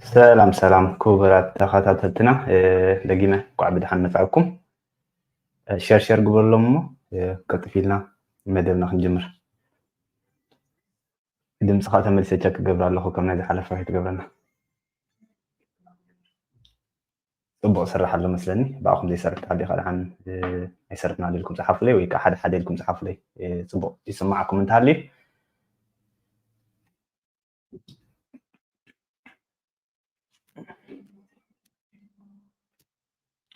ሰላም ሰላም ክቡራት ተኸታተልትና፣ እ፣ ደጊመ እንኳዕ ብደሓን መጻእኩም። እ፣ ሸር ሸር ግበርሎም እሞ፣ እ፣ ቀልጥፍ ኢልና መደብና ክንጅምር። ድምፅኻ ተመልሰ ቸክ ክገብር ኣለኹ፣ ከም ናይ ዝሓለፈ ከይትገብረና። ጽቡቕ ስራሕ ኣሎ መስለኒ። ብኣኹም ዘይሰርሕ እንተሃልዩ ከዓ ደሓን፣ እ፣ ኣይሰርሕን ኣሎ ኢልኩም ጸሓፉለይ፣ ወይ ከዓ ሓደ ሓደ ኢልኩም ጸሓፉለይ። እ፣ ጽቡቕ ይስምዓኩም እንተሃልዩ።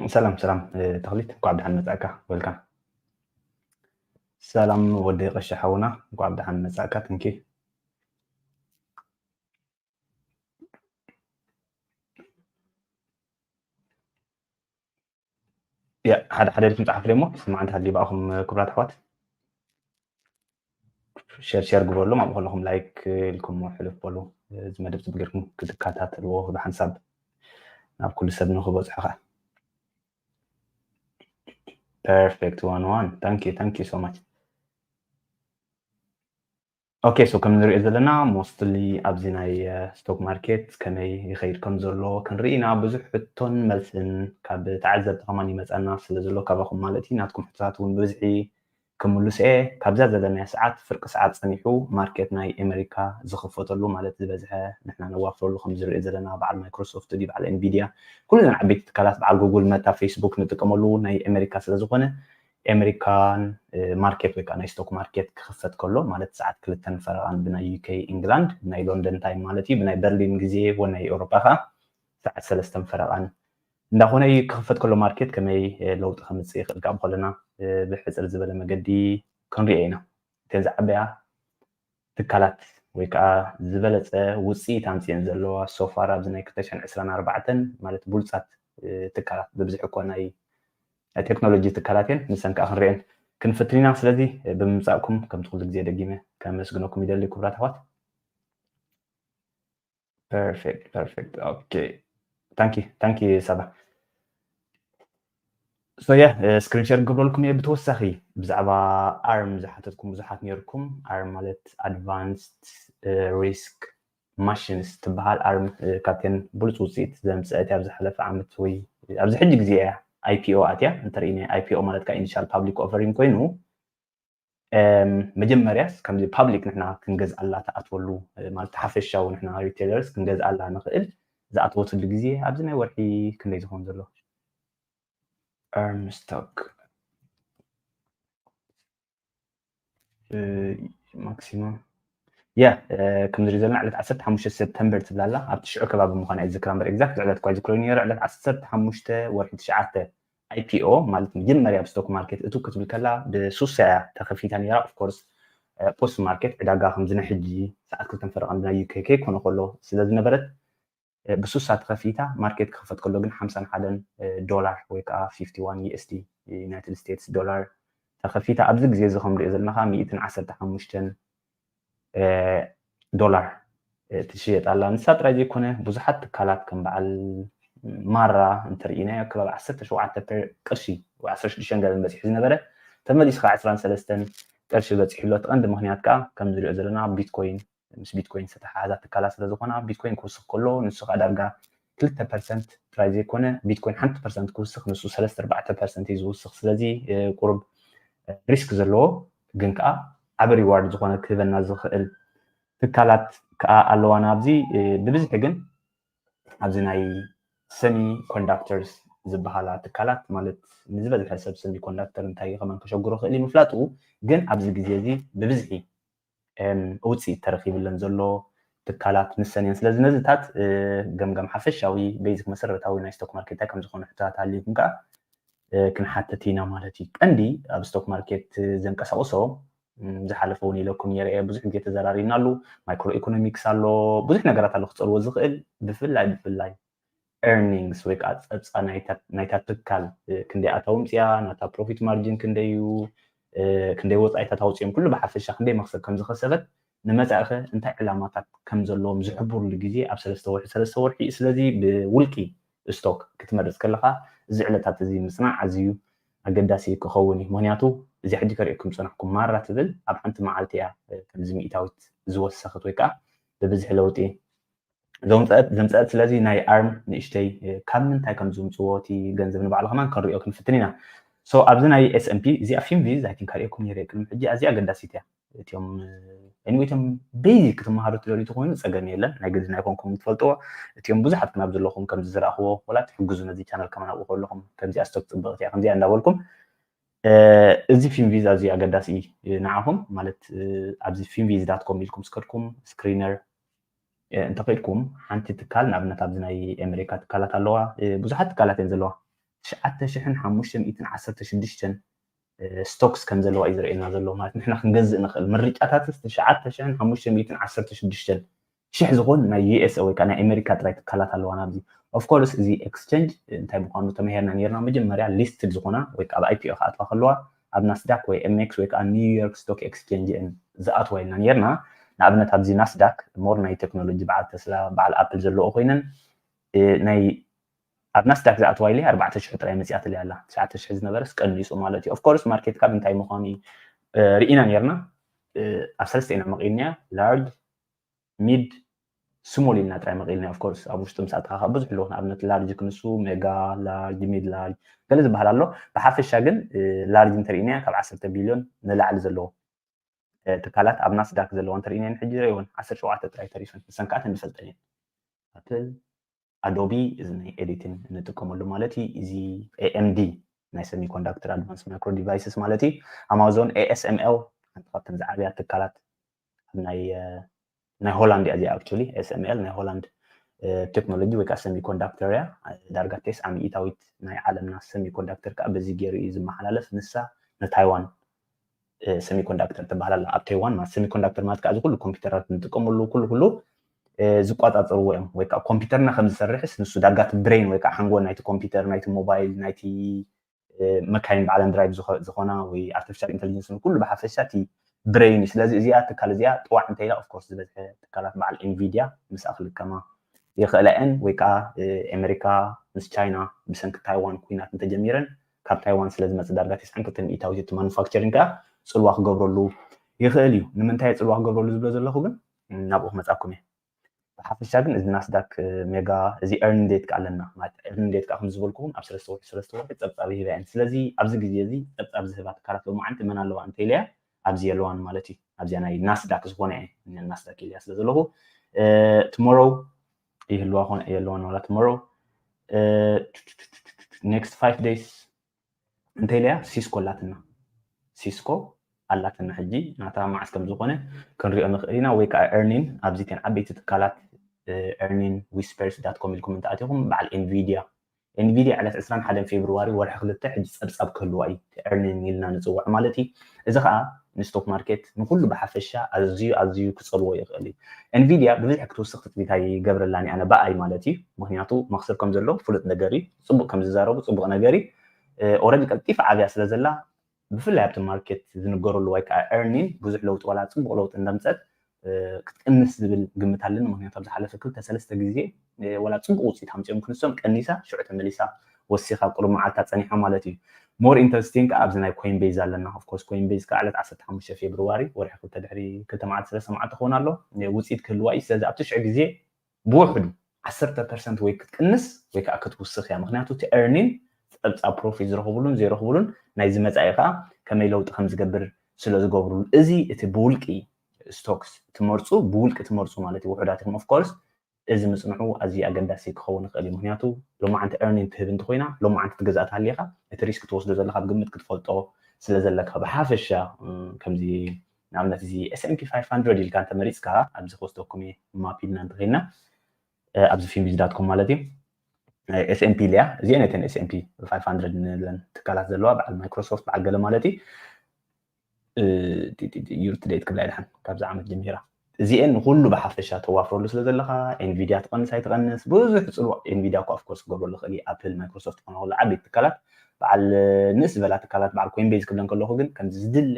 ሰላም ሰላም፣ እ፣ ተኽሊት እንኳዕ ብደሓን መጻእካ። ዌልካም። ሰላም ወዲ ቀሺ ሓውና እንኳዕ ብደሓን መጻእካ። ትንኪ ያ ሓደ ሓደ ኢልኩም ጸሓፉለይ እሞ ስማዕ እንተሃልዩ ብኣኹም ክቡራት ኣሕዋት። ሸር ሸር ግበሩሎም፣ ኣብኡ ከለኹም ላይክ ኢልኩም ሕልፍ በሉ። እዚ መደብ ጽቡቅ ጌርኩም ክትከታተልዎ ብሓንሳብ ናብ ኩሉ ሰብ ንኽበጽሑ ኸኣ። Perfect one one. Thank you, thank you so much. ኦኬ፣ so ከም ንሪኦ ዘለና ሞስትሊ ኣብዚ ናይ፣ እ፣ ስቶክ ማርኬት ከመይ ይኸይድ ከም ዘሎ ክንርኢ ኢና። ብዙሕ ሕቶን መልስን ካብ ተዓዘብቲ ከማን ይመጸና ስለ ዘሎ ካባኹም ማለት እዩ። ናትኩም ሕቶታት እውን ብብዝሒ ክምልስ እየ። ካብዛ ዘለናያ ሰዓት ፍርቂ ሰዓት ጸኒሑ ማርኬት ናይ ኣሜሪካ ዝኽፈተሉ ማለት ዝበዝሐ ንሕና ነዋፍረሉ ከም ዝርኢ ዘለና በዓል ማይክሮሶፍት ድዩ በዓል ኤንቪዲያ ኩሉ ዘን ዓበይቲ ትካላት በዓል ጉግል መታ ፌስቡክ ንጥቀመሉ ናይ ኣሜሪካ ስለ ዝኾነ ኣሜሪካን፣ እ፣ ማርኬት ወይ ከዓ ናይ ስቶክ ማርኬት ክኽፈት ከሎ ማለት ሰዓት ክልተን ፈረቓን ብናይ ዩ ኬ ኢንግላንድ፣ ብናይ ሎንደን ታይም ማለት እዩ፣ ብናይ በርሊን ግዜ ወይ ናይ ኤውሮጳ ከዓ ሰዓት ሰለስተን ፈረቓን እንዳኾነ እዩ ክኽፈት ከሎ ማርኬት ከመይ፣ እ፣ ለውጢ ከምጽእ ይኽእል ካብ ከለና፣ እ፣ ብሕጽር ዝበለ መገዲ ክንሪኦ ኢና። እተን ዝዓበያ ትካላት ወይ ከዓ ዝበለጸ ውጽኢት ኣምጺኤን ዘለዋ ሶፋር ኣብዚ ናይ ክልተ ሽሕን ዕስራን ኣርባዕተን ማለት ብሉጻት፣ እ፣ ትካላት ብብዝሒ እኮ ናይ ናይ ቴክኖሎጂ ትካላት እየን። ንሰን ከዓ ክንሪአን ክንፍትን ኢና። ስለዚ፣ እ፣ ብምምጻእኩም ከምቲ ኩሉ ግዜ ደጊመ ከመስግነኩም ይደሊ ክቡራት ኣሕዋት። ፐርፌክት፣ ፐርፌክት። ኦኬ። ታንኪ፣ ታንኪ ሳባ። So yeah፣ እ፣ ስክሪን ሸር ክገብረልኩም እየ። ብተወሳኺ ብዛዕባ ኣርም ዝሓተትኩም ብዙሓት ነይርኩም። ኣርም ማለት ኣድቫንስድ፣ እ፣ ሪስክ ማሽንስ ትበሃል ኣርም፣ እ፣ ካብተን ብሉጽ ውጽኢት ዘምጽአት እያ። ኣብ ዝሓለፈ ዓመት ወይ ኣብዚ ሕጂ ግዜ እያ ኣይ ፒ ኦ ኣትያ። እንተርኢና ኣይ ፒ ኦ ማለት ከዓ ኢኒሻል ፓብሊክ ኦፈሪንግ ኮይኑ፣ እም፣ መጀመርያስ ከምዚ ፓብሊክ ንሕና ክንገዝኣላ ትኣትወሉ፣ እ፣ ማለት ሓፈሻዊ ንሕና ሪቴለርስ ክንገዝኣላ ንኽእል ዝኣትወትሉ ግዜ ኣብዚ ናይ ወርሒ ክንደይ ዝኸውን ዘሎ? ኣርም ስቶክ፣ እ፣ ማክሲመም። ያ፣ እ፣ ከም ንሪኦ ዘለና ዕለት ዓሰርተ ሓሙሽተ ሰፕተምበር ትብላ ኣላ። ኣብቲ ሽዑ ከባቢ ምዃና እየ ዝዝክራ እምበር ኤግዛክት ዕለት እኳ ኣይዝክሮን ነይረ። ዕለት ዓሰርተ ሓሙሽተ ወርሒ ትሽዓተ ኣይ ፒ ኦ ማለት መጀመርያ ኣብ ስቶክ ማርኬት እትው ክትብል ከላ ብሱሳ እያ ተኸፊታ ነይራ። ኦፍ ኮርስ፣ እ፣ ፖስት ማርኬት ዕዳጋ ከምዚ ናይ ሕጂ ሰዓት ክልተን ፈረቓን ብናይ ዩ ኬ ከይኮነ ከሎ ስለ ዝነበረት፣ እ፣ ብሱሳ ተኸፊታ። ማርኬት ክኽፈት ከሎ ግን ሓምሳን ሓደን፣ እ፣ ዶላር ወይ ከዓ ፊፍቲ ዋን ዩ ኤስ ዲ ዩናይትድ ስቴትስ ዶላር ተኸፊታ። ኣብዚ ግዜ እዚ ከም ንሪኦ ዘለና ከዓ ሚእትን ዓሰርተ ሓሙሽተን፣ እ፣ ዶላር፣ እ፣ ትሽየጥ ኣላ። ንሳ ጥራይ ዘይኮነ ብዙሓት ትካላት ከም በዓል ማራ እንተርኢናዮ ከባቢ ዓሰርተ ሸውዓተ ፐር-፣ ቅርሺ ወይ ዓሰርተ ሽዱሽተ ገለን በፂሑ ዝነበረ ተመሊሱ ከዓ ዕስራን ሰለስተን ቅርሺ በፂሑ ኣሎ። እቲ ቀንዲ ምኽንያት ከዓ ከም ንሪኦ ዘለና ቢትኮይን ምስ ቢትኮይን ዝተተሓሓዛ ትካላት ስለ ዝኾና፣ ቢትኮይን ክውስኽ ከሎ ንሱ ከዓ ዳርጋ ክልተ ፐርሰንት ጥራይ ዘይኮነ፣ ቢትኮይን ሓንቲ ፐርሰንት ክውስኽ ንሱ ሰለስተ ኣርባዕተ ፐርሰንት እዩ ዝውስኽ። ስለዚ፣ እ፣ ቁሩብ፣ እ፣ ሪስክ ዘለዎ ግን ከዓ ዓቢ ሪዋርድ ዝኾነ ክህበና ዝኽእል ትካላት ከዓ ኣለዋና ኣብዚ። እ፣ ብብዝሒ ግን ኣብዚ ናይ ሰሚ ኮንዳክተርስ ዝበሃላ ትካላት ማለት ንዝበዝሐ ሰብ ሰሚ ኮንዳክተር እንታይ እዩ ከማን ከሸግሮ ክእል እዩ ምፍላጡ፣ ግን ኣብዚ ግዜ እዚ ብብዝሒ እም፣ ውፅኢት ተረኺብለን ዘሎ ትካላት ንሰን እየን። ስለዚ ነዚታት፣ እ፣ ገምጋም ሓፈሻዊ ቤዚክ መሰረታዊ ናይ ስቶክ ማርኬት እንታይ ከም ዝኾነ ሕቶታት ሃልዩኩም ከዓ፣ እ፣ ክንሓትት ኢና ማለት እዩ። ቀንዲ ኣብ ስቶክ ማርኬት ዘንቀሳቕሶ፣ እም፣ ዝሓለፈ እውን ኢለኩም ነይረ እየ፣ ብዙሕ ግዜ ተዘራሪብናሉ። ማይክሮ ኢኮኖሚክስ ኣሎ፣ ብዙሕ ነገራት ኣሎ ክፀልዎ ዝኽእል። ብፍላይ ብፍላይ ኤርኒንግስ ወይ ከዓ ፀብፃ ናይታ፣ ናይታ ትካል፣ እ፣ ክንደይ ኣታዊ ምፅያ፣ ናታ ፕሮፊት ማርጂን ክንደይ እዩ፣ እ፣ ክንደይ ወፃኢታት ኣውፅኦም፣ ኩሉ ብሓፈሻ ክንደይ መክሰብ ከም ዝኸሰበት፣ ንመፃኢ ኸ እንታይ ዕላማታት ከም ዘለዎም ዝሕብሩሉ ግዜ ኣብ ሰለስተ ወርሒ፣ ሰለስተ ወርሒ እዩ። ስለዚ ብውልቂ ስቶክ ክትመርፅ ከለኻ እዚ ዕለታት እዚ ምፅናዕ ኣዝዩ ኣገዳሲ ክኸውን እዩ። ምኽንያቱ እዚ ሕጂ ከርእየኩም ዝፀናሕኩም ማራ ትብል ኣብ ሓንቲ መዓልቲ እያ፣ እ፣ ከምዚ ሚእታዊት ዝወሰኸት ወይ ከዓ ብብዝሒ ለውጢ ዘምፀአት ስለዚ ናይ ኣርም ንእሽተይ ካብ ምንታይ ከም ዝምፅዎ እቲ ገንዘብ ንባዕሉ ከማን ክንሪኦ ክንፍትን ኢና። So ኣብዚ ናይ S&P እዚኣ ፊንቪዝ I think ኣርእየኩም ነይረ ቅድሚ ሕጂ፣ ኣዝያ ኣገዳሲት እያ። እቲኦም anyway እቶም ቤዚክ ክትመሃሩ ትደልዩ ተኮይኑ ፀገም የለን፣ ናይ ግድን ኣይኮንኩም ትፈልጥዎ። እቲኦም ብዙሓት ክናብ ዘለኹም ከምዚ ዝረእኽዎ ወላ ትሕግዙ ነዚ ቻነል ከማን ኣብኡ ከለኹም ከምዚኣ ስቶክ ፅብቕቲ እያ ከምዚኣ እንዳበልኩም እዚ ፊንቪዝ ኣዝዩ ኣገዳሲ እዩ ንዓኹም። ማለት ኣብዚ ፊንቪዝ ዳት ኮም ኢልኩም ስከድኩም ስክሪነር እንተኽኢልኩም ሓንቲ ትካል ንኣብነት ኣብዚ ናይ ኣሜሪካ ትካላት ኣለዋ፣ ብዙሓት ትካላት እየን ዘለዋ። ትሽዓተ ሽሕን ሓሙሽተ ሚእትን ዓሰርተ ሽዱሽተን ስቶክስ ከም ዘለዋ እዩ ዝርእየና ዘሎ። ማለት ንሕና ክንገዝእ ንኽእል ምርጫታትስ ትሽዓተ ሽሕን ሓሙሽተ ሚእትን ዓሰርተ ሽዱሽተን ሽሕ ዝኾን ናይ US ወይ ከዓ ናይ ኣሜሪካ ጥራይ ትካላት ኣለዋ ናብዚ። Of course እዚ ኤክስቸንጅ እንታይ ምዃኑ ተመሄርና ነርና። መጀመርያ ሊስትድ ዝኾና ወይ ከዓ ኣብ IPO ክኣትዋ ከለዋ ኣብ ናስዳክ ወይ MX ወይ ከዓ ኒውዮርክ ስቶክ ኤክስቸንጅ እየን ዝኣትዋ ኢልና ነርና። ንኣብነት ኣብዚ ናስዳክ ሞር ናይ ቴክኖሎጂ በዓል ተስላ በዓል ኣፕል ዘለዎ ኮይነን ናይ ኣብ ናስዳክ ዝኣትዋ ኢለ ኣርባዕተ ሽሕ ጥራይ መፅያትለይ ኣላ። ትሽዓተ ሽሕ ዝነበረስ ቀኒሱ ማለት እዩ። Of course ማርኬት ካፕ እንታይ ምዃኑ ርኢና ነርና። ኣብ ሰለስተ ኢና መቒልናያ፣ ላርጅ፣ ሚድ፣ ስሞል ኢልና ጥራይ መቒልናያ። Of course ኣብ ውሽጡ ምስ ኣተኻ ብዙሕ ኣለዎ። ንኣብነት ላርጅ ክንሱ ሜጋ ላርጅ፣ ሚድ ላርጅ ገለ ዝበሃል ኣሎ። ብሓፈሻ ግን ላርጅ እንተርኢናያ ካብ ዓሰርተ ቢልዮን ንላዕሊ ዘለዎ ትካላት ኣብ ናስዳክ ዘለዋ እንተርኢናየን ሕጂ ረይወን ዓሰርተ ሸውዓተ ጥራይ ተሪፈን፣ ንሰን ከዓ ተንፈልጠን እየን። ኣፕል፣ ኣዶቢ እዚ ናይ ኤዲቲን እንጥቀመሉ ማለት እዩ። እዚ AMD ናይ semiconductor advanced micro devices ማለት እዩ። ኣማዞን፣ ASML ሓንቲ ካብተን ዝዓብያ ትካላት ኣብ ናይ ናይ ሆላንድ እያ እዚኣ። Actually ASML ናይ ሆላንድ ቴክኖሎጂ ወይ ከዓ semiconductor እያ። ዳርጋ ተስዓ ሚእታዊት ናይ ዓለምና semiconductor ከዓ በዚ ገይሩ እዩ ዝመሓላለፍ። ንሳ ንታይዋን semiconductor ትበሃል ኣላ። ኣብ ታይዋን ማለት semiconductor ማለት ከዓ እዚ ኩሉ ኮምፒውተራት እንጥቀመሉ ኩሉ ኩሉ ዝቆፃፀርዎ እዮም። ወይ ከዓ ኮምፒውተርና ከም ዝሰርሕስ ንሱ ዳርጋ እቲ ብሬን ወይ ከዓ ሓንጎል ናይቲ ኮምፒውተር፣ ናይቲ ሞባይል፣ ናይቲ መካይን በዓለን ድራይቭ ዝኾና ወይ ኣርቲፊሻል ኢንቴሊጀንስ ኩሉ ብሓፈሻ እቲ ብሬን እዩ። ስለዚ እዚኣ ትካል እዚኣ ጥዋዕ እንተኢላ ኦፍኮርስ ዝበዝሐ ትካላት በዓል ኤንቪድያ ምስኣ ክልከማ ይኽእላ እየን። ወይ ከዓ ኣሜሪካ ምስ ቻይና ብሰንኪ ታይዋን ኩናት እንተጀሚረን ካብ ታይዋን ስለዝመፅእ ዳርጋ ተስዓን ክልተን ሚእታዊት እቲ ማኑፋክቸሪንግ ከዓ ፅልዋ ክገብረሉ ይኽእል እዩ። ንምንታይ ፅልዋ ክገብረሉ ዝብሎ ዘለኹ ግን ናብኡ ክመፃኩም እየ። ብሓፈሻ ግን እዚ ናስዳክ ሜጋ እዚ ኤርኒንግ ዴት ከዓ ኣለና ማለት ኤርኒንግ ዴት ከዓ ከም ዝበልኩኹም ኣብ ሰለስተ ወርሒ ሰለስተ ወርሒ ፀብፃብ ይህባ እየን። ስለዚ ኣብዚ ግዜ እዚ ፀብፃብ ዝህባ ትካላት ሎማዓንቲ መን ኣለዋ እንተኢለያ ኣብዚ የለዋን ማለት እዩ። ኣብዚኣ ናይ ናስዳክ ዝኾነ እየ ናስዳክ ኢለያ ስለ ዘለኹ tomorrow ይህልዋ ኮነ የለዋን ዋላ tomorrow next five days እንተኢለያ ሲስኮ ኣላትና ሲስኮ ኣላትና ሕጂ ናታ መዓስ ከም ዝኾነ ክንሪኦ ንኽእል ኢና። ወይ ከዓ ኤርኒን ኣብዚተን ዓበይቲ ትካላት ኤርኒን ዊስፐርስ ዳት ኮም ኢልኩም እንተኣቲኹም በዓል ኤንቪድያ ኤንቪድያ ዕለት ዕስራን ሓደን ፌብርዋሪ ወርሒ ክልተ ሕጂ ፀብፃብ ክህልዋ እዩ። ኤርኒን ኢልና ንፅውዖ ማለት እዩ። እዚ ከዓ ንስቶክ ማርኬት ንኩሉ ብሓፈሻ ኣዝዩ ኣዝዩ ክፀልዎ ይኽእል እዩ። ኤንቪድያ ብብዝሒ ክትውስኽ ትፅቢት ኣይገብረላን ኣነ ብኣይ ማለት እዩ። ምክንያቱ መኽስር ከም ዘሎ ፍሉጥ ነገር እዩ። ፅቡቅ ከም ዝዛረቡ ፅቡቅ ነገር እዩ። ኦረዲ ቀልጢፋ ዓብያ ስለ ዘላ ብፍላይ ኣብቲ ማርኬት ዝንገረሉ ወይ ከዓ ኤርኒን ብዙሕ ለውጢ ዋላ ፅቡቅ ለውጢ እንዳምፀት ክትቅንስ ዝብል ግምት ኣለኒ። ምክንያቱ ኣብ ዝሓለፈ ክልተ ሰለስተ ግዜ ዋላ ፅቡቅ ውፅኢት ኣምፅኦም ክንሶም ቀኒሳ ሽዑ ተመሊሳ ወሲኻ ቁሩብ መዓልታት ፀኒሓ ማለት እዩ። ሞር ኢንተረስቲንግ ከዓ ኣብዚ ናይ ኮይንቤዝ ኣለና። ኦፍኮርስ ኮይንቤዝ ከዓ ዕለት ዓሰርተ ሓሙሽተ ፌብርዋሪ ወርሒ ክልተ ድሕሪ ክልተ መዓልቲ ሰለስተ መዓልቲ ክኸውን ኣሎ ውፅኢት ክህልዋ እዩ። ስለዚ ኣብቲ ሽዑ ግዜ ብውሕዱ ዓሰርተ ፐርሰንት ወይ ክትቅንስ ወይ ከዓ ክትውስኽ እያ። ምክንያቱ እቲ ኤርኒን ፀብፃብ ፕሮፊት ዝረኽብሉን ዘይረኽብሉን ናይ ዝመፃኢ ከዓ ከመይ ለውጢ ከም ዝገብር ስለ ዝገብርሉ እዚ እቲ ብውልቂ ስቶክስ ትመርፁ ብውልቂ ትመርፁ ማለት እዩ። ውሑዳት ኢኹም ኦፍኮርስ እዚ ምፅንሑ ኣዝዩ ኣገዳሲ ክኸውን ይኽእል እዩ። ምክንያቱ ሎማዓንቲ ኤርኒን ትህብ እንተኮይና ሎማዓንቲ ትገዛእ ተሃሊኻ እቲ ሪስክ ትወስዶ ዘለካ ብግምት ክትፈልጦ ስለ ዘለካ ብሓፈሻ ከምዚ ንኣብነት እዚ S&P five hundred ኢልካ እንተመሪፅካ ኣብዚ ክወስደኩም እየ ማፕ ኢልና እንተኸይድና ኣብዚ ፊንቪዝ ዳት ኮም ማለት እዩ። S&P ኢለያ እዚአን እተን S&P five hundred ንብለን ትካላት ዘለዋ በዓል ማይክሮሶፍት በዓል ገለ ማለት እዩ። ዩርትዴት ክብላ ይድሓን ካብዚ ዓመት ጀሚራ እዚአን ንኩሉ ብሓፈሻ ተዋፍረሉ ስለ ዘለካ ኤንቪድያ ትቐንስ ኣይትቐንስ ብዙሕ ፅልዋ ኤንቪድያ እኳ ኦፍኮርስ ክገብረሉ ክእል ኣፕል ማይክሮሶፍት ክኾነ ከሎ ዓበይቲ ትካላት በዓል ንእስ ዝበላ ትካላት በዓል ኮይንቤዝ ክብለን ከለኩ ግን ከምዚ ዝድለ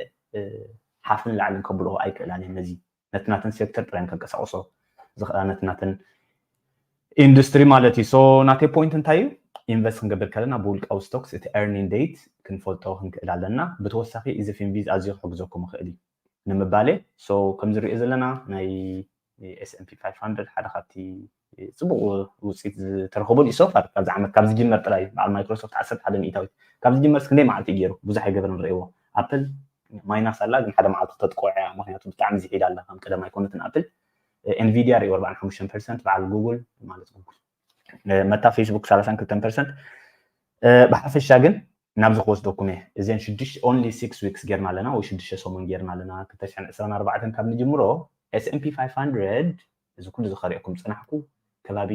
ሓፍን ላዕልን ከብልኦ ኣይክእላን እየን። ነዚ ነቲ ናተን ሴክተር ጥራይ ከንቀሳቅሶ ዝኽእላ ነቲ ናተን ኢንዱስትሪ ማለት እዩ። ሶ ናተይ ፖይንት እንታይ እዩ? ኢንቨስት ክንገብር ከለና ብውልቃዊ ስቶክስ እቲ ኤርኒንግ ዴት ክንፈልጦ ክንክእል ኣለና። ብተወሳኺ እዚ ፊንቪዝ ኣዝዩ ክሕግዘኩም ይኽእል እዩ ንምባል እየ። ሶ ከም ዝሪኦ ዘለና ናይ S&P five hundred ሓደ ካብቲ ፅቡቅ ውፅኢት ዝተረኸበሉ እዩ። ሶፋር ካብዚ ዓመት ካብ ዝጅመር ጥራይ በዓል ማይክሮሶፍት ዓሰርተ ሓደ ሚእታዊት ካብ ዝጅመር ክንደይ መዓልቲ እዩ ገይሩ? ብዙሕ ኣይገበረን። ርእይዎ፣ ኣፕል ማይናስ ኣላ፣ ግን ሓደ መዓልቲ ተጥቆዐ እያ፣ ምክንያቱ ብጣዕሚ ዝሒዳ ኣላ፣ ከም ቀደም ኣይኮነትን ኣፕል። ኤንቪዲያ ርእይዎ ኣርባዓን ሓሙሽተን ፐርሰንት፣ በዓል ጉግል ማለት ጉግል መታ ፌስቡክ ሰላሳን ክልተን ፐርሰንት። ብሓፈሻ ግን ናብዚ ክወስደኩም እየ። እዘን ሽዱሽተ only six weeks ጌርና ኣለና ወይ ሽዱሽተ ሰሙን ጌርና ኣለና። ክልተ ሽሕን ዕስራን ኣርባዕተን ካብ ንጅምሮ S&P five hundred፣ እዚ ኩሉ ዝኸሪእኩም ዝጸናሕኩ ከባቢ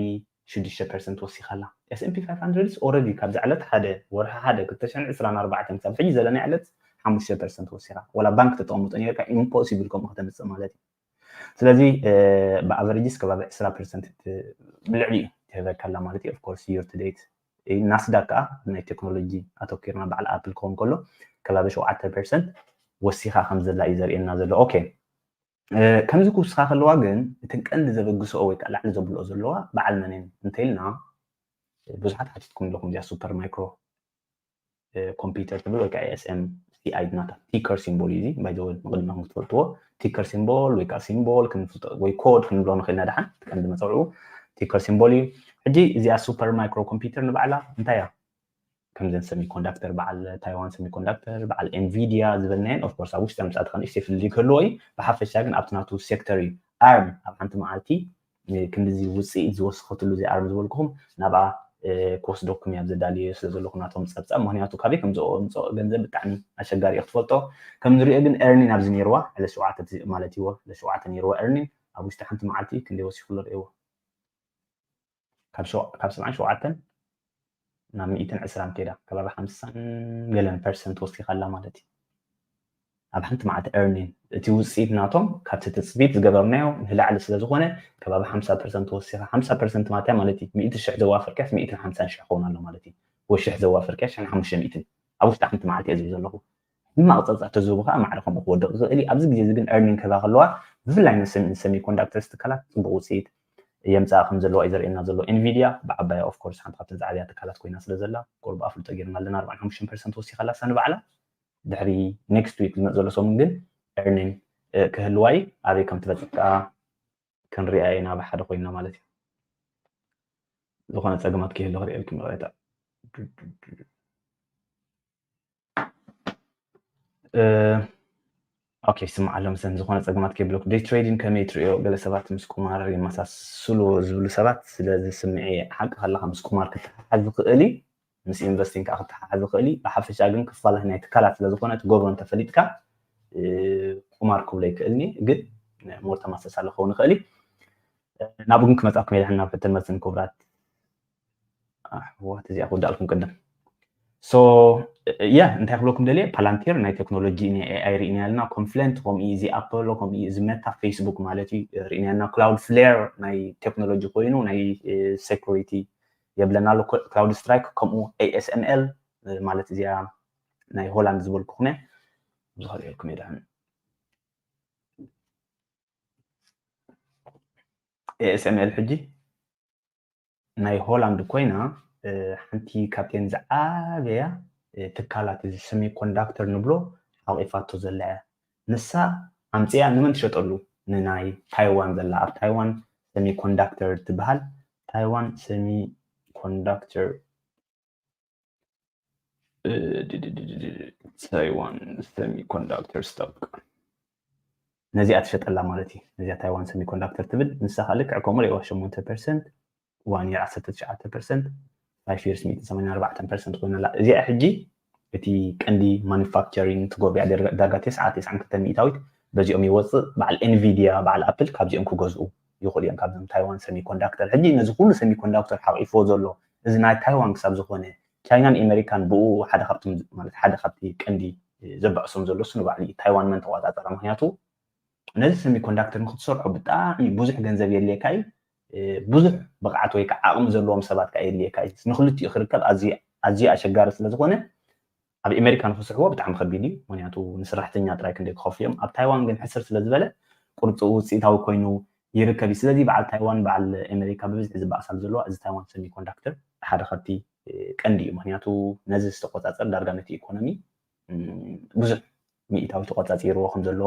ሽዱሽተ ፐርሰንት ወሲኻላ። S&P five hundred already ካብዚ ዕለት ሓደ ወርሒ ሓደ ክልተ ሽሕን ዕስራን ኣርባዕተን ክሳብ ሕጂ ዘለና ዕለት ሓሙሽተ ፐርሰንት ወሲኻ። ወላ ባንክ ተጠቕምጦ ነርካ impossible ከምኡ ከተምጽእ ማለት እዩ። ስለዚ ብኣቨሬጅስ ከባቢ ዕስራ ፐርሰንት ብልዕሊ እዩ ትህበካላ ማለት እዩ። Of course year to date ናስዳክ ከዓ ናይ ቴክኖሎጂ ኣተኪርና በዓል ኣፕል ክኸውን ከሎ ከባቢ ሸውዓተ ፐርሰንት ወሲኻ ከም ዘላ እዩ ዘርእየና ዘሎ። ኦኬ፣ ከምዚ ክውስኻ ከለዋ ግን እተን ቀንዲ ዘበግስኦ ወይ ከዓ ላዕሊ ዘብልኦ ዘለዋ በዓል መን እየን እንተኢልና ብዙሓት ሓቲትኩም ኣለኹም። እዚኣ ሱፐር ማይክሮ ኮምፒውተር ትብል ወይ ከዓ S M C I ናታ ቲከር ሲምቦል እዩ። እዚ ባይ ዘ ወይ ንቅድመኩም ክትፈልጥዎ ቲከር ሲምቦል ወይ ከዓ ሲምቦል ክንፍልጦ ወይ ኮድ ክንብሎ ንኽእል ኢና። ደሓን እቲ ቀንዲ መፀውዕኡ ቲከር ሲምቦል እዩ። ሕጂ እዚኣ ሱፐር ማይክሮ ኮምፒውተር ንባዕላ እንታይ እያ? ከምዘን ሰሚኮንዳክተር፣ በዓል ታይዋን ሰሚኮንዳክተር፣ በዓል ኤንቪዲያ ዝበልናየን ኦፍኮርስ ኣብ ውሽጢ ምፅኣትካ ንእሽተይ ፍልልይ ክህልዎ እዩ። ብሓፈሻ ግን ኣብቲ ናቱ ሴክተር እዩ። ኣርም ኣብ ሓንቲ መዓልቲ ክንዲዚ ውፅኢት ዝወስኸትሉ እዚ ኣርም ዝበልኩኹም ናብኣ ክወስደኩም እያ ዘዳልየ ስለ ዘለኹ ናቶም ፀብፃብ። ምክንያቱ ካበይ ከም ዘምፅኦ ገንዘብ ብጣዕሚ ኣሸጋሪ እዩ ክትፈልጦ። ከም ንሪኦ ግን ኤርኒን ኣብዚ ነይርዋ ዕለት ሸውዓተ ማለት ይዎ ዕለት ሸውዓተ ነይርዋ ኤርኒን ኣብ ውሽጢ ሓንቲ መዓልቲ ክንደይ ወሲኹ ኣሎ ርእይዎ። ካብ ሸው- ካብ ሰብዓን ሸውዓተን ናብ ሚእትን ዕስራን ከይዳ ከባቢ ሓምሳን ገለን ፐርሰንት ወሲኻ ኣላ ማለት እዩ። ኣብ ሓንቲ መዓልቲ ኤርኒን እቲ ውፅኢት ናቶም ካብቲ ትፅቢት ዝገበርናዮ ንላዕሊ ስለ ዝኾነ ከባቢ ሓምሳ ፐርሰንት ወሲኻ። ሓምሳ ፐርሰንት ማለት ማለት እዩ ሚእቲ ሽሕ ዘዋፈርካስ ሚእትን ሓምሳን ሽሕ ክኸውን ኣሎ ማለት እዩ። ወይ ሽሕ ዘዋፈርካስ ሽሕን ሓሙሽተ ሚእትን ኣብ ውሽጢ ሓንቲ መዓልቲ እየ ዝብል ዘለኹ። ሕማቕ ፀብፃብ ተዝህቡ ከዓ ማዕረ ከምኡ ክወድቕ ይኽእል እዩ። ኣብዚ ግዜ እዚ ግን ኤርኒን ክህባ ከለዋ ብፍላይ ንሰሚኮንዳክተርስ ትካላት ፅቡቕ ውፅኢት የምፅኣ ከም ዘለዋ እዩ ዘርእየና ዘሎ። ኤንቪዲያ ብዓባያ ኦፍኮርስ ሓንቲ ካብተን ዝዓብያ ትካላት ኮይና ስለ ዘላ ቁሩብ ኣፍልጦ ጌርና ኣለና። ኣርባዓን ሓሙሽተን ፐርሰንት ወሲኻላ እሳ ንባዕላ። ድሕሪ ኔክስት ዊክ ዝመፅ ዘሎ ሰሙን ግን ኤርኒን ክህልዋ እዩ። ኣበይ ከም ትበፅሕ ከዓ ክንሪኣ ኢና ብሓደ ኮይንና ማለት እዩ። ዝኾነ ፀገማት ከይህሉ ክርእየልኩም ይቕሬታ። ኦኬ፣ ይስማዕ ኣሎ መሰለኒ። ዝኾነ ፀገማት ከይብለኩም። ዴይ ትሬዲንግ ከመይ ትርእዮ? ገለ ሰባት ምስ ቁማር የመሳስሉ ዝብሉ ሰባት ስለ ዝስምዐ፣ ሓቂ ከለኻ ምስ ቁማር ክተሓሓዝ ዝኽእል እዩ፣ ምስ ኢንቨስቲንግ ከዓ ክተሓሓዝ ይኽእል እዩ። ብሓፈሻ ግን ክፋል ናይ ትካላት ስለ ዝኾነ ትገብሮ እንተፈሊጥካ ቁማር ክብሎ ይክእልኒ፣ ግን ሞር ተመሳሳሊ ክኸውን ይኽእል እዩ። ናብኡ ግን ክመፃኩም እየ ድሓን ናብ ሕትን መልስን ክቡራት ኣሕዋት። እዚኣ ክውዳእልኩም ቅድም። ሶ ያ እንታይ ክብለኩም ደልየ፣ ፓላንቲር ናይ ቴክኖሎጂ ናይ ኤ ኣይ ርኢና ኣለና። ኮንፍለንት ከምኡ እዩ፣ እዚ ኣፖሎ ከምኡ እዩ፣ እዚ መታ ፌስቡክ ማለት እዩ ርኢና ኣለና። ክላውድ ፍሌር ናይ ቴክኖሎጂ ኮይኑ ናይ ሴኩሪቲ የብለና ኣሎ። ክላውድ ስትራይክ ከምኡ ኤ ኤስ ኤም ኤል ማለት እዚኣ ናይ ሆላንድ ዝበልኩኹም እየ። ዝኸልኤልኩም እየ ድሓን። ኤ ኤስ ኤም ኤል ሕጂ ናይ ሆላንድ ኮይና ሓንቲ ካብተን ዝዓበያ ትካላት እዚ ሰሚኮንዳክተር ንብሎ ሓቂፋቶ ዘላ እያ። ንሳ ኣምፅያ ንመን ትሸጠሉ? ንናይ ታይዋን ዘላ ኣብ ታይዋን ሰሚኮንዳክተር ትበሃል ታይዋን ሰሚኮንዳክተር ታይዋን ሰሚኮንዳክተር ስቶክ ነዚኣ ትሸጠላ ማለት እዩ። ነዚኣ ታይዋን ሰሚኮንዳክተር ትብል ንሳ ከዓ ልክዕ ከምኡ ርእዋ ሸሞንተ ፐርሰንት ዋን ይር ዓሰርተ ትሽዓተ ፐርሰንት ፋይቭ ይርስ ሚእትን ሰማንያን ኣርባዕተን ፐርሰንት ኮይና ኣላ። እዚኣ ሕጂ እቲ ቀንዲ ማኑፋክቸሪንግ ትገብርያ ዳርጋ ተስዓ ተስዓን ክልተን ሚእታዊት በዚኦም ይወፅእ። በዓል ኤንቪዲያ በዓል ኣፕል ካብዚኦም ክገዝኡ ይኽእሉ እዮም ካብዞም ታይዋን ሰሚኮንዳክተር። ሕጂ ነዚ ኩሉ ሰሚኮንዳክተር ሓቂፎ ዘሎ እዚ ናይ ታይዋን ክሳብ ዝኾነ ቻይናን ኤመሪካን ብኡ ሓደ ካብቶም ማለት ሓደ ካብቲ ቀንዲ ዘባእሶም ዘሎ እሱ ንባዕሉ እዩ። ታይዋን መን ተቆፃፀረ? ምክንያቱ ነዚ ሰሚኮንዳክተር ንክትሰርሖ ብጣዕሚ ብዙሕ ገንዘብ የድልየካ እዩ። ብዙሕ ብቕዓት ወይ ከዓ ዓቕሚ ዘለዎም ሰባት ከዓ የድልየካ እዩ። ንክልቲኡ ክርከብ ኣዝዩ ኣሸጋሪ ስለዝኾነ ኣብ ኤመሪካ ንክስርሕዎ ብጣዕሚ ከቢድ እዩ። ምክንያቱ ንሰራሕተኛ ጥራይ ክንደይ ክኸፍሉ እዮም። ኣብ ታይዋን ግን ሕስር ስለዝበለ ቁርፅኡ ውፅኢታዊ ኮይኑ ይርከብ እዩ። ስለዚ በዓል ታይዋን በዓል ኤመሪካ ብብዝሒ ዝበኣሳሉ ዘለዋ እዚ ታይዋን ሰሚኮንዳክተር ሓደ ካብቲ ቀንዲ እዩ። ምክንያቱ ነዚ ዝተቆፃፀር ዳርጋ ነቲ ኢኮኖሚ ብዙሕ ሚእታዊ ተቆፃፂርዎ ከም ዘሎ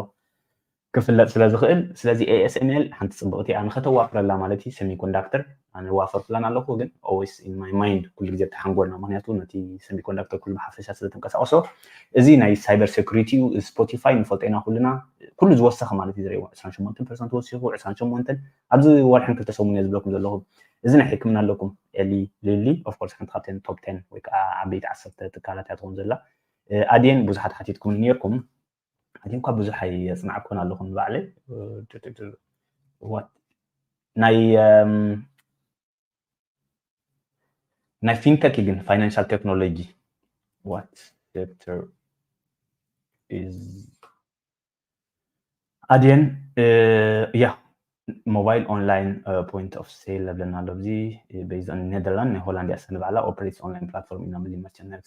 ክፍለጥ ስለ ዝኽእል። ስለዚ ኤኤስኤምኤል ሓንቲ ፅብቕቲ እያ ንኸተዋፍረላ ማለት እዩ። ሰሚኮንዳክተር ኣነ ዋፈር ፕላን ኣለኹ፣ ግን always in my mind፣ ኩሉ ግዜ ተሓንጎልና፣ ምክንያቱ ነቲ ሰሚኮንዳክተር ኩሉ ብሓፈሻ ስለ ተንቀሳቀሶ። እዚ ናይ ሳይበር ሴኩሪቲ እዩ። ስፖቲፋይ ንፈልጦ ኢና ኩልና፣ ኩሉ ዝወሰኸ ማለት እዩ። ዝረእዎ ዕስራን ሸሞንተን ፐርሰንት ወሲኹ፣ ዕስራን ሸሞንተን ኣብዚ ወርሕን ክልተ ሰሙን እየ ዝብለኩም ዘለኹ። እዚ ናይ ሕክምና ኣለኩም ኤሊ ሊሊ፣ of course ሓንቲ ካብተን ቶፕ ቴን ወይ ከዓ ዓበይቲ ዓሰርተ ትካላት እያ ትኸውን ዘላ። ኣድየን ብዙሓት ሓቲትኩም ነርኩም። ኣድየን እኳ ብዙሕ ኣየፅናዕኩን ኣለኹ ንባዕለይ። What? ናይ ናይ ፊንቴክ ግን፣ ፋይናንሻል ቴክኖሎጂ፣ what sector is? ኣድየን፣ ያ፣ ሞባይል ኦንላይን ፖይንት ኦፍ ሴል ለብለና ኣሎ። እዚ ቤዝ ኦን ኔደርላንድ፣ ናይ ሆላንድ እያ ንባዕላ፣ ኦፕሬትስ ኦንላይን ፕላትፎርም ኢና ምሊ መርቸንት።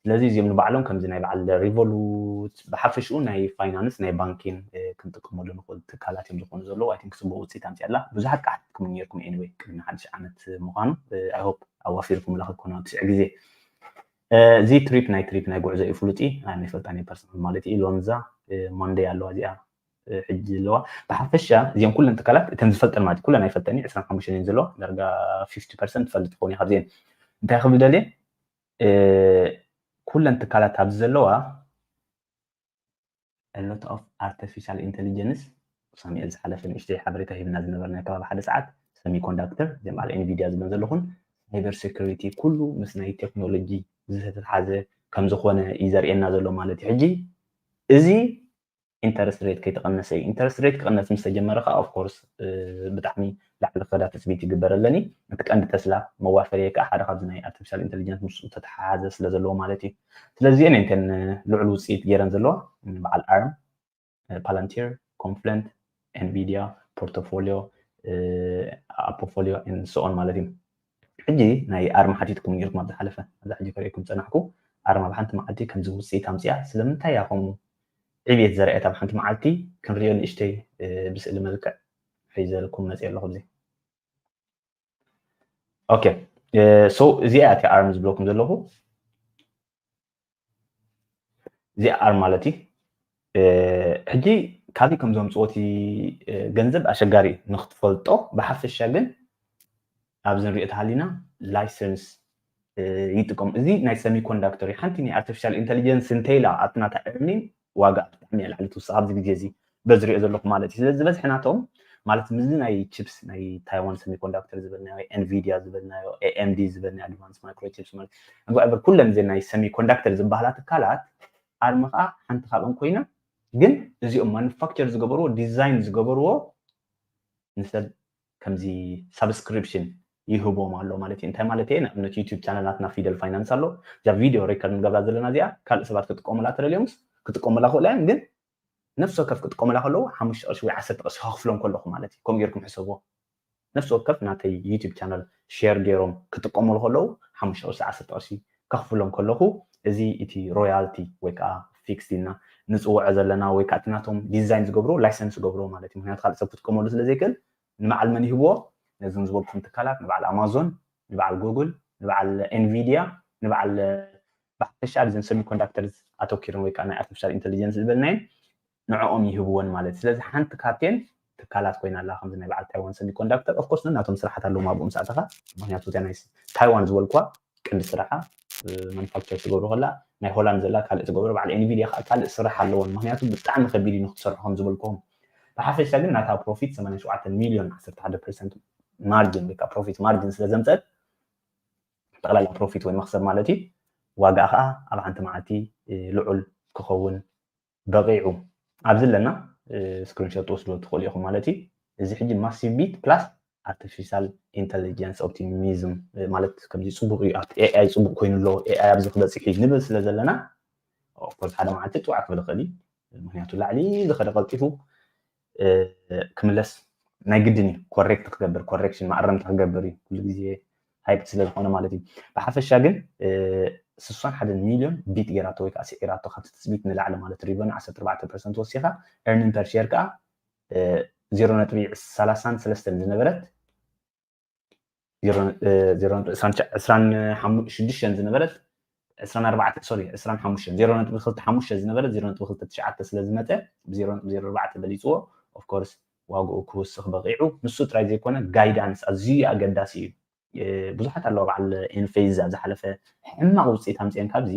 ስለዚ እዚኦም ንባዕሎም ከምዚ ናይ በዓል ሪቮሉት፣ ብሓፈሽኡ ናይ ፋይናንስ፣ ናይ ባንኪን ክንጥቀመሉ ንኽእል ትካላት እዮም ዝኾኑ ዘለዉ። ኣይ ቲንክ ፅቡቅ ውፅኢት ኣምፅኣላ። ብዙሓት ከዓ ክትክሙ ነርኩም። ኤኒወይ፣ ቅድሚ ሓድሽ ዓመት ምዃኑ፣ ኣይ ሆፕ ኣዋፊርኩም ላክኮና ትሽዕ ግዜ። እዚ ትሪፕ ናይ ትሪፕ ናይ ጉዕዞ እዩ ፍሉጥ እዩ። ኣነ ይፈልጣ ናይ ፐርሰናል ማለት እዩ። ሎንዛ፣ ሞንደይ ኣለዋ እዚኣ፣ ሕጂ ዘለዋ። ብሓፈሻ እዚኦም ኩለን ትካላት እተን ዝፈልጠን ማለት ኩለን ኣይፈልጠን እዩ። ዕስራን ሓሙሽተን እየን ዘለዋ፣ ዳርጋ ፊፍቲ ፐርሰንት ትፈልጥ ትኸውን ኢኻ ካብዚአን። እንታይ ክብል ደልየ፣ ኩለን ትካላት ኣብዚ ዘለዋ a lot of artificial intelligence። ሳሙኤል ዝሓለፈ ንእሽተይ ሓበሬታ ሂብና ዝነበረ ናይ ከባቢ ሓደ ሰዓት፣ ሰሚኮንዳክተር፣ እዚኦም በዓል ኤንቪድያ ዝበን ዘለኹን፣ ሳይበር ሴኩሪቲ፣ ኩሉ ምስ ናይ ቴክኖሎጂ ዝተተሓዘ ከም ዝኾነ እዩ ዘርእየና ዘሎ ማለት እዩ። ሕጂ እዚ ኢንተረስት ሬት ከይተቐነሰ እዩ። ኢንተረስት ሬት ክቐነስ ምስ ተጀመረ ከዓ ኦፍኮርስ ብጣዕሚ ላዕሊ ክኸዳ ትፅቢት ይግበረለኒ። እቲ ቀንዲ ተስላ መዋፈሪ ከዓ ሓደ ካብዚ ናይ ኣርቲፊሻል ኢንቴሊጀንስ ምስኡ ተተሓሓዘ ስለ ዘለዎ ማለት እዩ። ስለዚ እዚአን እየን ልዑል ውፅኢት ገይረን ዘለዋ። በዓል ኣርም፣ ፓላንቲር፣ ኮንፍለንት፣ ኤንቪድያ፣ ፖርቶፎሊዮ፣ ኣፖፎሊዮ፣ ሶኦን ማለት እዩ። ሕጂ ናይ ኣርማ ሓቲትኩም ነይርኩም ኣብ ዝሓለፈ፣ ኣብዛ ሕጂ ከርእየኩም ዝፀናሕኩ ኣርማ ብሓንቲ መዓልቲ ከምዚ ውፅኢት ኣምፅኣ። ስለምንታይ እያ ከምኡ ዕብየት ዘርአየት? ኣብ ሓንቲ መዓልቲ ክንሪኦ ንእሽተይ ብስእሊ መልክዕ ሒዘልኩም መፅእ ኣለኹ። እዚ ኦኬ፣ ሶ እዚኣ እያ እቲ ኣርም ዝብለኩም ዘለኹ። እዚኣ ኣርም ማለት እዩ። ሕጂ ካበይ ከም ዘምፅኦ እቲ ገንዘብ ኣሸጋሪ እዩ ንክትፈልጦ። ብሓፈሻ ግን ኣብዚ ንሪኦ ተሃሊና ላይሰንስ ይጥቀሙ። እዚ ናይ ሰሚኮንዳክተር እዩ። ሓንቲ ናይ ኣርቲፊሻል ኢንቴሊጀንስ እንተኢላ ኣብቲ ናታ ኤርኒንግ ዋጋ ብጣዕሚ እያ ላዕሊ ትውስኽ ኣብዚ ግዜ እዚ በዚ ሪኦ ዘለኹ ማለት እዩ። ስለዚ ዝበዝሐ ናቶም ማለት ምስዚ ናይ ቺፕስ ናይ ታይዋን ሰሚኮንዳክተር ዝበልናዮ፣ ኤንቪድያ ዝበልናዮ፣ ኤኤምዲ ዝበልናዮ፣ ኣድቫንስ ማይክሮቺፕስ ማለት፣ ኩለን እዘን ናይ ሰሚኮንዳክተር ዝበሃላ ትካላት ኣርሚ ከዓ ሓንቲ ካብአን ኮይና፣ ግን እዚኦም ማኑፋክቸር ዝገበርዎ፣ ዲዛይን ዝገበርዎ ንሰብ ከምዚ ሳብስክሪፕሽን ይህቦም ኣሎ ማለት እዩ። እንታይ ማለት እየ? ንኣብነት ዩቲዩብ ቻነል ናትና ፊደል ፋይናንስ ኣሎ። እዛ ቪድዮ ሪከርድ ንገብራ ዘለና እዚኣ ካልእ ሰባት ክጥቀሙላ ተደልዮምስ ክጥቀሙላ ክእሉ እዮም፣ ግን ነፍሲ ወከፍ ክጥቀሙላ ከለዉ ሓሙሽተ ቅርሺ ወይ ዓሰርተ ቅርሺ ከኽፍሎም ከለኹ ማለት እዩ። ከምኡ ጌርኩም ሕሰብዎ። ነፍሲ ወከፍ ናተይ ዩቲዩብ ቻነል ሼር ገይሮም ክጥቀሙሉ ከለዉ ሓሙሽተ ቅርሺ ዓሰርተ ቅርሺ ከኽፍሎም ከለኹ፣ እዚ እቲ ሮያልቲ ወይ ከዓ ፊክስድ ኢልና ንፅውዖ ዘለና ወይ ከዓ እቲ ናቶም ዲዛይን ዝገብሮ ላይሰንስ ዝገብሮ ማለት እዩ። ምክንያቱ ካልእ ሰብ ክጥቀመሉ ስለ ዘይክእል ንበዓል መን ይህብዎ? ነዞም ዝበልኩም ትካላት፣ ንበዓል ኣማዞን፣ ንበዓል ጉግል፣ ንበዓል ኤንቪድያ፣ ንበዓል ብሓፈሻ ኣብዘን ሰሚኮንዳክተርስ ኣተኪረን ወይ ከዓ ናይ ኣርቲፊሻል ኢንቴሊጀንስ ዝበልናየን ንዕኦም ይህብወን ማለት እዩ። ስለዚ ሓንቲ ካብተን ትካላት ኮይና ኣላ ከምዚ ናይ በዓል ታይዋን ሰሚኮንዳክተር። ኦፍኮርስ ነናቶም ስራሓት ኣለዎም ኣብኡ ምስ ኣተኻ። ምክንያቱ እዚኣ ናይ ታይዋን ዝበልኳ ቅዲ ስራሓ ማኑፋክቸር ትገብሮ ከላ፣ ናይ ሆላንድ ዘላ ካልእ ትገብሮ፣ በዓል ኤንቪድያ ከዓ ካልእ ስራሕ ኣለዎን። ምክንያቱ ብጣዕሚ ከቢድ እዩ ንክትሰርሑ ከም ዝበልኩኹም። ብሓፈሻ ግን ናታ ፕሮፊት ሰማንያን ሸውዓተን ሚልዮን ዓሰርተ ሓደ ፐርሰንት ማርጅን ወይ ከዓ ፕሮፊት ማርጅን ስለ ዘምፀት፣ ጠቕላላ ፕሮፊት ወይ መክሰብ ማለት እዩ፣ ዋጋኣ ከዓ ኣብ ሓንቲ መዓልቲ ልዑል ክኸውን በቒዑ። ኣብዚ ኣለና፣ ስክሪንሾት ትወስድዎ ትኽእሉ ኢኹም ማለት እዩ። እዚ ሕጂ ማሲቭ ቢት ፕላስ ኣርቲፊሻል ኢንተሊጀንስ ኦፕቲሚዝም ማለት ከምዚ ፅቡቕ እዩ፣ ኣብቲ ኤኣይ ፅቡቕ ኮይኑ ኣሎ፣ ኤኣይ ኣብዚ ክበፅሕ እዩ ንብል ስለ ዘለና፣ ኦፍኮርስ ሓደ መዓልቲ ጥዋዕ ክብል ይኽእል እዩ። ምክንያቱ ላዕሊ ዝኸደ ቀልጢፉ ክምለስ ናይ ግድን እዩ። ኮሬክት ክገብር፣ ኮሬክሽን ማእረምቲ ክገብር እዩ። ኩሉ ግዜ ሃይፕ ስለ ዝኾነ ማለት እዩ። ብሓፈሻ ግን ስሳን ሓደን ሚልዮን ቢት ጌራቶ ወይ ከዓ ስዒራቶ ካብቲ ትፅቢት ንላዕሊ ማለት ሪቨኑ ዓሰርተ ኣርባዕተ ፐርሰንት ወሲኻ ኤርኒንግ ፐር ሼር ከዓ ዜሮ ነጥቢ ሰላሳን ሰለስተን ዝነበረት ዜሮ ነጥቢ ዕስራን ሽዱሽተን ዝነበረት ዕስራን ኣርባዕተ ሶሪ ዕስራን ሓሙሽተን ዜሮ ነጥቢ ክልተ ሓሙሽተ ዝነበረ ዜሮ ነጥቢ ክልተ ትሽዓተ ስለ ዝመፀ ብ ዜሮ ነጥቢ ዜሮ ኣርባዕተ በሊፅዎ። Of course ዋግኡ ክውስኽ በቂዑ። ንሱ ጥራይ ዘይኮነ guidance ኣዝዩ ኣገዳሲ እዩ። ብዙሓት ኣለዋ በዓል ኤንፌዝ ኣብ ዝሓለፈ ሕማቕ ውፅኢት ኣምፅአን ካብዚ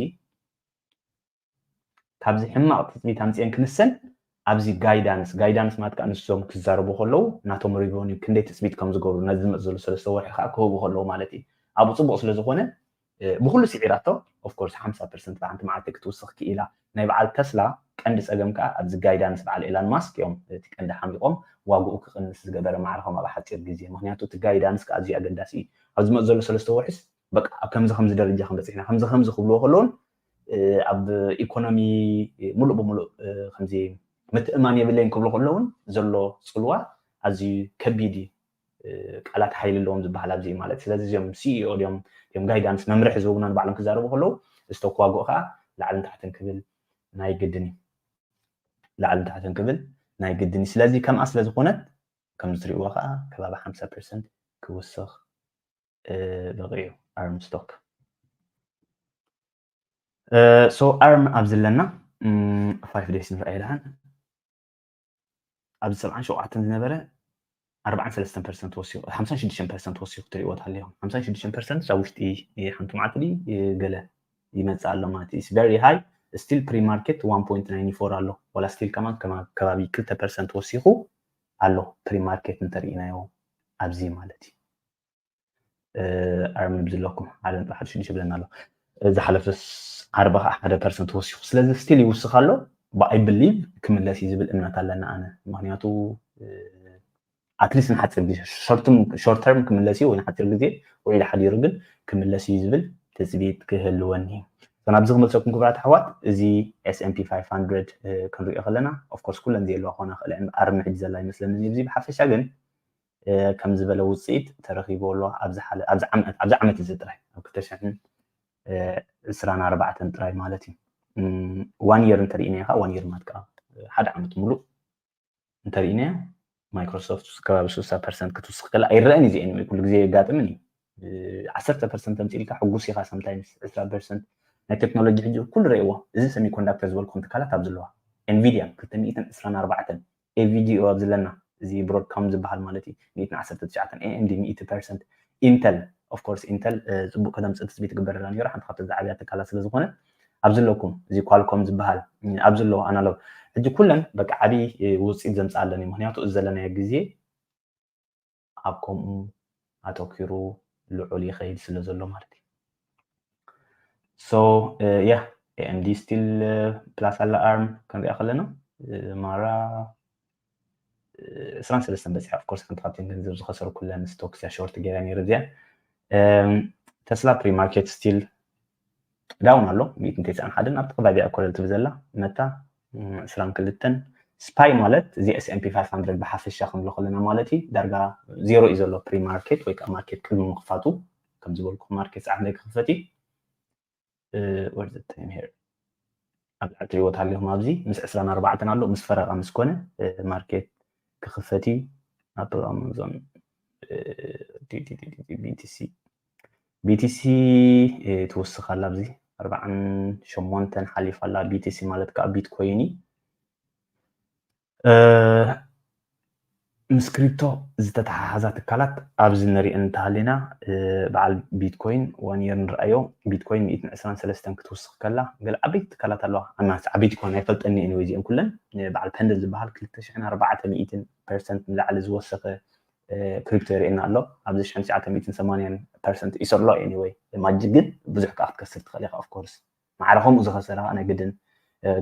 ካብዚ ሕማቕ ትፅቢት ኣምፅአን ክንሰን ኣብዚ guidance guidance ማለት ከዓ ንሶም ክዛረቡ ከለዉ ናቶም revenue ክንደይ ትፅቢት ከም ዝገብሩ ነዚ ዝመፅ ዘሎ ሰለስተ ወርሒ ከዓ ክህቡ ከለዉ ማለት እዩ። ኣብኡ ፅቡቅ ስለዝኮነ ብኩሉ ስዒራቶ። Of course ሓምሳ ፐርሰንት ብሓንቲ መዓልቲ ክትውስኽ ክኢላ። ናይ በዓል ተስላ ቀንዲ ፀገም ከዓ ኣብዚ guidance በዓል ኤላን ማስክ እዮም እቲ ቀንዲ ሓሚቆም ዋግኡ ክቅንስ ዝገበረ ማዕረ ከም ኣብ ሓፂር ግዜ። ምክንያቱ እቲ guidance ከዓ ኣዝዩ ኣገዳሲ እዩ። ኣብ ዝመፅ ዘሎ ሰለስተ ወርሒስ በቃ ኣብ ከምዚ ከምዚ ደረጃ ክንበፅሕ ኢና ከምዚ ከምዚ ክብልዎ ከለውን ኣብ ኢኮኖሚ ሙሉእ ብሙሉእ ከምዚ ምትእማን የብለይን ክብሉ ከለውን ዘሎ ፅልዋ ኣዝዩ ከቢድ እዩ። ቃላት ሓይሊ ኣለዎም ዝበሃል ኣብዚ ማለት ስለዚ እዚኦም CEO ድዮም እዮም guidance መምርሒ ዝህቡና ንባዕሎም ክዛረቡ ከለዉ stock ዋግኡ ከዓ ላዕልን ታሕትን ክብል ናይ ግድን እዩ። ላዕልን ታሕትን ክብል ናይ ግድን እዩ። ስለዚ ከምኣ ስለ ዝኾነት ከምዚ ትሪእዎ ከዓ ከባቢ ሓምሳ ፐርሰንት ክውስኽ በቂዑ ኣርም stock። So ኣርም ኣብዚ ኣለና five days ንርኣይ ደሓን ኣብዚ ሰብዓን ሸውዓተን ዝነበረ ኣርባዓን ሰለስተን ፐርሰንት ወሲኹ ሓምሳን ሽዱሽተን ፐርሰንት ወሲኹ ትሪእዎ ተሃሊኹም ሓምሳን ሽዱሽተን ፐርሰንት ኣብ ውሽጢ ሓንቲ መዓልቲ ድዩ ገለ ይመፅእ ኣሎ ማለት እዩ። It's very high still pre market one point nine four ኣሎ ዋላ still ከማን ከባቢ ክልተ ፐርሰንት ወሲኹ ኣሎ pre market እንተሪኢናዮ ኣብዚ ማለት እዩ። ኣርም ኣብዚ ኣለኩም ሓደ ነጥቢ ሓደ ሽዱሽተ ይብለና ኣሎ። ዝሓለፈ ዓርቢ ከዓ ሓደ ፐርሰንት ወሲኹ ስለዚ still ይውስኽ ኣሎ። I believe ክምለስ እዩ ዝብል እምነት ኣለና ኣነ ምክንያቱ at least ንሓፂር ግዜ short term ክምለስ እዩ ወይ ንሓፂር ግዜ ውዒሉ ሓዲሩ ግን ክምለስ እዩ ዝብል ትፅቢት ክህልወኒ እዩ። ናብዚ ክመልሰኩም ክቡራት ኣሕዋት እዚ S&P five hundred ክንሪኦ ከለና of course ኩለን ዘለዋ ክኾና ክእል ኣርሚ ሕጂ ዘላ ይመስለኒ ኣብዚ ብሓፈሻ ግን ከም ዝበለ ውፅኢት ተረኺቡ ኣሎ ኣብዚ ዓመት እዚ ጥራይ ኣብ ክልተ ሽሕን ዕስራን ኣርባዕተን ጥራይ ማለት እዩ። One year እንተሪኢናዮ ከዓ one year ማለት ከዓ ሓደ ዓመት ሙሉእ እንተሪኢናዮ Microsoft ከባቢ ስሳ ፐርሰንት ክትውስኽ ከላ ኣይረአን እዩ ዚኤን ኩሉ ግዜ የጋጥምን እዩ። ዓሰርተ ፐርሰንት ተምፅእ ኢልካ ሕጉስ ኢኻ sometimes ዕስራ ፐርሰንት ናይ ቴክኖሎጂ ሕጂ ኩሉ ረእይዎ እዚ semiconductor ዝበልኩም ትካላት ኣብ ዘለዋ Nvidia ክልተ ሚእትን ዕስራን ኣርባዕተን AVGO ኣብ ዘለና እዚ Broadcom ዝበሃል ማለት እዩ ሚእትን ዓሰርተ ትሽዓተን AMD ሚእቲ ፐርሰንት Intel of course Intel ፅቡቅ ከተምፅእ ትፅቢት ትግበረላ ነይሩ ሓንቲ ካብተን ዝዓብያ ትካላት ስለዝኮነ ኣብዚ ኣለኩም እዚ Qualcomm ዝበሃል ኣብዚ ኣለዎ ኣናሎግ ሕጂ ኩለን በቃ ዓብይ ውፅኢት ዘምፅኣለን እዩ ምክንያቱ እዚ ዘለናዮ ግዜ ኣብ ከምኡ ኣተኪሩ ልዑል ይኸይድ ስለ ዘሎ ማለት እዩ። So yeah AMD still plus ኣላ ኣርም ክንሪኣ ከለና ማራ ዕስራን ሰለስተን በፂሐ of course ሓንቲ ካብተን ገንዘብ ዝኸሰሩ ኩለን stocks እያ short ገይረ ነይረ እዚኣ። Tesla pre market still down ኣሎ ሚእትን ተስዓን ሓደን ኣብቲ ከባቢ እኮ ትብል ዘላ መታ ዕስራን ክልተን SPY ማለት እዚ S&P five hundred ብሓፈሻ ክንብሎ ከለና ማለት እዩ ዳርጋ ዜሮ እዩ ዘሎ pre market ወይ ከዓ ማርኬት ቅድሚ ምክፋቱ ከም ዝበልኩ ማርኬት ሰዓት ላይ ክኽፈት እዩ where's the time here ኣብ ላዕሊ ትሪእዎ ኣለኹም ኣብዚ ምስ ዕስራን ኣርባዕተን ኣሎ ምስ ፈረቃ ምስ ኮነ ማርኬት ክኽፈት እዩ ኣብ ኣማዞን BTC BTC ትውስኽ ኣላ ኣብዚ ኣርባዓን ሸሞንተን ሓሊፋ ኣላ BTC ማለት ከዓ ቢትኮይን እዩ ምስ ክሪፕቶ ዝተተሓሓዛ ትካላት ኣብዚ ንሪኦ እንተሃሊና በዓል ቢትኮይን one year ንርኣዮ ቢትኮይን ሚእትን ዕስራን ሰለስተን ክትውስኽ ከላ ገለ ዓበይቲ ትካላት ኣለዋ ኣናስ ዓበይቲ ኮን ኣይፈልጠኒ anyway እዚአን ኩለን በዓል ፐንደል ዝበሃል ክልተ ሽሕን ኣርባዕተ ሚእትን ፐርሰንት ንላዕሊ ዝወሰኸ ክሪፕቶ የርእየና ኣሎ ኣብዚ ሽሕን ትሽዓተ ሚእትን ሰማንያን ፐርሰንት ኢሰሎ anyway ማጂ ግን ብዙሕ ከዓ ክትከስር ትኽእል ኢኻ of course ማዕረ ከምኡ ዝኸሰረ ከዓ ናይ ግድን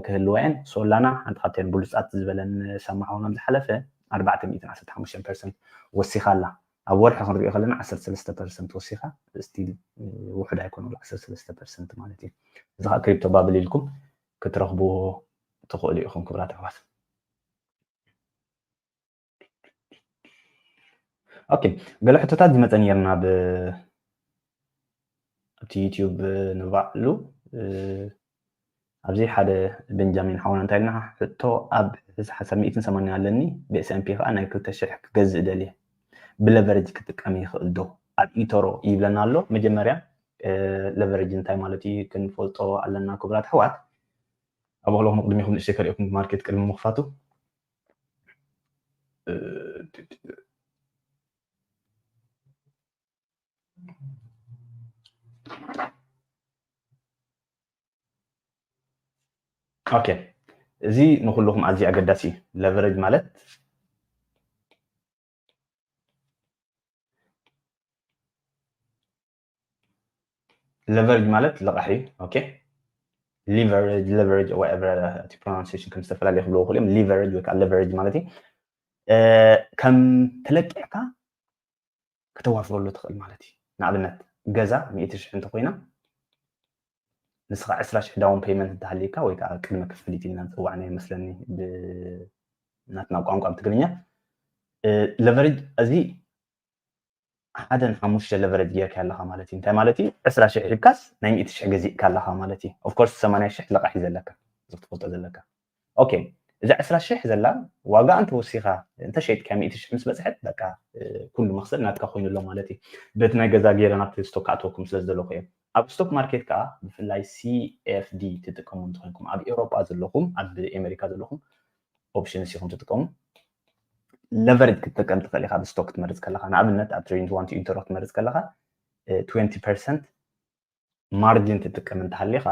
ክህልዋ እየን ሶላና ሓንቲ ካብተን ብሉፃት ዝበለን ሰማዕውን ኣብ ዝሓለፈ ኣርባዕተ ሚእትን ዓሰርተ ሓሙሽተ ፐርሰንት ወሲኻ ኣላ ኣብ ወርሒ ክንሪኦ ከለና ዓሰርተ ሰለስተ ፐርሰንት ወሲኻ still ውሑድ ኣይኮነ ዓሰርተ ሰለስተ ፐርሰንት ማለት እዩ እዚ ከዓ ክሪፕቶ ባብል ኢልኩም ክትረኽብዎ ትኽእሉ ኢኹም ክብራት ኣሕዋት okay ገለ ሕቶታት ዝመፀ ነይርና ብ ኣብቲ YouTube ንባዕሉ ኣብዚ ሓደ ቤንጃሚን ሓውና እንታይ ኢልና ሕቶ ኣብ ሕዚ ሓሳብ ሚእትን ሰማንያን ኣለኒ ብ S&P ከዓ ናይ ክልተ ሽሕ ክገዝእ ደልየ ብለቨረጅ ክጥቀም ይኽእል ዶ ኣብ ኢቶሮ ይብለና ኣሎ መጀመርያ leverage እንታይ ማለት እዩ ክንፈልጦ ኣለና ክቡራት ኣሕዋት። ኣብ ኣለኹም ቅድሚኹም ንእሽተይ ከርእየኩም ማርኬት ቅድሚ ምኽፋቱ። ኦኬ፣ እዚ ንኩልኹም ኣዝዩ ኣገዳሲ እዩ። Leverage ማለት leverage ማለት ልቓሕ እዩ። ኦኬ፣ leverage leverage whatever እቲ pronunciation ከም ዝተፈላለየ ክብልዎ ይኽእሉ እዮም። Leverage ወይ ከዓ leverage ማለት እዩ ከም ተለቂሕካ ከተዋፍረሉ ትኽእል ማለት እዩ። ንኣብነት ገዛ ሚእቲ ሽሕ እንተኮይና ንስኻ ዕስራ ሽሕ down payment እንተሃልይካ ወይ ከዓ ቅድመ ክፍሊት ኢልና ንፅዋዕ ናይ መስለኒ ብናትና ቋንቋ ብትግርኛ leverage እዚ ሓደ ንሓሙሽተ leverage ጌርካ ኣለኻ ማለት እዩ። እንታይ ማለት እዩ? ዕስራ ሽሕ ሒብካስ ናይ ሚእቲ ሽሕ ገዚእካ ኣለኻ ማለት እዩ። Of course ሰማንያ ሽሕ ልቓሕ እዩ ዘለካ፣ እዚ ክትፈልጦ ዘለካ። ኦኬ፣ እዚ ዕስራ ሽሕ ዘላ ዋጋ እንተወሲኻ እንተሸይጥካ ሚእቲ ሽሕ ምስ በፅሐት በቃ ኩሉ መኽሰብ ናትካ ኮይኑ ኣሎ ማለት እዩ። በቲ ናይ ገዛ ገይረ ናብቲ ስቶክ ኣትወኩም ስለ ዝደለኹ እዮም። ኣብ ስቶክ ማርኬት ከዓ ብፍላይ C F D ትጥቀሙ እንተኮይንኩም ኣብ ኤውሮጳ ዘለኹም ኣብ ኣሜሪካ ዘለኹም options ኢኹም ትጥቀሙ። Leverage ክትጥቀም ትኽእል ኢኻ። ኣብ ስቶክ ክትመርፅ ከለኻ ንኣብነት ኣብ ትሬዲንግ ዋን ቱ ኢንተሮ ክትመርፅ ከለኻ twenty percent margin ትጥቀም እንተሃሊኻ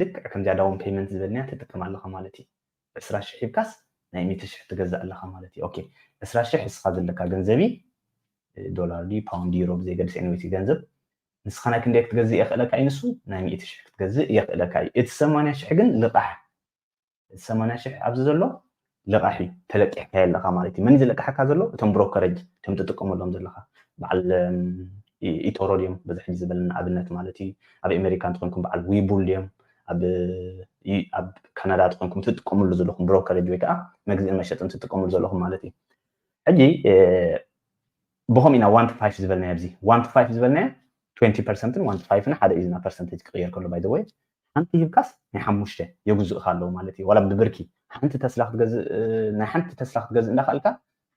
ልክዕ ከምዚኣ down payment ዝበልናያ ትጥቀም ኣለኻ ማለት እዩ። ዕስራ ሽሕ ሂብካስ ናይ ሚእቲ ሽሕ ትገዝእ ኣለኻ ማለት እዩ። ኦኬ፣ ዕስራ ሽሕ እስኻ ዘለካ ገንዘብ እዩ፣ ዶላር ድዩ ፓውንድ ዩሮ ብዘይገድስ anyway እቲ ገንዘብ ንስኻ ናይ ክንደይ ክትገዝእ የኽእለካ እዩ ንሱ ናይ ሚእቲ ሽሕ ክትገዝእ የኽእለካ እዩ። እቲ ሰማንያ ሽሕ ግን ልቓሕ ሰማንያ ሽሕ ኣብዚ ዘሎ ልቓሕ እዩ ተለቂሕካዮ ኣለኻ ማለት እዩ። መን እዩ ዝለቅሓካ ዘሎ? እቶም brokerage እቶም ትጥቀመሎም ዘለኻ በዓል ኢቶሮ ድዮም በዚ ሕጂ ዝበለና ኣብነት ማለት እዩ። ኣብ ኣሜሪካ እንተኮንኩም በዓል ዊቡል ድዮም ኣብ ካናዳ እንተኮንኩም ትጥቀምሉ ዘለኹም brokerage ወይ ከዓ መግዝእን መሸጥን ትጥቀምሉ ዘለኹም ማለት እዩ። ሕጂ ብኸም ኢና one to five ዝበልናዮ ኣብዚ one to five ዝበልናዮ twenty percent ን one to five ን ሓደ እዩ ዝና percentage ክቕየር ከሎ by the way ሓንቲ ሂብካስ ናይ ሓሙሽተ የግዝእኻ ኣለዉ ማለት እዩ። ዋላ ብብርኪ ሓንቲ ተስላ ክትገዝእ ናይ ሓንቲ ተስላ ክትገዝእ እንዳኽኣልካ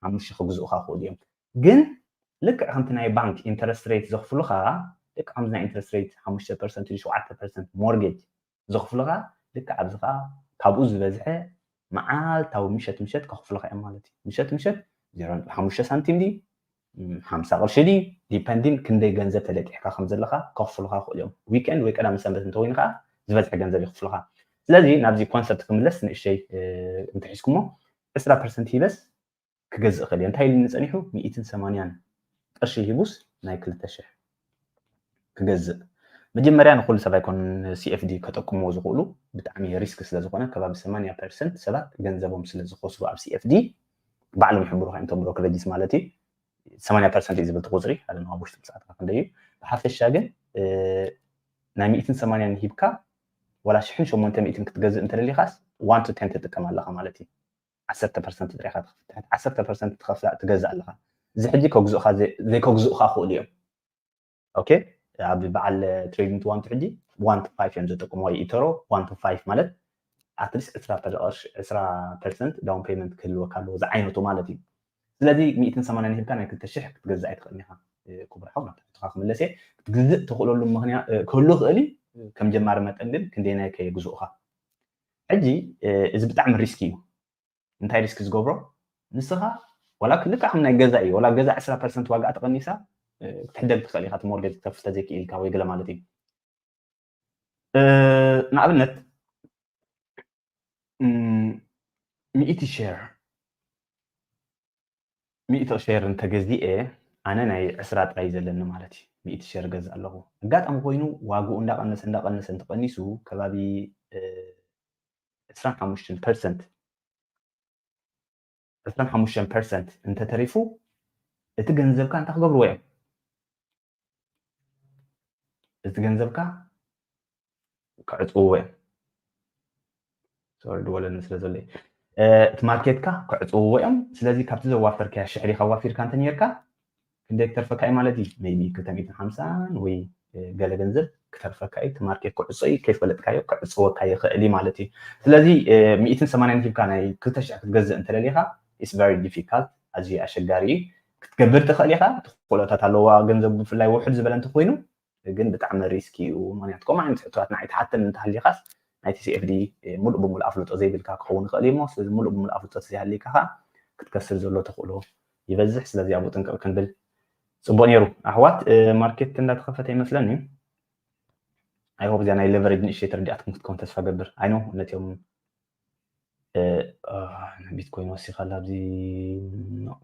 ሓሙሽተ ክግዝኡኻ ክኽእሉ እዮም። ግን ልክዕ ከምቲ ናይ ባንክ interest rate ዘኽፍሉኻ ልክዕ ከምዚ ናይ interest rate ሓሙሽተ percent ሸውዓተ percent mortgage ዘኽፍሉኻ ልክዕ ኣብዚ ከዓ ካብኡ ዝበዝሐ መዓልታዊ ምሸት ምሸት ከኽፍሉኻ እዮም ማለት እዩ። ምሸት ምሸት ዜሮ ነጥቢ ሓሙሽተ ሳንቲም ድዩ ሓምሳ ቅርሺ ድዩ depending ክንደይ ገንዘብ ተለቂሕካ ከም ዘለካ ከኽፍሉካ ይኽእሉ እዮም። Weekend ወይ ቀዳም ሰንበት እንተኮይኑ ከዓ ዝበዝሐ ገንዘብ ይኽፍሉካ። ስለዚ ናብዚ concept ክምለስ ንእሽተይ እንተሒዝኩሞ ዕስራ percent ሂበስ ክገዝእ ክእል እየ እንታይ ኢሉኒ ጸኒሑ ሚእትን ሰማንያን ቅርሺ ሂቡስ ናይ ክልተ ሽሕ ክገዝእ መጀመርያ ንኩሉ ሰብ ኣይኮን C F D ከጠቅምዎ ዝኽእሉ ብጣዕሚ risk ስለ ዝኾነ ከባቢ ሰማንያ percent ሰባት ገንዘቦም ስለ ዝኸስሩ ኣብ C F D ባዕሎም ይሕብሩኻ እዮም እቶም brokerages ማለት እዩ ሰማንያ percent እዩ ዝብል እቲ ቁፅሪ ኣለ ኣብ ውሽጢ ሰዓትካ ክንደይ እዩ ብሓፈሻ ግን ናይ ሚእትን ሰማንያን ሂብካ ዋላ ሽሕን ሸሞንተ ሚእትን ክትገዝእ እንተደሊኻስ one to ten ትጥቀም ኣለኻ ማለት እዩ ዓሰርተ percent ጥሪኻ ትኸፍል ትሕቲ ዓሰርተ percent ትኸፍላ ትገዝእ ኣለኻ እዚ ሕጂ ከግዝኡኻ ዘይከግዝኡኻ ክእሉ እዮም okay ኣብ በዓል trading to one to ሕጂ one to five እዮም ዝጥቀምዎ ኢቶሮ one to five ማለት at least ዕስራ ቅርሺ ዕስራ percent down payment ክህልወካ ኣለዎ ዝዓይነቱ ማለት እዩ ስለዚ ሚእትን ሰማንያን ሂብካ ናይ ክልተ ሽሕ ክትገዝእ ኣይትኽእልን ኢኻ ክቡር ሓው ናብ ትሕትኻ ክምለስ እየ ክትግዝእ ትኽእለሉ ምኽንያት ክህሉ ይኽእል እዩ ከም ጀማሪ መጠን ግን ክንደየናይ ከየግዝኡኻ ሕጂ እዚ ብጣዕሚ risk እዩ እንታይ risk ዝገብሮ ንስኻ ዋላ ልክዕ ከም ናይ ገዛ እዩ ዋላ ገዛ ዕስራ percent ዋጋ ተቐኒሳ ክትሕደግ ትኽእል ኢኻ እቲ mortgage ክተፍተ ዘይክኢልካ ወይ ገለ ማለት እዩ ንኣብነት ሚእቲ share ሚእቲ share እንተገዚኤ ኣነ ናይ ዕስራ ጥራይ ዘለኒ ማለት እዩ ሚእቲ share ገዝእ ኣለኹ ኣጋጣሚ ኮይኑ ዋግኡ እንዳቐነሰ እንዳቐነሰ እንተቐኒሱ ከባቢ ዕስራን ሓሙሽተን percent ዕስራን ሓሙሽተን percent እንተተሪፉ እቲ ገንዘብካ እንታይ ክገብርዎ እዮም እቲ ገንዘብካ ክዕፅውዎ እዮም sorry ድወለኒ ስለ ዘሎ እቲ ማርኬትካ ክዕፅውዎ እዮም ስለዚ ካብቲ ዘዋፈርካያ ሽሕ ዲኻ ኣዋፊርካ እንተ ነርካ ክንደይ ክተርፈካ እዩ ማለት እዩ maybe ክልተ ሚእትን ሓምሳን ወይ ገለ ገንዘብ ክተርፈካ እዩ እቲ ማርኬት ክዕፆ እዩ ከይፈለጥካዮ ክዕፅወካ ይኽእል እዩ ማለት እዩ ስለዚ ሚእትን ሰማንያን ሂብካ ናይ ክልተ ሽሕ ክትገዝእ እንተደሊኻ it's very difficult ኣዝዩ ኣሸጋሪ እዩ ክትገብር ትኽእል ኢኻ እቲ ክእለታት ኣለዋ ገንዘብ ብፍላይ ውሕድ ዝበለ እንተኮይኑ ግን ብጣዕሚ ሪስኪ እዩ። ምክንያቱ ከምኡ ዓይነት ሕቶታት ንዓይ ትሓተኒ እንተሃሊኻስ ናይቲ CFD ሙሉእ ብሙሉእ ኣፍልጦ ዘይብልካ ክኸውን ይኽእል እዩ እሞ፣ ስለዚ ሙሉእ ብሙሉእ ኣፍልጦ ዘይሃልይካ ከዓ ክትከስር ዘሎ ተኽእሎ ይበዝሕ። ስለዚ ኣብኡ ጥንቅቕ ክንብል ጽቡቕ ነይሩ። ኣሕዋት፣ ማርኬት እንዳተኸፈተ ይመስለኒ። I hope እዚኣ ናይ ሌቨሬጅ ንእሽተይ ተረዲኣትኩም ክትከውን ተስፋ ገብር። I know ነቲኦም ቢትኮይን ወሲኻ ኣላ ኣብዚ።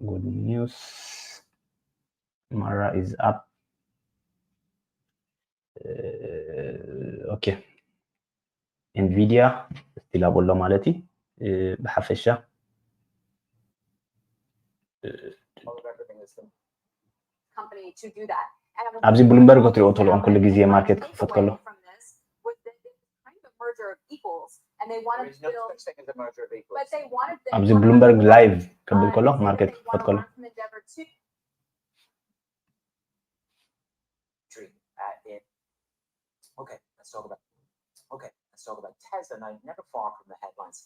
Good news, Mara is up. Okay, Nvidia still ኣብኡ ኣሎ ማለት እዩ። ብሓፈሻ ኣብዚ ብሉምበርግ ክትሪኦ ትኽእሉ ኩሉ ግዜ ማርኬት ክኽፈት ከሎ። ኣብዚ ብሉምበርግ ላይቭ ከብል ከሎ ማርኬት ክኽፈት ከሎ። Okay, let's talk about okay, let's talk about Tesla. Now, never far from the headlines.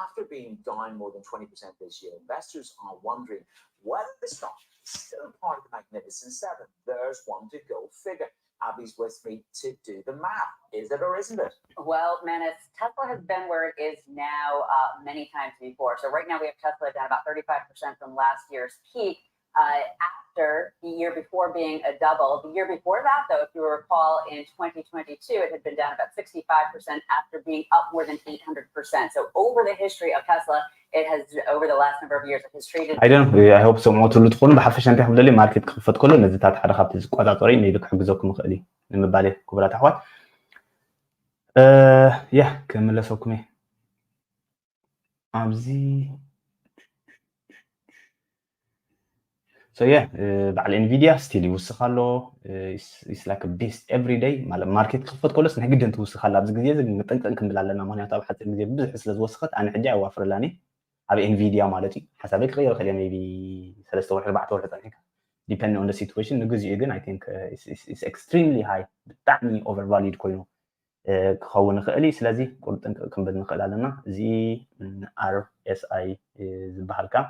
After being down more than twenty percent this year, investors are wondering whether the stock is still part of the Magnificent Seven. There's one to go figure. Abby's with me to do the math. Is it or isn't it? Well, Manus, Tesla has been where it is now uh, many times before. So right now we have Tesla down about thirty-five percent from last year's peak. Uh, after the year before being a double. The year before that, though, if you recall, in twenty twenty-two, it had been down about sixty-five percent after being up more than eight hundred percent. So over the history of Tesla, it has, over the last number of years, it has traded. I don't know. I hope ሰምዖ ትብሉ ትኾኑ። ብሓፈሻ እንታይ ክብለሊ ማርኬት ክኽፈት ከሎ ነዚታት ሓደ ካብቲ ዝቆጻጸሪ ሜቢ ክሕግዘኩም ይኽእል እዩ ንምባል እየ ክቡራት ኣሕዋት። ያ ክምለሰኩም እየ። ኣብዚ so yeah በዓል Nvidia still ይውስኽ ኣሎ። It's like a beast every day ማለት ማርኬት ክኽፈት ከሎስ ናይ ግድን ትውስኽ ኣላ። ኣብዚ ግዜ እዚ መጠንቀቕ ክንብል ኣለና፣ ምክንያቱ ኣብ ሓፂር ግዜ ብዙሕ ስለ ዝወስኸት ኣነ ሕጂ ኣይዋፍረላን እየ ኣብ Nvidia ማለት እዩ። ሓሳበይ ክቕይር ይኽእል እየ maybe ሰለስተ ወርሒ ኣርባዕተ ወርሒ ፀኒሕካ depending on the situation። ንግዚኡ ግን I think it's extremely high፣ ብጣዕሚ overvalued ኮይኑ ክኸውን ይኽእል እዩ። ስለዚ ቁሩብ ጥንቅቕ ክንብል ንኽእል ኣለና። እዚ RSI ዝበሃል ከኣ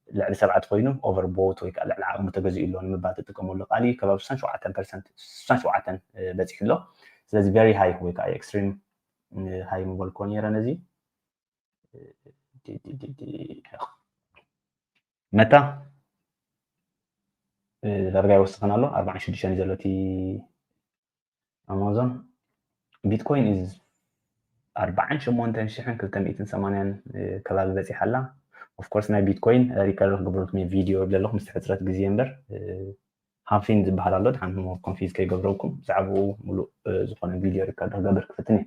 ልዕሊ ሰብዓ ተኾይኑ overbought ወይ ከዓ ልዕሊ ዓቕሙ ተገዚኡ ኣሎ ንምባል ትጥቀመሉ ቃል እዩ። ከባቢ ስሳን ሸውዓተን ፐርሰንት ስሳን ሸውዓተን በፂሑ ኣሎ። ስለዚ very high ወይ ከዓ extreme high ምበልክዎ ነይረ ነዚ መታ ዳርጋ ይወስኸን ኣሎ። ኣርባዓን ሽዱሽተን እዩ ዘሎ እቲ ኣማዞን። ቢትኮይን is ኣርባዓን ሸሞንተን ሽሕን ክልተ ሚእትን ሰማንያን ከባቢ በፂሓ ኣላ። Of course ናይ ቢትኮይን ሪከርድ ክገብረልኩም እየ ቪድዮ ይብል ኣለኹ ምስቲ ሕፅረት ግዜ እምበር halving ዝበሃል ኣሎ። ድሓን more confuse ከይገብረልኩም ብዛዕባኡ ሙሉእ ዝኾነ ቪድዮ ሪከርድ ክገብር ክፍትን እየ።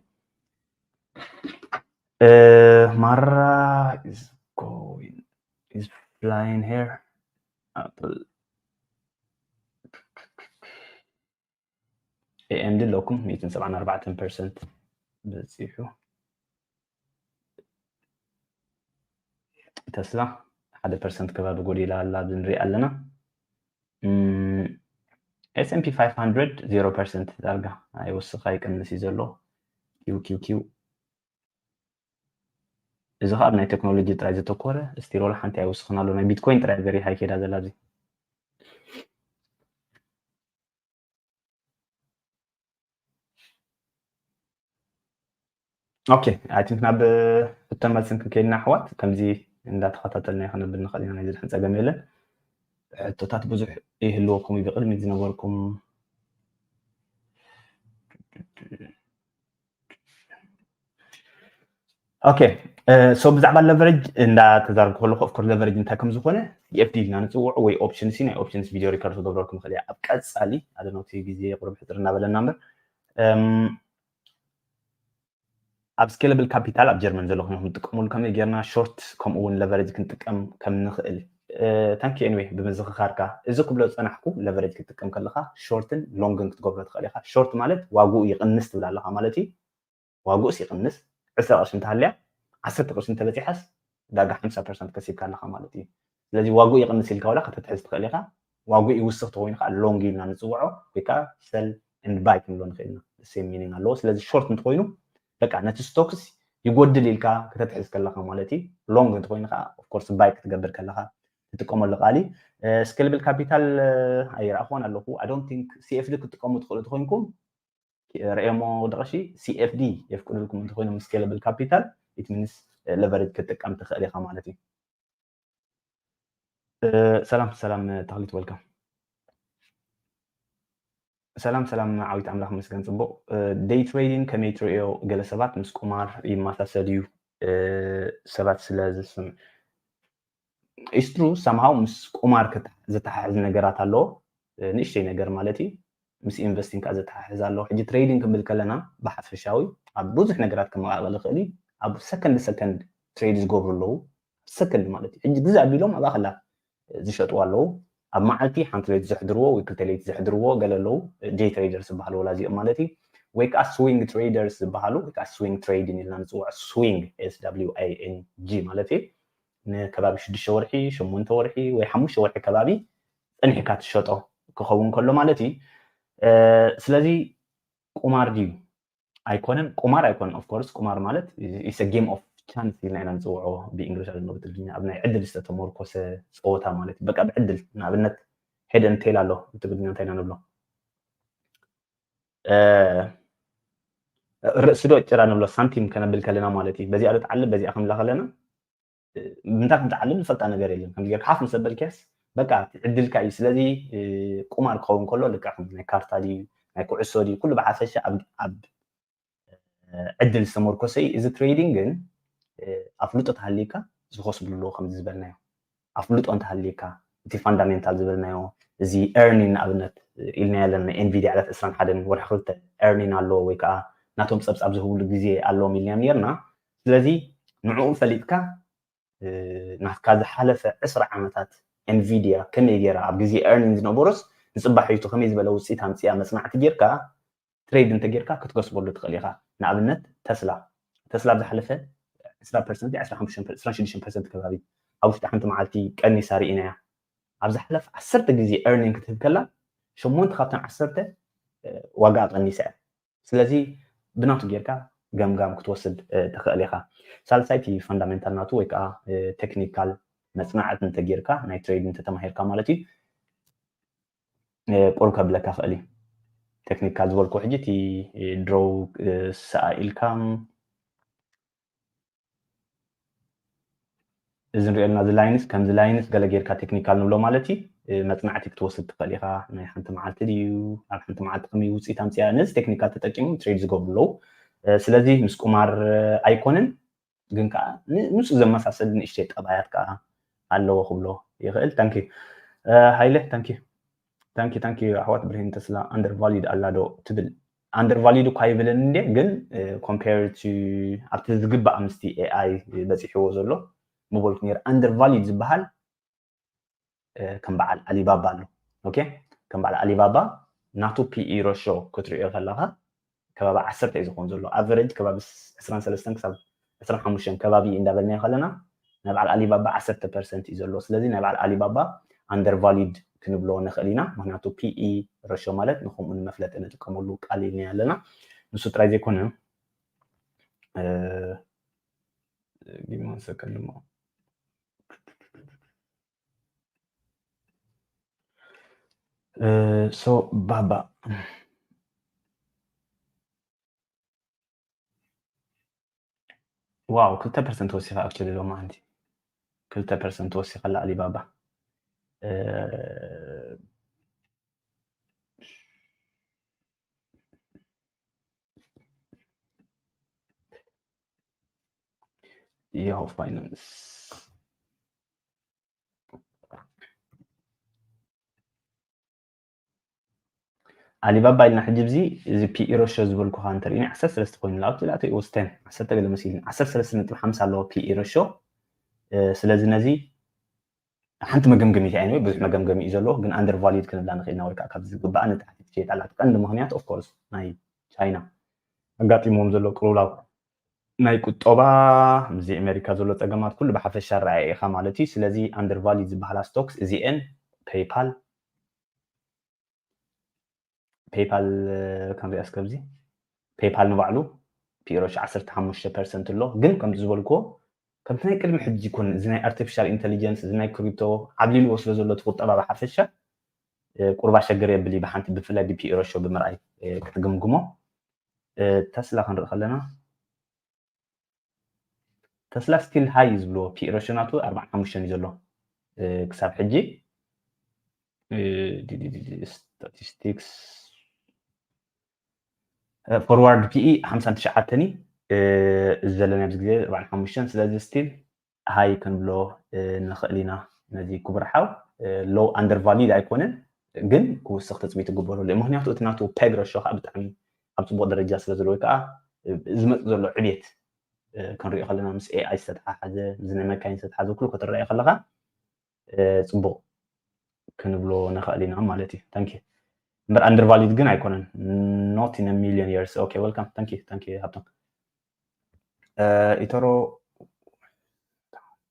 ማራ is going is flying here. Apple, AMD ኣለኩም ሚእትን ሰብዓን ኣርባዕተን ፐርሰንት በፂሑ። ተስላ ሓደ ፐርሰንት ከባቢ ጎዲላ ኣላ ኣብዚ ንሪኣ ኣለና። S&P five hundred zero percent ዳርጋ ኣይወስኽ ኣይቀንስ እዩ ዘሎ። QQQ እዚ ከዓ ኣብ ናይ ቴክኖሎጂ ጥራይ ዘተኮረ ስቲል ሓንቲ ኣይወስኽን ኣሎ። ናይ ቢትኮይን ጥራይ very high ከይዳ ዘላ ኣብዚ። Okay, I think ናብ ሕቶን መልስን ክንከይድ ኢና ኣሕዋት። ከምዚ እንዳተኸታተልና ከነብል ንኽእል ኢና፣ ናይ ዘድሕን ፀገም የለን። ሕቶታት ብዙሕ ይህልወኩም እዩ ብቅድሚት ዝነበርኩም። Okay, so ብዛዕባ leverage እንዳተዛረብኩ ከለኹ of course leverage እንታይ ከም ዝኾነ CFD ኢልና ንፅውዖ ወይ options እዩ። ናይ options ቪድዮ ሪከርድ ክገብረልኩም ይኽእል እየ ኣብ ቀፃሊ። I don't know እቲ ግዜ ቁሩብ ሕፅር እናበለና እምበር ኣብ scalable capital ኣብ ጀርመን ዘለኹም ኢኹም ትጥቀምሉ ከመይ ጌርና short ከምኡ እውን leverage ክንጥቀም ከም ንኽእል። Thank you anyway ብምዝኽኻርካ። እዚ ክብሎ ዝፀናሕኩ leverage ክትጥቀም ከለኻ short ን long ን ክትገብሮ ትኽእል ኢኻ። Short ማለት ዋግኡ ይቕንስ ትብል ኣለኻ ማለት እዩ። ዋግኡስ ይቕንስ ዕስራ ቅርሺ እንተሃልያ ዓሰርተ ቅርሺ እንተበፂሓስ ዳርጋ ሓምሳ ፐርሰንት ከሲብካ ኣለኻ ማለት እዩ። ስለዚ ዋግኡ ይቕንስ ኢልካ ዋላ ከተትሕዝ ትኽእል ኢኻ። ዋግኡ ይውስኽ ተኾይኑ ከዓ long ኢልና ንፅውዖ ወይ ከዓ sell and buy ክንብሎ ንኽእል ኢና። Same meaning ኣለዎ። ስለዚ short እንተኾይኑ በቃ ነቲ ስቶክስ ይጎድል ኢልካ ከተትሕዝ ከለኻ ማለት እዩ። Long እንተኾይኑ ከዓ of course buy ክትገብር ከለኻ ትጥቀመሉ ቃል እዩ። Scalable capital ኣይረኣኽዎን ኣለኹ። I don't think C F D ክትጥቀሙ ትኽእሉ ተኾይንኩም ርእየሞ ደቐሺ። C F D የፍቅዱልኩም እንተኾይኖም scalable capital it means leverage ክትጥቀም ትኽእል ኢኻ ማለት እዩ። ሰላም ሰላም ተኽሊት፣ welcome። ሰላም ሰላም ዓዊት ኣምላኽ መስገን ጽቡቕ። Day trading ከመይ ትርእዮ? ገለ ሰባት ምስ ቁማር ይመሳሰል እዩ ሰባት ስለ ዝስም ኢስትሩ ሳምሃው ምስ ቁማር ዝተሓሕዝ ነገራት ኣለዎ። ንእሽተይ ነገር ማለት እዩ። ምስ ኢንቨስቲንግ ከዓ ዝተሓሕዝ ኣለዎ። ሕጂ ትሬዲንግ ክንብል ከለና ብሓፈሻዊ ኣብ ብዙሕ ነገራት ክመቓቐል ይኽእል እዩ። ኣብ ሰከንድ ሰከንድ ትሬድ ዝገብሩ ኣለዉ። ሰከንድ ማለት እዩ። ሕጂ ግዜ ኣቢሎም ኣብ ኣኸላ ዝሸጥዎ ኣለዉ። ኣብ መዓልቲ ሓንቲ ለይቲ ዘሕድርዎ ወይ ክልተ ለይቲ ዘሕድርዎ ገለ ኣለዉ። Day traders ዝበሃሉ ወላ እዚኦም ማለት እዩ። ወይ ከዓ ስዊንግ ትሬደርስ ዝበሃሉ ወይ ከዓ ስዊንግ ትሬዲንግ ኢልና ንፅውዖ። ስዊንግ S W I N G ማለት እዩ። ንከባቢ ሽዱሽተ ወርሒ፣ ሸሞንተ ወርሒ ወይ ሓሙሽተ ወርሒ ከባቢ ፀኒሕካ ትሸጦ ክኸውን ከሎ ማለት እዩ። ስለዚ ቁማር ድዩ? ኣይኮነን። ቁማር ኣይኮነን። Of course ቁማር ማለት it's a game of chance ኢልና ኢና ንፅውዖ ብእንግሊሽ ኣሎ ብትግርኛ። ኣብ ናይ ዕድል ዝተተመርኮሰ ፀወታ ማለት እዩ። በቃ ብዕድል ንኣብነት head and tail ኣሎ ብትግርኛ እንታይ ኢና ንብሎ? ርእሲ ዶ ጭራ ንብሎ ሳንቲም ከነብል ከለና ማለት እዩ። በዚኣ ዶ ትዓልብ በዚኣ ክንብላ ከለና ምንታይ ከም ትዓልብ ዝፈልጣ ነገር የለን። ከምዚ ጌርካ ሓፍ ምስ ኣበልክያስ በቃ ዕድልካ እዩ። ስለዚ ቁማር ክኸውን ከሎ ልክዕ ከም ናይ ካርታ ድዩ ናይ ኩዕሶ ድዩ ኩሉ ብሓፈሻ ኣብ ዕድል ዝተመርኮሰ እዩ። እዚ ትሬዲንግ ግን ኣፍልጦ ተሃልዩካ ዝኸስብሉ ከምዚ ዝበልናዮ ኣፍልጦ እንተሃልዩካ እቲ ፋንዳሜንታል ዝበልናዮ እዚ ኤርኒንግ ንኣብነት ኢልናዮ ኣለና ኤንቪዲያ ዕለት ዕስራን ሓደን ወርሒ ክልተ ኤርኒንግ ኣለዎ ወይ ከዓ ናቶም ፀብፃብ ዝህብሉ ግዜ ኣለዎም ኢልናዮም ነርና። ስለዚ ንዕኡ ፈሊጥካ ናትካ ዝሓለፈ ዕስራ ዓመታት ኤንቪዲያ ከመይ ገይራ ኣብ ግዜ ኤርኒንግ ዝነበሮስ ንፅባሒቱ ከመይ ዝበለ ውፅኢት ኣምፅያ መፅናዕቲ ጌርካ ትሬድ እንተጌርካ ክትከስበሉ ትኽእል ኢኻ። ንኣብነት ተስላ ተስላ ኣብ ዝሓለፈ ዕስራ ፐርሰንት ዕስራ ሽዱሽተ ፐርሰንት ከባቢ ኣብ ውሽጢ ሓንቲ መዓልቲ ቀኒሳ ርኢናያ። ኣብ ዝሓለፈ ዓሰርተ ግዜ ኤርኒንግ ክትህብ ከላ ሸሞንተ ካብተን ዓሰርተ ዋጋ ቀኒሳ እያ። ስለዚ ብናቱ ጌርካ ገምጋም ክትወስድ ትኽእል ኢኻ። ሳልሳይቲ ፋንዳሜንታል ናቱ ወይ ከዓ ቴክኒካል መፅናዕቲ እንተጌርካ ናይ ትሬድ እንተተማሂርካ ማለት እዩ። ቁሩብ ከብለካ ክእል እዩ። ቴክኒካል ዝበልኩ ሕጂ እቲ ድሮው ሰኣ ኢልካ እዚ ንሪኦ ዘለና እዚ ላይንስ ከምዚ ላይንስ ገለ ጌርካ ቴክኒካል ንብሎ ማለት እዩ። መፅናዕቲ ክትወስድ ትኽእል ኢኻ። ናይ ሓንቲ መዓልቲ ድዩ ኣብ ሓንቲ መዓልቲ ከመይ ውፅኢት ኣምፅያ ነዚ ቴክኒካል ተጠቂሞም ትሬድ ዝገብሩ ኣለዉ። ስለዚ ምስ ቁማር ኣይኮነን ግን ከዓ ንሱ ዘመሳሰል ንእሽተይ ጠባያት ከዓ ኣለዎ ክብሎ ይኽእል። ታንኪ ሃይለ ታንኪ ታንኪ ታንኪ ኣሕዋት ብርሂን ተስላ ኣንደርቫሊድ ኣላ ዶ ትብል? ኣንደርቫሊድ እኳ ይብልን እንዴ ግን ኮምፔር ኣብቲ ዝግባእ ምስቲ ኤኣይ በፂሕዎ ዘሎ ምበልኩ ነይር። ኣንደርቫሊድ ዝበሃል ከም በዓል ኣሊባባ ኣሎ። ኦኬ ከም በዓል ኣሊባባ ናቱ ፒኢ ረሾ ክትሪኦ ከለካ ከባቢ ዓሰርተ እዩ ዝኸውን ዘሎ። ኣቨረጅ ከባቢ ዕስራን ሰለስተን ክሳብ ዕስራን ሓሙሽተን ከባቢ እንዳበልናዮ ከለና ናይ በዓል ኣሊባባ ዓሰርተ ፐርሰንት እዩ ዘሎ። ስለዚ ናይ በዓል ኣሊባባ ኣንደርቫሊድ ክንብሎ ንኽእል ኢና። ምክንያቱ ፒኢ ረሾ ማለት ንከምኡ ንመፍለጢ ንጥቀመሉ ቃል ኢልና ኣለና። ንሱ ጥራይ ዘይኮነ ጊሞን ሰከንድ ሞ ሶ ባባ ዋው ክልተ ፐርሰንት ወሲኻ ኣክቹሊ ሎማዓንቲ ክልተ ፐርሰንት ወሲኻ ኣላ ኣሊባባ። ያሁ ፋይናንስ ኣሊባባ ኢልና ሕጂ ብዚ እዚ ፒኢ ረሾ ዝበልኩኻ እንተሪእኒ ዓሰርተ ሰለስተ ኮይኑ ኣብቲ ላእተ ወስተን ዓሰርተ ገለ መሲልኒ ዓሰርተ ሰለስተ ነጥቢ ሓምሳ ኣለዎ ፒኢ ረሾ። ስለዚ ነዚ ሓንቲ መገምገሚት እያ። ብዙሕ መገምገሚ እዩ ዘለዎ ግን ኣንደር ቫሊድ ክንብላ ንኽእልና ወይ ከዓ ካብ ዝግባኣ ንታሕቲ ትሸይጥ ኣላ። ቀንዲ ምክንያት ኦፍኮርስ ናይ ቻይና ኣጋጢምዎም ዘሎ ቅልውላው ናይ ቁጠባ ምስዚ ኣሜሪካ ዘሎ ፀገማት ኩሉ ብሓፈሻ ረኣየ ኢኻ ማለት እዩ። ስለዚ ኣንደር ቫሊድ ዝበሃላ ስቶክስ እዚኤን ፔይፓል ፔይፓል ክንሪኣ እስከ ኣብዚ ፔይፓል ንባዕሉ ፒሮሽ ዓሰርተ ሓሙሽተ ፐርሰንት ኣሎ ግን ከምቲ ዝበልክዎ ከምቲ ናይ ቅድሚ ሕጂ ይኮን፣ እዚ ናይ ኣርቲፊሻል ኢንተሊጀንስ፣ እዚ ናይ ክሪፕቶ ዓብሊልዎ ስለ ዘሎ እቲ ቁጠባ ብሓፈሻ፣ እ፣ ቁርባ ሸገር የብል እዩ ብሓንቲ፣ ብፍላይ ብፒ ረሾ ብምርኣይ፣ እ፣ ክትግምግሞ። እ፣ ተስላ ክንርኢ ከለና፣ ተስላ ስቲል ሃይ እዩ ዝብልዎ፣ ፒ ረሾ ናቱ ኣርባዓን ሓሙሽተን እዩ ዘሎ፣ እ፣ ክሳብ ሕጂ። እ፣ ዲ-፣ ዲ-፣ ዲ-፣ ዲ-፣ ስታቲስቲክስ፣ እ፣ ፎርዋርድ ፒኢ ሓምሳን ትሽዓተን እዩ፣ እ፣ እዚ ዘለና ኣብዚ ግዜ ኣርባዓን ሓሙሽተን። ስለዚ ስቲል ሃይ ክንብሎ፣ እ፣ ንኽእል ኢና። ነዚ ክቡር ሓው፣ እ፣ ሎው ኣንደር ቫሊድ ኣይኮነን፣ ግን ክውስኽ ትጽቢት ይግበረሉ እዩ። ምኽንያቱ እቲ ናቱ ፔግ ረሾ ከዓ ብጣዕሚ ኣብ ጽቡቕ ደረጃ ስለ ዘሎ፣ ወይ ከዓ፣ እ፣ ዝመጽእ ዘሎ ዕብየት፣ እ፣ ክንሪኦ ከለና ምስ ኤ ኣይ ዝተተሓሓዘ፣ ምስ ናይ መካይን ዝተተሓዘ ኩሉ ክትረኣዮ ከለኻ፣ እ፣ ጽቡቕ ክንብሎ ንኽእል ኢና ማለት እዩ። ታንኪ። እምበር ኣንደር ቫሊድ ግን ኣይኮነን። Not in a million years. Okay, welcome. ታንኪ፣ ታንኪ ሃብቶም። እ፣ ኢተሮ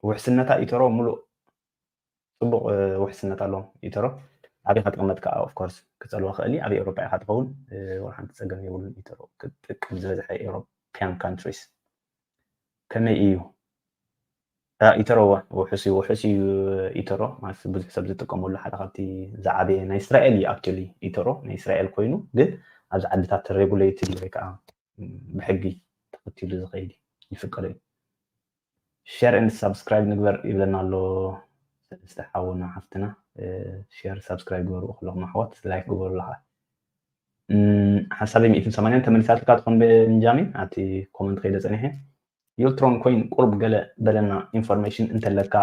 ውሕስነታ ኢተሮ ሙሉእ ጽቡቕ፣ እ፣ ውሕስነት ኣለዎም። ኢተሮ ኣበይ ከተቐመጥ ከዓ፣ ኦፍ ኮርስ፣ ክጸልዋ ክእል እዩ። ኣብ ኤውሮጳ ኢኻ ትኸውን፣ እ፣ ወላ ሓንቲ ጸገም የብሉን። ኢተሮ ክትጥቀም ዝበዝሐ ኤውሮፒያን ካንትሪስ። ከመይ እዩ? እ፣ ኢተሮ፣ እወ፣ ውሑስ እዩ፣ ውሑስ እዩ ኢተሮ። ማለት ብዙሕ ሰብ ዝጥቀመሉ ሓደ ካብቲ ዝዓበየ ናይ እስራኤል እዩ። ኣክቹሊ ኢተሮ ናይ እስራኤል ኮይኑ ግን ኣብዚ ዓድታት ሬጉሌትድ እዩ ወይ ከዓ ብሕጊ ተኸቲሉ ዝኸይድ እዩ፣ ይፍቀዶ እዩ። ሼር ኤንድ ሳብስክራይብ ንግበር ይብለና ኣሎ ሰለስተ ሓውና ሓፍትና። እ፣ ሼር ሳብስክራይብ ግበሩ፣ ኩለኹም ኣሕዋት ላይክ ግበሩ ኣለኻ። እም፣ ሓሳበይ ሚእትን ሰማንያን ተመሊሳትልካ ትኾን ቤንጃሚን፣ ኣብቲ ኮመንት ከይደ ጸኒሐ። ዩልትሮን ኮይን ቁርብ ገለ በለና ኢንፎርሜሽን እንተለካ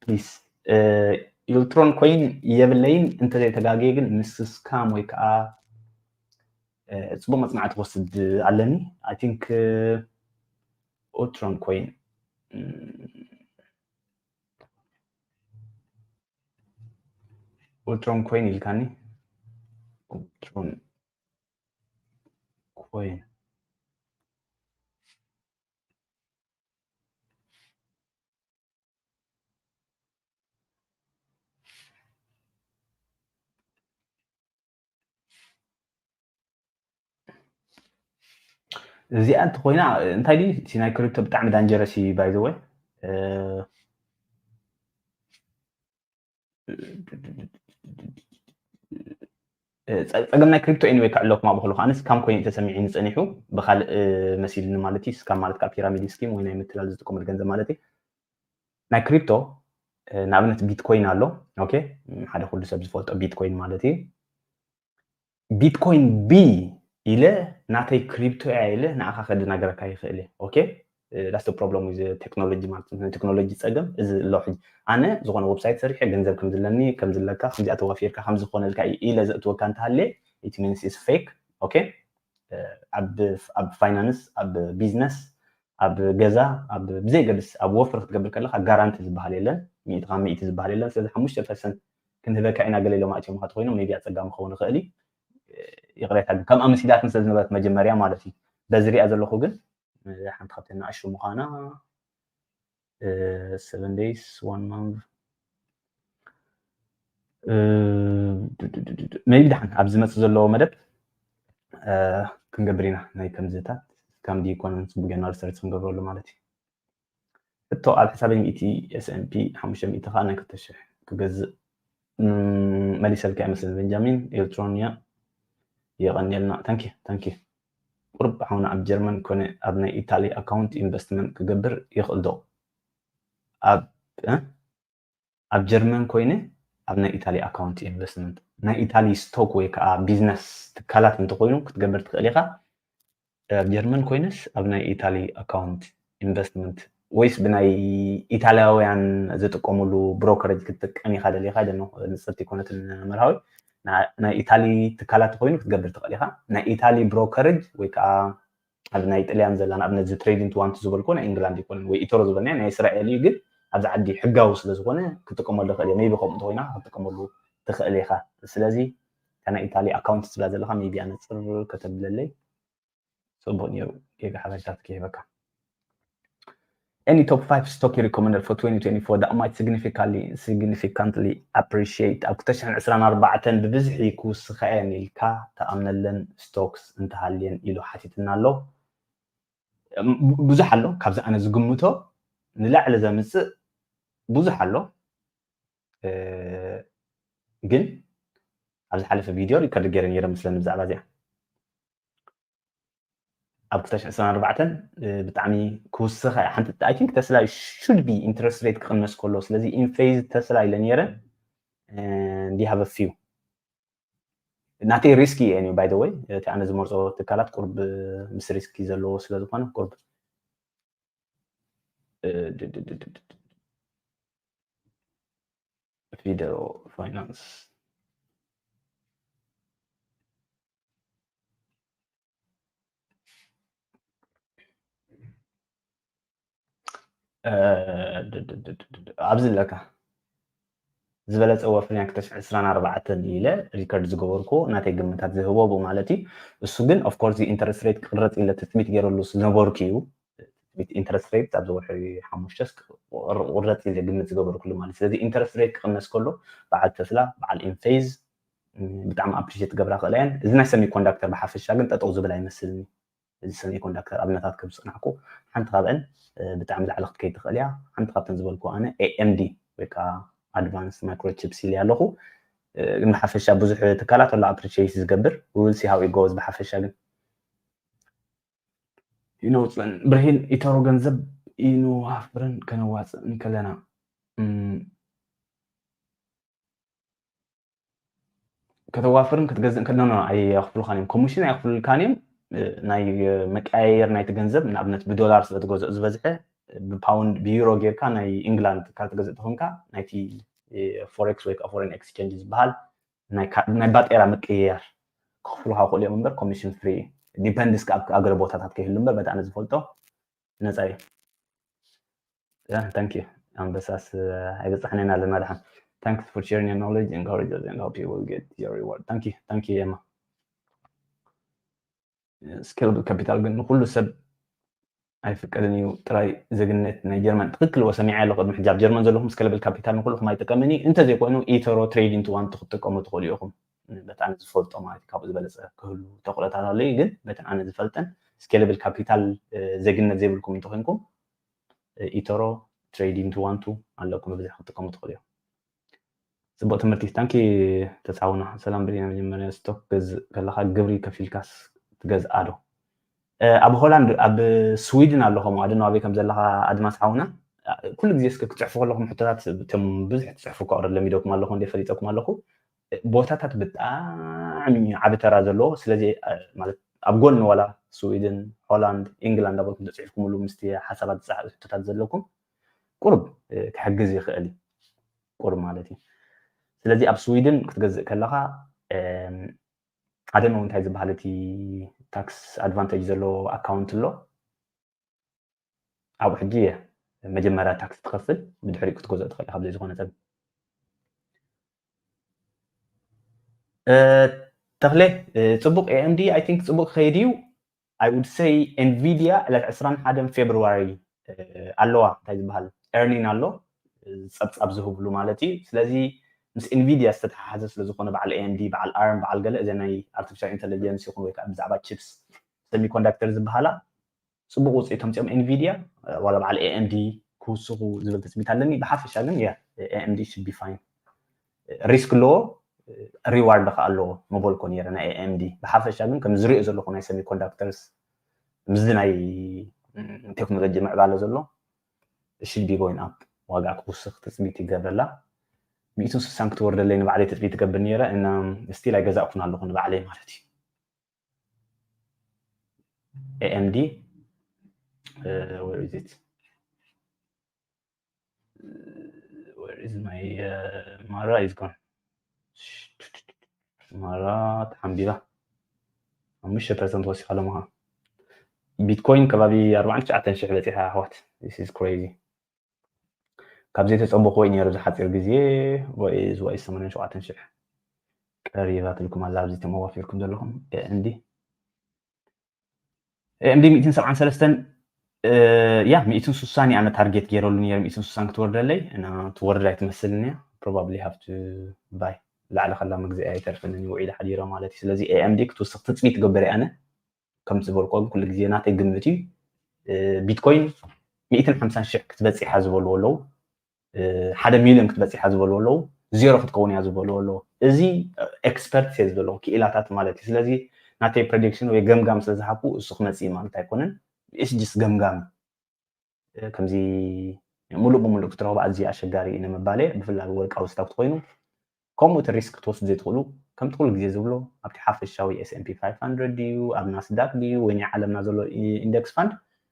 ፕሊስ። እ፣ ዩልትሮን ኮይን የብለይን፣ እንተዘይተጋግየ ግን ምስ ስካም ወይ ከዓ፣ እ፣ ጽቡቕ መጽናዕቲ ክወስድ ኣለኒ። I think፣ እ፣ ኡልትሮን ኮይን፣ እም፣ ኡልትሮን ኮይን ኢልካኒ። ኡልትሮን ኮይን። እዚኣ እንተኾይና እንታይ ድዩ እቲ ናይ ክሪፕቶ ብጣዕሚ ዳንጀረስ እዩ፣ by the way። እ፣ እ፣ ጸ-፣ ጸገም ናይ ክሪፕቶ ኤኒዌይ ክዕለኩም ኣብኡ ከለኹ፣ ኣነ ስካም ኮይን ተሰሚዑኒ ጸኒሑ፣ ብኻልእ፣ እ፣ መሲልኒ ማለት እዩ። ስካም ማለት ከዓ ፒራሚድ ስኪም ወይ ናይ ምትላል ዝጥቀመሉ ገንዘብ ማለት እዩ። ናይ ክሪፕቶ፣ እ፣ ንኣብነት ቢትኮይን ኣሎ። ኦኬ፣ ሓደ ኩሉ ሰብ ዝፈልጦ ቢትኮይን ማለት እዩ። ቢትኮይን ቢ ኢለ ናተይ ክሪፕቶ እያ ኢለ ንዓኻ ከደናግረካ ይኽእል እየ። ኦኬ፣ that's the problem with technology ማለት ነው። ቴክኖሎጂ ጸገም እዚ ኣሎ። ሕጂ ኣነ ዝኾነ ዌብሳይት ሰሪሐ ገንዘብ ከም ዝለኒ፣ ከም ዝለካ፣ ከምዚኣ ተዋፊርካ ከም ዝኾነልካ ኢለ ዘእትወካ እንተሃልየ፣ it means it's fake። ኦኬ፣ ኣብ፣ ኣብ ፋይናንስ፣ ኣብ ቢዝነስ፣ ኣብ ገዛ፣ ኣብ ብዘይገድስ ኣብ ወፍሪ ክትገብር ከለካ ጋራንቲ ዝበሃል የለን፣ ሚእቲ ካብ ሚእቲ ዝበሃል የለን። ስለዚ ሓሙሽተ ፐርሰንት ክንህበካ ኢና ገለ ኢሎም ኣእትዮምካ ተኮይኖም maybe ኣጸጋሚ ክኸውን ይኽእል እዩ። ይቕሬታ ግን ከምኣ መሲላትኒ ስለ ዝነበረት መጀመርያ ማለት እዩ። በዚ ሪኣ ዘለኹ ግን ሓንቲ ካብተን ንኣሽቱ ምዃና፣ እ፣ seven days, one month፣ እ፣ maybe ደሓን ኣብ ዝመጽእ ዘለዎ መደብ፣ እ፣ ክንገብር ኢና። ናይ ከምዚታት ስካም ድዩ ይኮነን ጽቡቅ ጌርና ሪሰርች ክንገብረሉ ማለት እዩ። ሕቶ፣ ኣብ ሕሳበይ ሚእቲ ኤስ ኤን ፒ ሓሙሽተ ሚእቲ ከኣ ናይ ክልተ ሽሕ ክገዝእ፣ እም፣ መሊሰልካ ይመስል ቤንጃሚን። ኤልትሮንያ የቐንየልና። ታንኪ፣ ታንኪ። ቁርብ ሓውና ኣብ ጀርመን ኮነ ኣብ ናይ ኢታሊ ኣካውንት ኢንቨስትመንት ክገብር ይኽእል ዶ? ኣብ፣ እ? ኣብ ጀርመን ኮይነ ኣብ ናይ ኢታሊ ኣካውንት ኢንቨስትመንት፣ ናይ ኢታሊ ስቶክ ወይ ከዓ ቢዝነስ ትካላት እንተኮይኑ ክትገብር ትኽእል ኢኻ። ኣብ ጀርመን ኮይነስ ኣብ ናይ ኢታሊ ኣካውንት ኢንቨስትመንት ወይስ ብናይ ኢታልያውያን ዝጥቀምሉ ብሮከረጅ ክትጥቀም ኢኻ ደሊኻ? ደኖ ንጽርቲ ኮነትን መርሃዊ። ና-፣ ናይ ኢታሊ ትካላት ኮይኑ ክትገብር ትኽእል ኢኻ። ናይ ኢታሊ ብሮከረጅ ወይ ከዓ ኣብ ናይ ጥልያን ዘላ ንኣብነት እዚ ትሬዲንግ ትዋንቲ ዝበልኮ ናይ ኢንግላንድ ይኮነን ወይ ኢተሮ ዝበልናዮ ናይ እስራኤል እዩ፣ ግን ኣብዚ ዓዲ ሕጋዊ ስለ ዝኾነ ክትጥቀመሉ ይኽእል እየ። ሜቢ ከምኡ እንተኮይና ክትጥቀመሉ ትኽእል ኢኻ። ስለዚ እታ ናይ ኢታሊ ኣካውንት ትብላ ዘለኻ ሜቢ ኣነጽር ከተብለለይ ጽቡቕ ነይሩ። ጌጋ ሓበሬታት ክህበካ። Any top five stock you recommended for twenty twenty-four that might significantly, significantly appreciate? ኣብ ክልተ ሽሕን ዕስራን ኣርባዕተን ብብዝሒ ክውስኻ እየን ኢልካ ተኣምነለን ስቶክስ እንተሃልየን ኢሉ ሓቲትና ኣሎ። ብዙሕ ኣሎ፣ ካብዚ ኣነ ዝግምቶ ንላዕሊ ዘምፅእ ብዙሕ ኣሎ። ግን ኣብ ዝሓለፈ ቪድዮ ሪከርድ ገይረ ነይረ ምስለኒ ብዛዕባ እዚኣ። ኣብ ክልተ ሽሕን ዕስራን ኣርባዕተን ብጣዕሚ ክውስኸ ሓንቲ I think ተስላ should be interest rate ክቕነስ ከሎ ስለዚ ኢንፌዝ ተስላ ኢለ ነይረ። እንዲ have a few ናተይ ሪስኪ እየን እዩ by the way እቲ ኣነ ዝመርፆ ትካላት ቁርብ ምስ ሪስኪ ዘለዎ ስለ ዝኾነ ቁርብ ፊደል ፋይናንስ ኣብዚ ኣለካ ዝበለፀ ወፍሪ ናይ ክልተ ሽሕን ዕስራን ኣርባዕተን ኢለ ሪከርድ ዝገበርኩ ናተይ ግምታት ዝህቦ ብኡ ማለት እዩ። እሱ ግን ኦፍኮርስ ኢንተረስት ሬት ክቕረፅ ኢለ ትፅቢት ገይረሉ ዝነበርኩ እዩ። ትፅቢት ኢንተረስት ሬት ኣብዚ ወርሒ ሓሙሽተስ ክቕረፅ ኢለ ግምት ዝገበርኩሉ ማለት ስለዚ ኢንተረስት ሬት ክቕነስ ከሎ በዓል ተስላ በዓል ኢንፌዝ ብጣዕሚ ኣፕሪሼት ገብራ ክእለ እየን። እዚ ናይ ሰሚ ኮንዳክተር ብሓፈሻ ግን ጠጠው ዝብል ኣይመስልኒ። እዚ ሰሚ ኮንዳክተር ኣብነታት ከም ዝፅናሕኩ ሓንቲ ካብአን ብጣዕሚ ላዕሊ ክትከይድ ትኽእል እያ። ሓንቲ ካብተን ዝበልኩ ኣነ ኤኤምዲ ወይ ከዓ ኣድቫንስ ማይክሮቺፕስ ኢለ ኣለኹ። ግን ብሓፈሻ ብዙሕ ትካላት ኣሎ ኣፕሪሼት ዝገብር ውል ሲ ሃው ኢጎዝ ብሓፈሻ ግን ይነውፅን ብርሂን ኢተሮ ገንዘብ ይንዋፍርን ከነዋፅእ እንከለና ከተዋፍርን ክትገዝእ እንከለና ኣየኽፍሉካን እዮም ኮሚሽን ኣየኽፍሉልካን እዮም። ናይ መቀያየር ናይቲ ገንዘብ ንኣብነት ብዶላር ስለ ትገዝኦ ዝበዝሐ ብፓውንድ ብዩሮ ጌርካ ናይ ኢንግላንድ ካብ ትገዝእ ተኾንካ ናይቲ ፎሬክስ ወይ ከዓ ፎሬን ኤክስቼንጅ ዝበሃል ናይ ባጤራ ምቅይያር ክኽፍሉካ ክኽእሉ እዮም እምበር ኮሚሽን ፍሪ ዲፐንድስ ኣብ ኣገለ ቦታታት ከይህሉ እምበር በጣዕሚ ዝፈልጦ ነፃ እዩ። ታንክ ዩ ኣንበሳስ ኣይበፃሕናይና ኣለና ድሓን thanks for sharing your knowledge encourages and hope you will get your reward thank you thank you ኤማ ስኬለብል ካፒታል ግን ንኩሉ ሰብ ኣይፍቀድን እዩ ጥራይ ዜግነት ናይ ጀርመን ትክክል ወሰሚዐ ኣለኩ ቅድሚ ሕጂ ኣብ ጀርመን ዘለኩም ስኬለብል ካፒታል ንኩልኩም ኣይጥቀምን እዩ እንተዘይኮይኑ ኢተሮ ትሬዲንግ ቱ ዋን ቱ ክትጥቀሙ ትክእሉ ኢኹም በጣም ዝፈልጦ ማለት ካብኡ ዝበለፀ ክህሉ ተክእሎታት ኣለዩ ግን በተን ኣነ ዝፈልጠን ስኬለብል ካፒታል ዜግነት ዘይብልኩም እንተኮይንኩም ኢተሮ ትሬዲንግ ቱ ዋን ቱ ኣለኩም ብብዝሒ ክትጥቀሙ ትክእሉ እዮም ፅቡቅ ትምህርቲ ታንኪ ተፃውና ሰላም ብሪና መጀመርያ ስቶክ ገዝእ ከለካ ግብሪ ከፊልካስ ትገዝኣ ዶ ኣብ ሆላንድ ኣብ ስዊድን ኣለኹም ኣደ ኣበይ ከም ዘለካ ኣድማስ ሓውና ኩሉ ግዜ እስከ ክፅሕፉ ከለኩም ሕቶታት እቶም ብዙሕ ትፅሕፉ እኳ ኦረድ ለሚደኩም ኣለኹ እንደ ፈሊጠኩም ኣለኹ ቦታታት ብጣዕሚ ዓቢ ተራ ዘለዎ ስለዚ ማለት ኣብ ጎኒ ዋላ ስዊድን ሆላንድ ኢንግላንድ ኣበልኩም ተፅሒፍኩምሉ ምስቲ ሓሳባት ዝፀሓ ሕቶታት ዘለኩም ቁርብ ክሕግዝ ይኽእል እዩ ቁርብ ማለት እዩ ስለዚ ኣብ ስዊድን ክትገዝእ ከለካ ሓደ ነው እንታይ ዝበሃል እቲ ታክስ ኣድቫንቴጅ ዘለዎ ኣካውንት ኣሎ ኣብኡ ሕጂ እየ መጀመርያ ታክስ ትኸፍል ብድሕሪኡ ክትገዝኦ ትኽእል ካብ ዘይዝኾነ ሰብ ተኽለ ፅቡቅ ኤኤምዲ ኣይ ቲንክ ፅቡቅ ክኸይድ እዩ I would say Nvidia ዕለት ዕስራን ሓደን ፌብርዋሪ ኣለዋ እንታይ ዝበሃል earning ኣሎ ፀብፃብ ዝህብሉ ማለት እዩ ስለዚ ምስ Nvidia ዝተተሓሓዘ ስለዝኾነ በዓል AMD በዓል ARM በዓል ገለ እዚ ናይ artificial intelligence ይኹን ወይ ከዓ ብዛዕባ chips semiconductor ዝበሃላ ፅቡቅ ውፅኢት ተምፅኦም Nvidia ዋላ በዓል AMD ክውስኹ ዝብል ትፅቢት ኣለኒ ብሓፈሻ ግን yeah AMD should be fine risk ኣለዎ reward ከዓ ኣለዎ ምበልኮ ነይረ ናይ AMD ብሓፈሻ ግን ከም ዝሪኦ ዘለኹ ናይ semiconductors ምስዚ ናይ ቴክኖሎጂ ምዕባለ ዘሎ should be going up ዋጋ ክውስኽ ትፅቢት ይገብረላ ሚእትን ስሳን ክትወርደለይ ንባዕለይ ትፅቢት ትገብር ነይረ እና still ኣይገዛእኩን ኣለኹ ንባዕለይ ማለት እዩ AMD uh, where is it where is my uh, Mara is gone ማራ ተሓንቢባ ሓሙሽተ ፐርሰንት ወሲኻ ኣለምኻ ቢትኮይን ከባቢ ኣርባዓን ትሽዓተን ሽሕ በፂሓ ኣሕዋት this is crazy ካብ ዘይተፀበኹ ወይ ነይሩ ዝሓፂር ግዜ ወይ ዝዋይ ሰማንያን ሸውዓተን ሽሕ ቀሪባትልኩም ኣላ ኣብዚ ተመዋፊርኩም ዘለኹም AMD AMD ሚእትን ሰብዓን ሰለስተን ያ ሚእትን ስሳን ኣነ ታርጌት ገይረሉ ነይረ ሚእትን ስሳን ክትወርደለይ እና ትወርድ ኣይትመስልን እያ probably have to buy ላዕሊ ከላ መግዛኢ ኣይተርፈንን ውዒለ ሓዲረ ማለት እዩ ስለዚ AMD ክትውስኽ ትፅቢት ትገብር ኣነ ከም ዝበልኮ ኩሉ ግዜ ናተይ ግምት እዩ ቢትኮይን ሚእትን ሓምሳን ሽሕ ክትበፅሕ እያ ዝበልዎ ኣለዉ። ሓደ ሚልዮን ክትበፅሕ እያ ዝበልዎ ኣለዉ። ዜሮ ክትከውን እያ ዝበልዎ ኣለዉ። እዚ ኤክስፐርት እየ ዝበልዎ ክኢላታት ማለት እዩ። ስለዚ ናተይ ፕሬዲክሽን ወይ ገምጋም ስለ ዝሃብኩ እሱ ክመፅእ ማለት ኣይኮነን። ኢስ ጅስ ገምጋም። ከምዚ ሙሉእ ብሙሉእ ክትረኽቦ ኣዝዩ ኣሸጋሪ እዩ ንምባል እየ። ብፍላይ ወርቃዊ ስታክ ኮይኑ ከምኡ እቲ ሪስክ ክትወስዱ ዘይትኽእሉ ከምቲ ኩሉ ግዜ ዝብሎ ኣብቲ ሓፈሻዊ S&P five hundred ድዩ ኣብ ናስዳክ ድዩ ወይ ናይ ዓለምና ዘሎ ኢንደክስ ፋንድ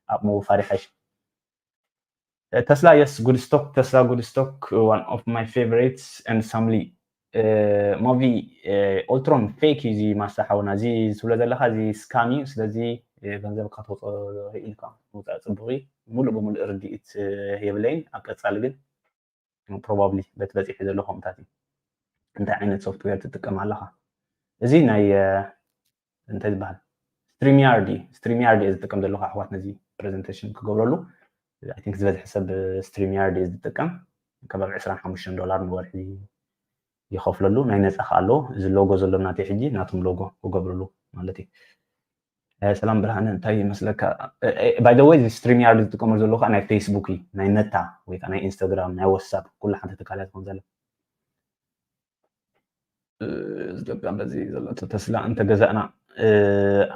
ኣብ ምውፋር ይሓይሽ። ተስላ yes good stock ተስላ good stock one of my favorites and ሳምሊ ሞቪ ኦልትሮን ፌክ እዩ እዚ ማሳ ሓውና እዚ ትብሎ ዘለካ እዚ ስካም እዩ። ስለዚ ገንዘብካ ተውፅኦ ኢልካ ምውፃእ ፅቡቅ እዩ። ሙሉእ ብሙሉእ ርድኢት የብለይን ኣብ ቀፃሊ ግን ፕሮባብሊ በቲ በፂሑ ዘሎ ከምኡታት እዩ። እንታይ ዓይነት ሶፍትዌር ትጥቀም ኣለካ? እዚ ናይ እንታይ ዝበሃል ስትሪም ያርድ እዩ። ስትሪም ያርድ እየ ዝጥቀም ዘለኩ ኣሕዋት ነዚ ፕሬዘንቴሽን ክገብረሉ I think ዝበዝሐ ሰብ ስትሪም ያርድ እየ ዝጥቀም። ከባቢ ዕስራን ሓሙሽተን ዶላር ንወርሒ ይኸፍለሉ ናይ ነፃ ከ ኣለዎ። እዚ ሎጎ ዘሎ ናተይ ሕጂ ናቶም ሎጎ ክገብርሉ ማለት እዩ። ሰላም ብርሃነ እንታይ ይመስለካ? By the way እዚ ስትሪም ያርድ ዝጥቀመሉ ዘለኩ ናይ ፌስቡክ እዩ ናይ መታ ወይ ከዓ ናይ ኢንስታግራም ናይ ዋትሳፕ ኩሉ ሓንቲ ትካል እያ ትኾን ዘላ። ኢትዮጵያ በዚ ዘሎ ተስላ እንተገዛእና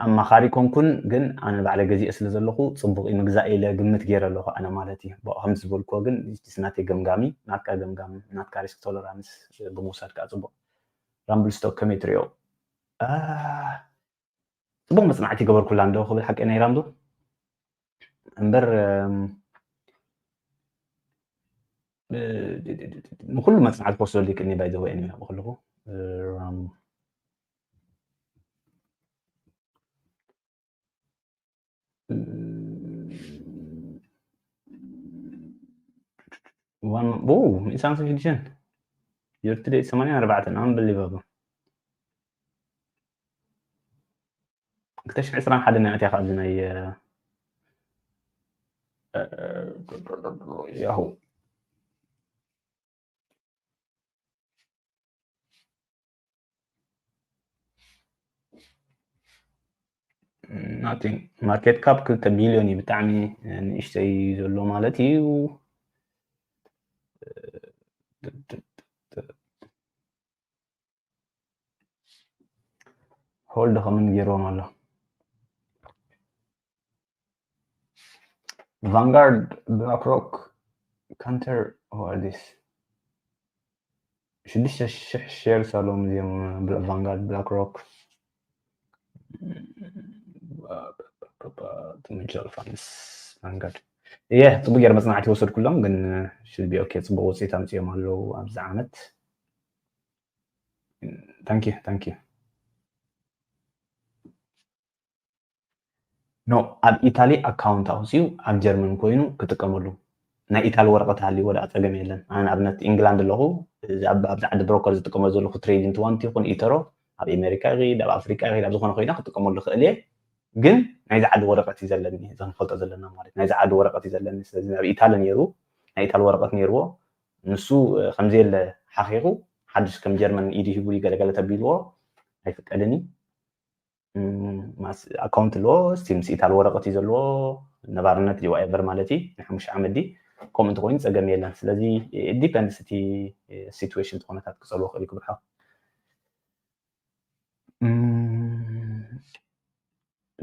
ኣማኻሪ ኮንኩን ግን ኣነ ባዕለ ገዚኤ ስለ ዘለኹ ፅቡቅ እዩ ምግዛእ ኢለ ግምት ገይረ ኣለኹ ኣነ ማለት እዩ። ብኡ ከም ዝበልኩዎ ግን ናተይ ገምጋሚ ናትካ ገምጋም ናትካ ሪስክ ቶለራንስ ብምውሳድ ከዓ ፅቡቅ። ራምብል ስቶክ ከመይ ትሪኦ? ፅቡቅ መፅናዕቲ ገበርኩላ እንዶ ክብል ሓቂ ናይ ራምዶ እምበር ንኩሉ መፅናዕቲ ክወስደሉ ይክእልኒ ባይ ዘወይ እኒ ብክልኩ ሚእትን ሓምሳን ሽዱሽተን year to date ሰማንያን ኣርባዕተን unbelievable። ክልተ ሽሕ ዕስራን ሓደን እያ እቲያ ኣብዚ ናይ ያሁ nothing market cap ክልተ ቢልዮን እዩ ብጣዕሚ ንእሽተይ ዘሎ ማለት እዩ። ሆልድ ከምን ገይርዎም ኣሎ። ቫንጋርድ ብላክ ሮክ ካንተር ሆልዲስ ሽዱሽተ ሽሕ ሼርስ ኣለዎም እዚኦም ቫንጋርድ ብላክ ሮክ ሚቻል ፋንስ ቫንጋርድ እየ ፅቡቅ ገይረ መፅናዕቲ ወሰድኩሎም ግን ሽድ ቢ ኦኬ ፅቡቅ ውፅኢት ኣምፅኦም ኣለዉ ኣብዚ ዓመት። Thank you thank you no ኣብ ኢታሊ ኣካውንት ኣውፅኡ ኣብ ጀርመን ኮይኑ ክጥቀመሉ ናይ ኢታሊ ወረቀት ሃልይዎ ደኣ ፀገም የለን። ኣነ ንኣብነት ኢንግላንድ ኣለኹ ኣብዚ ዓዲ ብሮከር ዝጥቀመሉ ዘለኹ ትሬዲንግ ትዋንቲ ይኹን ኢተሮ ኣብ ኣሜሪካ ይኸይድ ኣብ ኣፍሪቃ ይኸይድ ኣብ ዝኾነ ኮይና ክጥቀመሉ ክእል እየ። ግን ናይዚ ዓዲ ወረቀት እዩ ዘለኒ እዚ ክንፈልጦ ዘለና ማለት ናይዚ ዓዲ ወረቀት እዩ ዘለኒ። ስለዚ ኣብ ኢታሊ ነይሩ ናይ ኢታሊ ወረቀት ነይርዎ ንሱ ከምዘየለ ሓኺኹ ሓድሽ ከም ጀርመን ኢዱ ሂቡ ገለገለ ተቢልዎ ኣይፍቀድን እዩ። ኣካውንት ኣለዎ ስቲል ምስ ኢታል ወረቀት እዩ ዘለዎ ነባርነት ድዩ whatever ማለት እዩ ናይ ሓሙሽተ ዓመት ድዩ ከምኡ እንተኮይኑ ፀገም የለን። ስለዚ ዲፐንድስ እቲ ሲትዌሽን እቲ ኩነታት ክፀልዎ ክእል ይክብርሓ።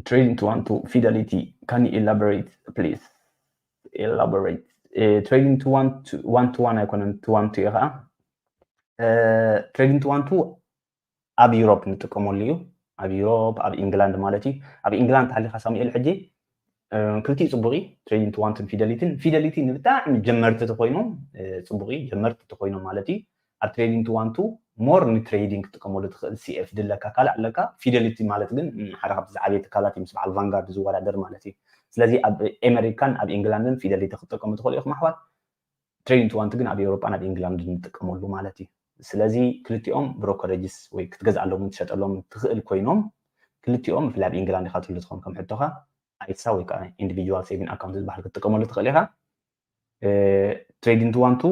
Trading to one to Fidelity can you elaborate please? Elaborate trading to one to one ኣይኮነን to one to እዩ ከዓ trading to one to ኣብ ዩሮፕ ንጥቀመሉ እዩ። ኣብ ዩሮፕ ኣብ ኢንግላንድ ማለት እዩ። ኣብ ኢንግላንድ ተሃሊካ ሳሙኤል ሕጂ ክልቲኡ ፅቡቅ እዩ። Trading to one to ን ፊደሊቲን ፊደሊቲ ንብጣዕሚ ጀመርቲ ተኮይኖም ፅቡቅ እዩ። ጀመርቲ ተኮይኖም ማለት እዩ። ኣብ trading to one to more ንትሬዲንግ ክትጥቀመሉ ትኽእል ሲኤፍ ድለካ ካልእ ኣለካ። ፊደሊቲ ማለት ግን ሓደ ካብቲ ዝዓበየ ትካላት እዩ ምስ በዓል ቫንጋርድ ዝወዳደር ማለት እዩ። ስለዚ ኣብ ኣሜሪካን ኣብ ኢንግላንድን ፊደሊቲ ክትጥቀሙ ትኽእሉ ኢኹም ኣሕዋት። Trading to one to ግን ኣብ ኤውሮጳን ኣብ ኢንግላንድ ንጥቀመሉ ማለት እዩ። ስለዚ ክልቲኦም ብሮከረጅስ ወይ ክትገዝኣሎም ትሸጠሎም ትኽእል ኮይኖም ክልቲኦም ብፍላይ ኣብ ኢንግላንድ ኢካ ትህሉ ትኸውን ከም ሕቶኻ ኣይሳ ወይ ከዓ ኢንዲቪጁዋል ሴቪንግ ኣካውንት ዝበሃል ክትጥቀመሉ ትኽእል ኢኻ። Trading to one to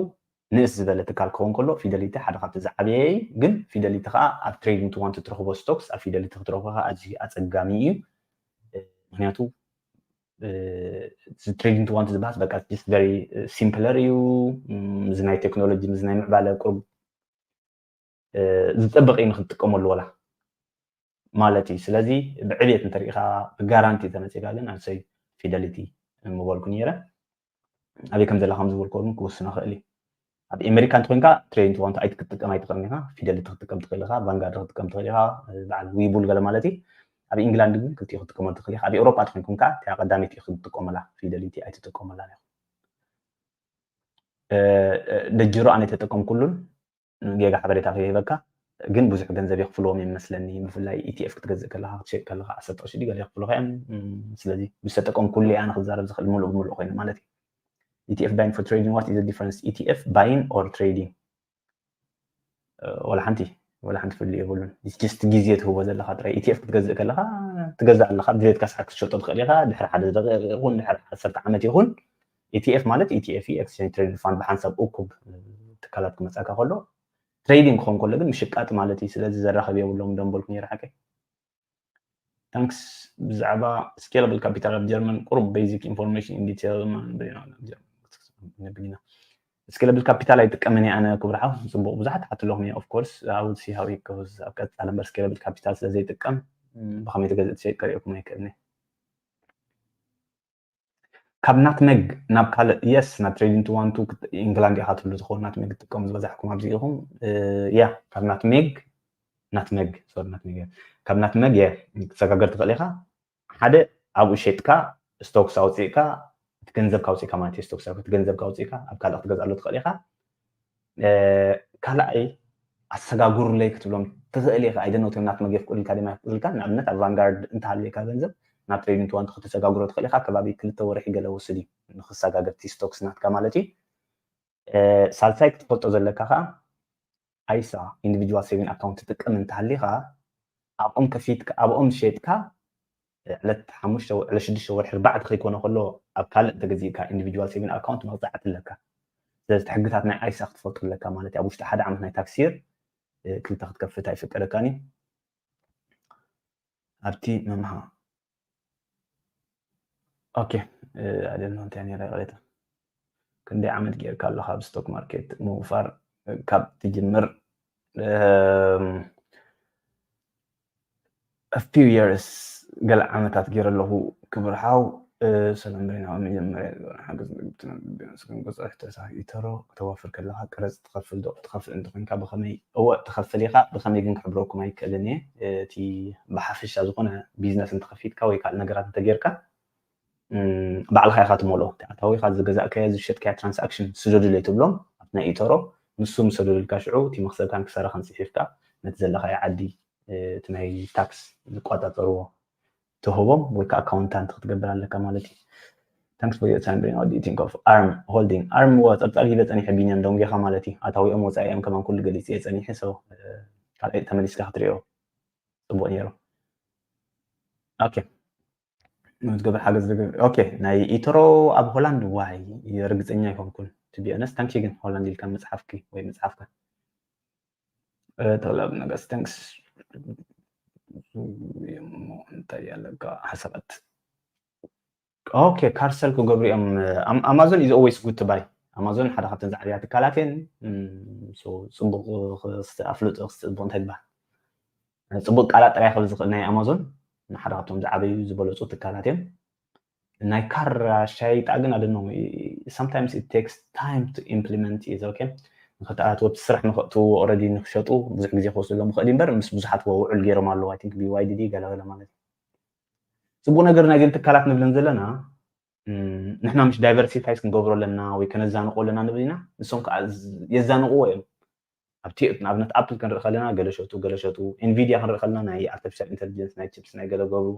ንእስ ዝበለ ትካል ክኸውን ከሎ ፊደሊቲ ሓደ ካብቲ ዝዓበየ እዩ። ግን ፊደሊቲ ከዓ ኣብ Trading to one to ትረኽቦ ስቶክስ ኣብ ፊደሊቲ ክትረኽቦ ከዓ ኣዝዩ ኣፀጋሚ እዩ። ምክንያቱ ትሬዲንግ ቱ ዋን ዝበሃል በቃ ቨሪ ሲምፕለር እዩ። እዚ ናይ ቴክኖሎጂ፣ እዚ ናይ ምዕባለ ቁሩብ ዝጠበቕ እዩ ንክትጥቀመሉ ወላ ማለት እዩ። ስለዚ ብዕብየት እንተሪኢኻ ብጋራንቲ ተመፂእካ ግን ኣንሰይ ፊደሊቲ ምበልኩ ነይረ። ኣበይ ከም ዘላ ከም ዝበልኩ እውን ክውስኖ ክእል እዩ። ኣብ ኣሜሪካ እንተኮይንካ ትሬዲንግ ቱ ዋን ኣይትክትጥቀም ኣይትኽእልን ኢኻ። ፊደሊቲ ክትጥቀም ትኽእል ኢኻ፣ ቫንጋርድ ክትጥቀም ትኽእል ኢኻ፣ በዓል ዊቡል ገለ ማለት እዩ። ኣብ ኢንግላንድ ግን ክልቲኡ ክትጥቀመሉ ትኽእል ኢኻ። ኣብ ኤውሮጳ ተኮይንኩም ከዓ እቲኣ ቀዳመይቲ ኢኹም ትጥቀሙላ፣ ፊደሊቲ ኣይትጥቀሙላን ኢኹም። ደጅሮ ኣነ ተጠቀምኩሉን ጌጋ ሓበሬታ ከይህበካ ግን ብዙሕ ገንዘብ የኽፍልዎም ይመስለኒ። ብፍላይ ኢቲኤፍ ክትገዝእ ከለካ ክትሸጥ ከለካ ዓሰርተ ቅርሺ ድዩ ገለ የኽፍሉካ እዮም። ስለዚ ምስ ተጠቀምኩሉ ኣነ ክዛረብ ዝኽእል ሙሉእ ብሙሉእ ኮይኑ ማለት እዩ። ኢቲኤፍ ባይንግ ፎር ትሬዲንግ ዋት ኢዝ ዲፈረንስ ኢቲኤፍ ባይን ኦር ትሬዲንግ? ወላ ሓንቲ ወላ ሓንቲ ፍልልይ የብሉን። ጅስት ግዜ ትህቦ ዘለካ ጥራይ። ኢቲኤፍ ክትገዝእ ከለካ ትገዝእ ኣለካ፣ ድሌትካ ሰዓት ክትሸጦ ትኽእል ኢካ። ድሕሪ ሓደ ደቂቕ ይኹን ድሕሪ ዓሰርተ ዓመት ይኹን ኢቲኤፍ ማለት ኢቲኤፍ ኤክስቼንጅ ትሬድ ፋንድ ብሓንሳብ እኩብ ትካላት ክመፃካ ከሎ ትሬዲንግ ክኾን ከሎ ግን ምሽቃጥ ማለት እዩ። ስለዚ ዘራኸብ የብሎም ደንበልኩ ነይረ ሓቀይ። ታንክስ። ብዛዕባ ስኬለብል ካፒታል ኣብ ጀርመን ቁሩብ ቤዚክ ኢንፎርሜሽን ኢን ዲቴል ነብና። ስኬለብል ካፒታል ኣይጥቀምን እየ ኣነ ክብርሓው። ጽቡቕ ብዙሓት ሓትለኹም እየ ኦፍኮርስ ኣውድ ሲ ሃው ይከውዝ ኣብ ቀጻሊ እምበር ስኬለብል ካፒታል ስለ ዘይጥቀም ብኸመይ ትገዝእ ትሸይጥ ከርእየኩም ኣይክእልን እየ። ካብ ናትመግ ናብ ካልእ የስ ናብ ትሬዲንግ ቱ ዋን ቱ ኢንግላንድ ኢኻ ትብሉ ትኸውን ናትመግ ትጥቀሙ ዝበዛሕኩም ኣብዚ ኢኹም። ያ ካብ ናትሜግ ናትመግ ሶሪ ናትመግ እያ። ካብ ናትመግ የ ክትሰጋገር ትኽእል ኢኻ። ሓደ ኣብኡ ሸጥካ ስቶክስ ኣውፅእካ እቲ ገንዘብካ ኣውፅእካ ማለት እዩ። ስቶክስ እቲ ገንዘብካ ኣውፅእካ ኣብ ካልእ ክትገዝኣሉ ትኽእል ኢኻ። ካልኣይ ኣሰጋግሩለይ ክትብሎም ትኽእል ኢኻ። ኣይደኖ እቶም ናትመግ የፍቅዱልካ ድማ የፍቅዱልካ። ንኣብነት ኣብ ቫንጋርድ እንተሃልየካ ገንዘብ ናብ ትሬዲንግ ቱ ዋን ቱ ክተሰጋግሮ ትኽእል ኢኻ። ከባቢ ክልተ ወርሒ ገለ ወስድ እዩ ንክሰጋገር እቲ ስቶክስ ናትካ ማለት እዩ። ሳልሳይ ክትፈልጦ ዘለካ ከዓ ኣይሳ ኢንዲቪጁዋል ሴቪንግ ኣካውንት ትጥቀም እንተሃሊኻ ኣብኦም ከፊትካ ኣብኦም ሸጥካ ዕለት ሓሙሽተ ዕለት ሽዱሽተ ወርሒ ኣርባዕተ ከይኮነ ከሎ ኣብ ካልእ እንተገዚእካ ኢንዲቪጁዋል ሴቪንግ ኣካውንት መቕፃዕቲ ኣለካ። ስለዚ እቲ ሕግታት ናይ ኣይሳ ክትፈልጦ ኣለካ ማለት እዩ። ኣብ ውሽጢ ሓደ ዓመት ናይ ታክስ ይር ክልተ ክትከፍት ኣይፍቀደካን እዩ። ኣብቲ መምሃ ኦኬ ኣደና እንታይ ነራ ይቕሬታ ክንደይ ዓመት ጌርካ ኣለኻ ኣብ ስቶክ ማርኬት ምውፋር ካብ ትጅምር a few years ገለ ዓመታት ገይረ ኣለኹ ክብር ሓው ሰላም በይና መጀመርያ ሓገዝ ምግብትና ብቢያንስ ግን ገዛሕ ተሳሂ ተሮ ከተዋፍር ከለኻ ቀረፅ ትኸፍል ዶ ትኸፍል እንተኮንካ ብኸመይ እወ ትኸፍል ኢኻ ብኸመይ ግን ክሕብረኩም ኣይክእልን እየ እቲ ብሓፈሻ ዝኾነ ቢዝነስ እንተኸፊትካ ወይ ካልእ ነገራት እንተጌርካ ባዕልኻ ኢኻ ትመልኦ ኣታዊኻ ዝገዛእካዮ ዝሸጥካዮ ትራንሳክሽን ስደዱለይ ትብሎም ኣብቲ ናይ ኢተሮ ንሱ ምስ ሰደዱልካ ሽዑ እቲ መክሰብካን ክሳራኻን ፅሒፍካ ነቲ ዘለኻዮ ዓዲ እቲ ናይ ታክስ ዝቆፃፀርዎ ትህቦም ወይ ከዓ ኣካውንታንት ክትገብር ኣለካ ማለት እዩ። Thanks for your time Bring what do you think of arm holding arm ዋ ፀብፃብ ሂበ ፀኒሐ ቢንያም ደንጌኻ ማለት እዩ ኣታዊኦም ወፃኢኦም ከማን ኩሉ ገሊፅ እየ ፀኒሐ ሰው ካልኣይ ተመሊስካ ክትሪኦ ፅቡቅ ነይሩ። ኦኬ ዝገብር ሓገዝ ዝገብር ኦኬ ናይ ኢትሮ ኣብ ሆላንድ ዋይ ርግፀኛ ኣይኮንኩን to be honest thank you ግን ሆላንድ ኢልካ መፅሓፍኪ ወይ መፅሓፍካ ተላብ ነገስ thanks እንታይ ኣለካ ሓሳባት ኦኬ ካርሰል ክገብሩ እዮም ኣማዞን is always good to buy ኣማዞን ሓደ ካብተን ዝዓብያ ትካላት እየን ፅቡቅ ኣፍልጦ ክስፅቡቅ እንታይ ዝበሃል ፅቡቅ ቃላት ጥራይ ክብል ዝኽእል ናይ ኣማዞን ንሓደ ካብቶም ዝዓበዩ ዝበለፁ ትካላት እዮም ናይ ካራ ሻይጣ ግን ኣደኖ sometimes it takes time to implement is okay ንክትኣትዎ እቲ ስራሕ ንክእትውዎ already ንክሸጡ ብዙሕ ግዜ ክወስድሎም ይኽእል እዩ እምበር ምስ ብዙሓት ውዕል ገይሮም ኣለዉ I think BYD ገለገለ ማለት እዩ ፅቡቅ ነገር ናይዘን ትካላት ንብለን ዘለና ንሕና ምሽ ዳይቨርሲፋይስ ክንገብሮ ኣለና ወይ ከነዛንቆ ኣለና ንብል ኢና ንሶም ከዓ የዛንቅዎ እዮም ኣብቲ ንኣብነት ኣፕል ክንርኢ ከለና ገለ ሸጡ ገለ ሸጡ ኤንቪድያ ክንርኢ ከለና ናይ ኣርቲፊሻል ኢንተሊጀንስ ናይ ቺፕስ ናይ ገለ ገብሩ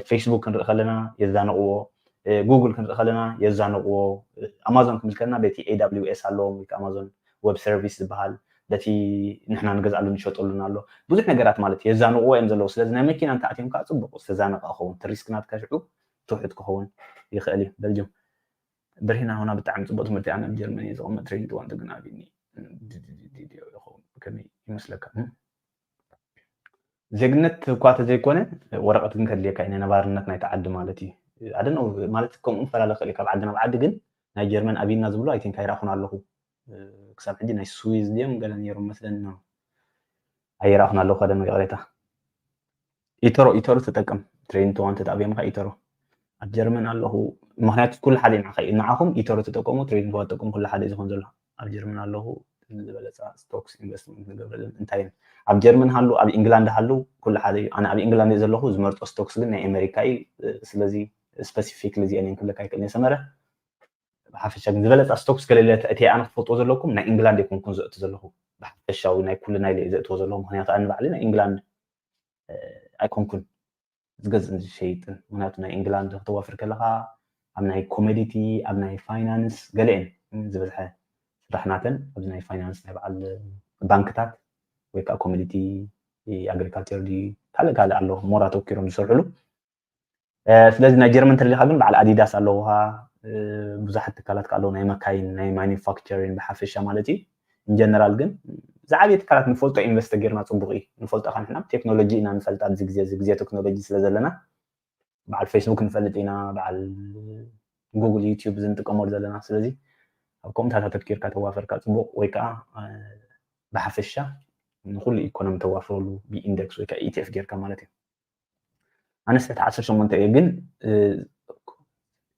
ፌስቡክ ክንርኢ ከለና የዛንቅዎ ጉግል ክንርኢ ከለና የዛንቅዎ ኣማዞን ክምልከልና በቲ AWS ኣለዎም ወይ ኣማዞን ዌብ ሰርቪስ ዝበሃል በቲ ንሕና ንገዝኣሉ ንሸጠሉን ኣሎ ብዙሕ ነገራት ማለት የዛንቅዎ እዮም ዘለዉ ስለዚ ናይ መኪና እንተኣትዮም ከዓ ፅቡቅ ዝተዛነቀ ክኸውን እቲ ሪስክ ናትካ ሽዑ ትውሕድ ክኸውን ይኽእል እዩ በልጅም ብርሂን ኣሁና ብጣዕሚ ፅቡቅ ትምህርቲ ኣነ ኣብ ጀርመን እየ ዝቕመጥ ትሬኒንግ ዋንት ግን ኣብኒ ይኸውን ከመይ ይመስለካ ዜግነት እኳ ተዘይኮነ ወረቀት ግን ከድልየካ እዩ ነባርነት ናይቲ ዓዲ ማለት እዩ ኣደነ ማለት ከምኡ ፈላለ ክእል ካብ ዓዲ ናብ ዓዲ ግን ናይ ጀርመን ኣብና ዝብሉ ኣይቲንክ ኣይረኣኹን ኣለኹ። ክሳብ ሕጂ ናይ ስዊዝ ድዮም ገለ ነይሮም መስለኒ። ኣይረኣኹን ኣለኹ። ኣደነ ይቕሬታ። ኢተሮ ኢተሮ ተጠቀም። ትሬን ተዋን ተጣብዮምካ ኢተሮ ኣብ ጀርመን ኣለኹ። ምክንያቱ ኩሉ ሓደ ንዓኻ እዩ። ንዓኹም ኢተሮ ተጠቀሙ፣ ትሬን ተዋን ተጠቀሙ፣ ኩሉ ሓደ እዩ ዝኾን ዘሎ። ኣብ ጀርመን ኣለኹ ዝበለፃ ስቶክስ ኢንቨስትመንት ንገብረለን እንታይ እዮም ኣብ ጀርመን ሃሉ ኣብ ኢንግላንድ ሃሉ ኩሉ ሓደ እዩ። ኣነ ኣብ ኢንግላንድ እየ ዘለኹ። ዝመርጦ ስቶክስ ግን ናይ ኣሜሪካ እዩ። ስለዚ ስፐሲፊክ እዚአን እዮም ክብለካ ይክእል እየ ሰመረ። ብሓፈሻ ግን ዝበለፃ ስቶክስ ከለለ እቲ ኣነ ክፈልጦ ዘለኩም ናይ ኢንግላንድ ኣይኮንኩን ዘእቱ ዘለኹ። ብሓፈሻዊ ናይ ኩሉ ናይ ዘእትዎ ዘለኹ ምክንያቱ ኣነ ባዕሊ ናይ ኢንግላንድ ኣይኮንኩን ዝገዝእን ዝሸይጥን። ምክንያቱ ናይ ኢንግላንድ ክተዋፍር ከለካ ኣብ ናይ ኮሞዲቲ ኣብ ናይ ፋይናንስ ገለኤን ዝበዝሐ ስራሕ ናተን ኣብዚ ናይ ፋይናንስ ናይ በዓል ባንክታት ወይ ከዓ ኮሞዲቲ ኣግሪካልቸር ድዩ ካልእ ካልእ ኣሎ ሞር ኣተኪሮም ዝሰርሕሉ። ስለዚ ናይ ጀርመን ተደሊካ ግን በዓል ኣዲዳስ ኣለውካ። ብዙሓት ትካላት ኣለዉ ናይ መካይን ናይ ማኒፋክቸሪን ብሓፈሻ ማለት እዩ። ኢንጀነራል ግን ዝዓብየ ትካላት ንፈልጦ ኢንቨስት ጌርና ፅቡቅ እዩ። ንፈልጦ ከ ንሕና ቴክኖሎጂ ኢና ንፈልጥ ኣብዚ ግዜ እዚ ግዜ ቴክኖሎጂ ስለ ዘለና በዓል ፌስቡክ ንፈልጥ ኢና በዓል ጉግል ዩቲዩብ እዚ ንጥቀመሉ ዘለና። ስለዚ ኣብ ከምኡታት ኣተኪርካ ተዋፈርካ ፅቡቅ ወይ ከዓ ብሓፈሻ ንኩሉ ኢኮኖሚ ተዋፍረሉ ብኢንደክስ ወይ ከዓ ኢቲኤፍ ጌርካ ማለት እዩ። ኣነስ ትሕቲ ዓሰርተ ሸሞንተ እየ ግን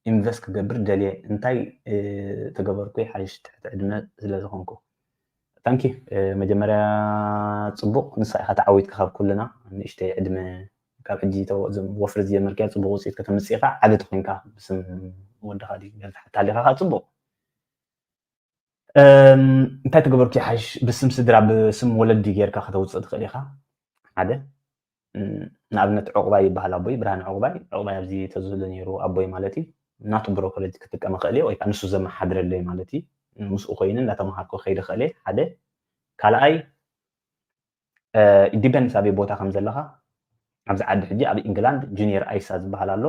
ኢንቨስት ክገብር ደልየ እንታይ ተገበርኩ ሓይሽ ትሕቲ ዕድመ ስለ ዝኾንኩ። ታንኪ መጀመርያ ፅቡቅ ንሳ ኢካ ተዓዊትካ ካብ ኩልና ንእሽተይ ዕድመ ካብ ሕጂ ወፍሪ ዝጀመርክያ ፅቡቅ ውፅኢት ከተምፅእ ኢካ ዓቢ ተኮንካ ብስም ወድካ ድዩ ገለ ትሓታ ኣለካ ከዓ ፅቡቅ እንታይ ትገበርኩ ሓይሽ ብስም ስድራ ብስም ወለዲ ጌርካ ከተውፅእ ትኽእል ኢካ ሓደ ንኣብነት ዕቑባይ ይበሃል ኣቦይ ብርሃን ዕቑባይ ዕቑባይ ኣብዚ ተዝህሉ ነይሩ ኣቦይ ማለት እዩ ናቱ ብሮከረጅ ክጥቀም ክእል እየ ወይ ከዓ ንሱ ዘመሓድረለይ ማለት እዩ ምስኡ ኮይኑ እናተምሃርኩ ከይደ ክእል እየ ሓደ ካልኣይ ዲፐንድስ ኣበይ ቦታ ከም ዘለካ ኣብዚ ዓዲ ሕጂ ኣብ ኢንግላንድ ጁኒየር ኣይሳ ዝበሃል ኣሎ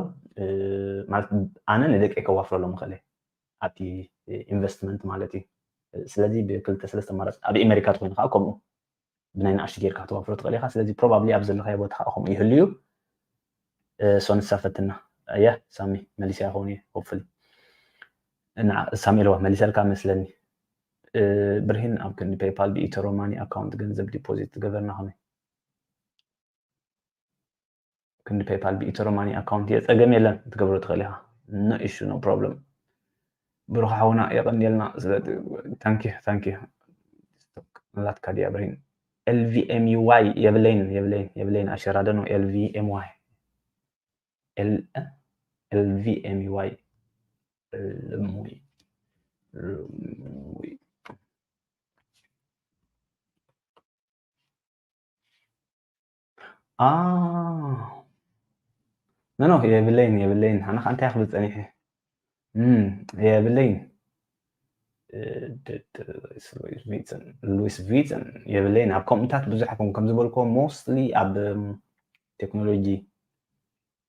ማለት ኣነ ንደቂ ከዋፍረሎም ክእል ኣብቲ ኢንቨስትመንት ማለት እዩ ስለዚ ብክልተ ሰለስተ ማራፂ ኣብ ኤሜሪካ ትኮይኑ ከዓ ከምኡ ብናይ ንኣሽቱ ጌርካ ከተዋፍሮ ትኽእል ኢኻ ስለዚ ፕሮባብሊ ኣብ ዘለካዮ ቦታ ከዓ ከምኡ ይህሉ እዩ ሶ ንሳ ፈትና እያ ሳሚ መሊስያ ከውን እዩ ሆፕፉሊ ሳሙኤል ዋ መሊሰልካ መስለኒ ብርሂን ኣብ ክንዲ ፔይፓል ብኢተሮ ማኒ ኣካውንት ገንዘብ ዲፖዚት ትገበርና ከመይ ክንዲ ፔይፓል ብኢተሮ ማኒ ኣካውንት እየ ፀገም የለን ክትገብሮ ትኽእል ኢኻ no issue no problem ብሩኽ ሓውና የቐንየልና ስለ thank you thank you ናትካ ድያ ብርሂን lvmuy የብለይን የብለይን የብለይን ኣሸራደ ነው lvmuy lvmuy ልሙይ ልሙይ no no የብለይን የብለይን ኣነ ከዓ እንታይ ክብል ፀኒሐ የብለይን ሉዊስ ቪትን የብለይን ኣብ ከምኡታት ብዙሕ ኮም ከም ዝበልኮ mostly ኣብ ቴክኖሎጂ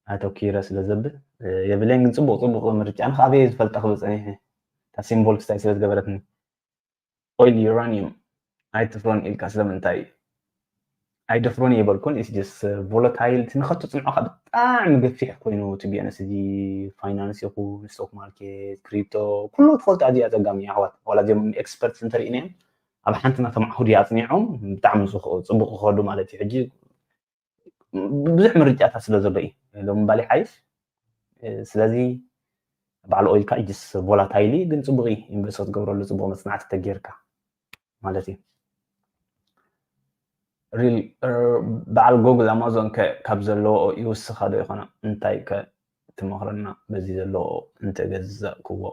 ኣተኪረ ስለ ዘብል የብለይን ግን ፅቡቅ ፅቡቅ ምርጫ ኣነ ከዓ ኣበየ ዝፈልጣ ክብል ፀኒሐ እታ ሲምቦል ክስታይ ስለ ዝገበረትኒ ኦይል ዩራኒየም ኣይትፍሮን ኢልካ ስለምንታይ ኣይደፍሮን የበልኩን ስ ቮለታይል ንኸቱ ፅንዖካ ብጣዕሚ ገፊሕ ኮይኑ ትቢያነስ እዚ ፋይናንስ ይኹን ስቶክ ማርኬት ክሪፕቶ ኩሉ ትፈልጡ ኣዚ ኣፀጋሚ ኣሕዋት ዋላ እዚኦም ኤክስፐርትስ እንተርኢናዮም ኣብ ሓንቲ ናቶም ዓውዲ ኣፅኒዖም ብጣዕሚ ፅቡቅ ክኸዱ ማለት እዩ ሕጂ ብዙሕ ምርጫታት ስለ ዘሎ እዩ ሎም ባሊ ሓይሽ ስለዚ በዓል ኦይልካ ጅስ ቮላታይል ግን ፅቡቅ ኢንቨስት ክትገብረሉ ፅቡቅ መፅናዕቲ ተጌርካ ማለት እዩ በዓል ጎግል ኣማዞን ከ ካብ ዘለዎ ይውስኻ ዶ ይኮነ እንታይ ከ ትመክረና በዚ ዘለዎ እንተገዛእክዎ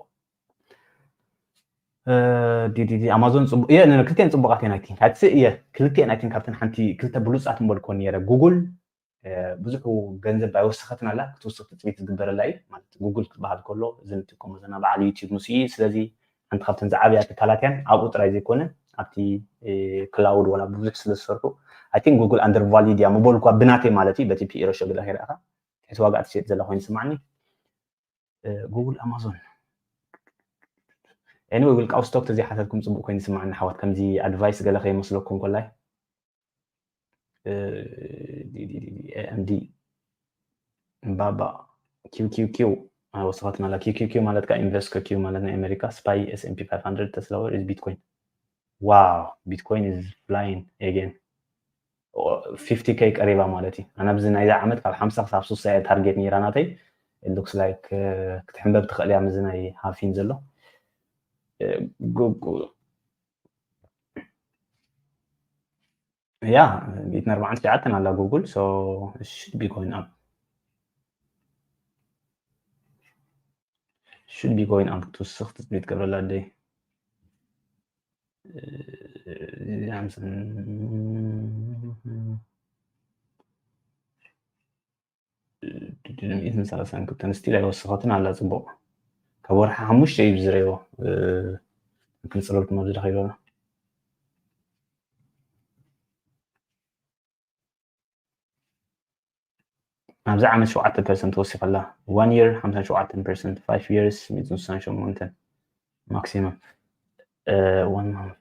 ዲዲዲ ኣማዞን ክልቲአን ፅቡቃት እየን ኣይቲንክ ኣትስ እየ ክልቲአን ኣይቲንክ ካብተን ሓንቲ ክልተ ብሉፃት ምበልኮ ነረ ጉግል ብዙሕ ገንዘብ ኣይወሰኸትን ኣላ ክትወስኽ ትፅቢት ዝግበረላ እዩ ማለት ጉግል ክትበሃል ከሎ እዚ ንጥቀሞ ዘለና በዓል ዩቲብ ምስ እዩ ስለዚ ሓንቲ ካብተን ዝዓበያ ትካላት እያን ኣብኡ ጥራይ ዘይኮነ ኣብቲ ክላውድ ዋላ ብዙሕ ስለ ዝሰርሑ ኣይቲንክ ጉግል ኣንደር ቫሊድ እያ ምበልኳ ብናተይ ማለት እዩ በቲ ፒኢሮ ሸግላ ከይረኣኻ ትሕቲ ዋጋ ትሸጥ ዘላ ኮይኑ ስማዕኒ ጉግል ኣማዞን ኤኒወይ ውልቃዊ ስቶክ ተዘይሓተትኩም ፅቡቅ ኮይኑ ይስማዓኒ ሓዋት ከምዚ ኣድቫይስ ገለ ከይመስለኩም ኮላይ ኤምዲ ባባ QQQ ወሰኸትና ኣላ። QQQ ማለት ከዓ ኢንቨስት ኪው ማለት ናይ ኣሜሪካ፣ spy S&P five hundred፣ Tesla፣ where is Bitcoin? Wow, Bitcoin is flying again. Fifty K ቀሪባ ማለት እዩ። ኣነ ኣብዚ ናይዛ ዓመት ካብ ሓምሳ ክሳብ ስሳ እየ ታርጌት ነይራ ናተይ። It looks like ክትሕንበብ ትኽእል እያ ምስዚ ናይ ሃፊን ዘሎ። Yeah, ሚእትን ኣርባዓን ትሽዓተን ኣላ ጉግል። So it should be going up. Should be going up. ትውስኽ ትፅቢት ገብረላ ኣደይ። ሚእትን ሰላሳን ክልተን ስቲል ኣይወሰኸትን ኣላ። ፅቡቕ፣ ካብ ወርሒ ሓሙሽተ እዩ ዝረይዎ። ክንፅለልኩም ኣብዚ ደኸይበና ኣብዚ ዓመት ሸውዓተ ፐርሰንት ወሲኸላ። One year ሓምሳ ሸውዓተ ፐርሰንት፣ five years ሚእትን ስሳን ሸሞንተን ማክሲመም። One month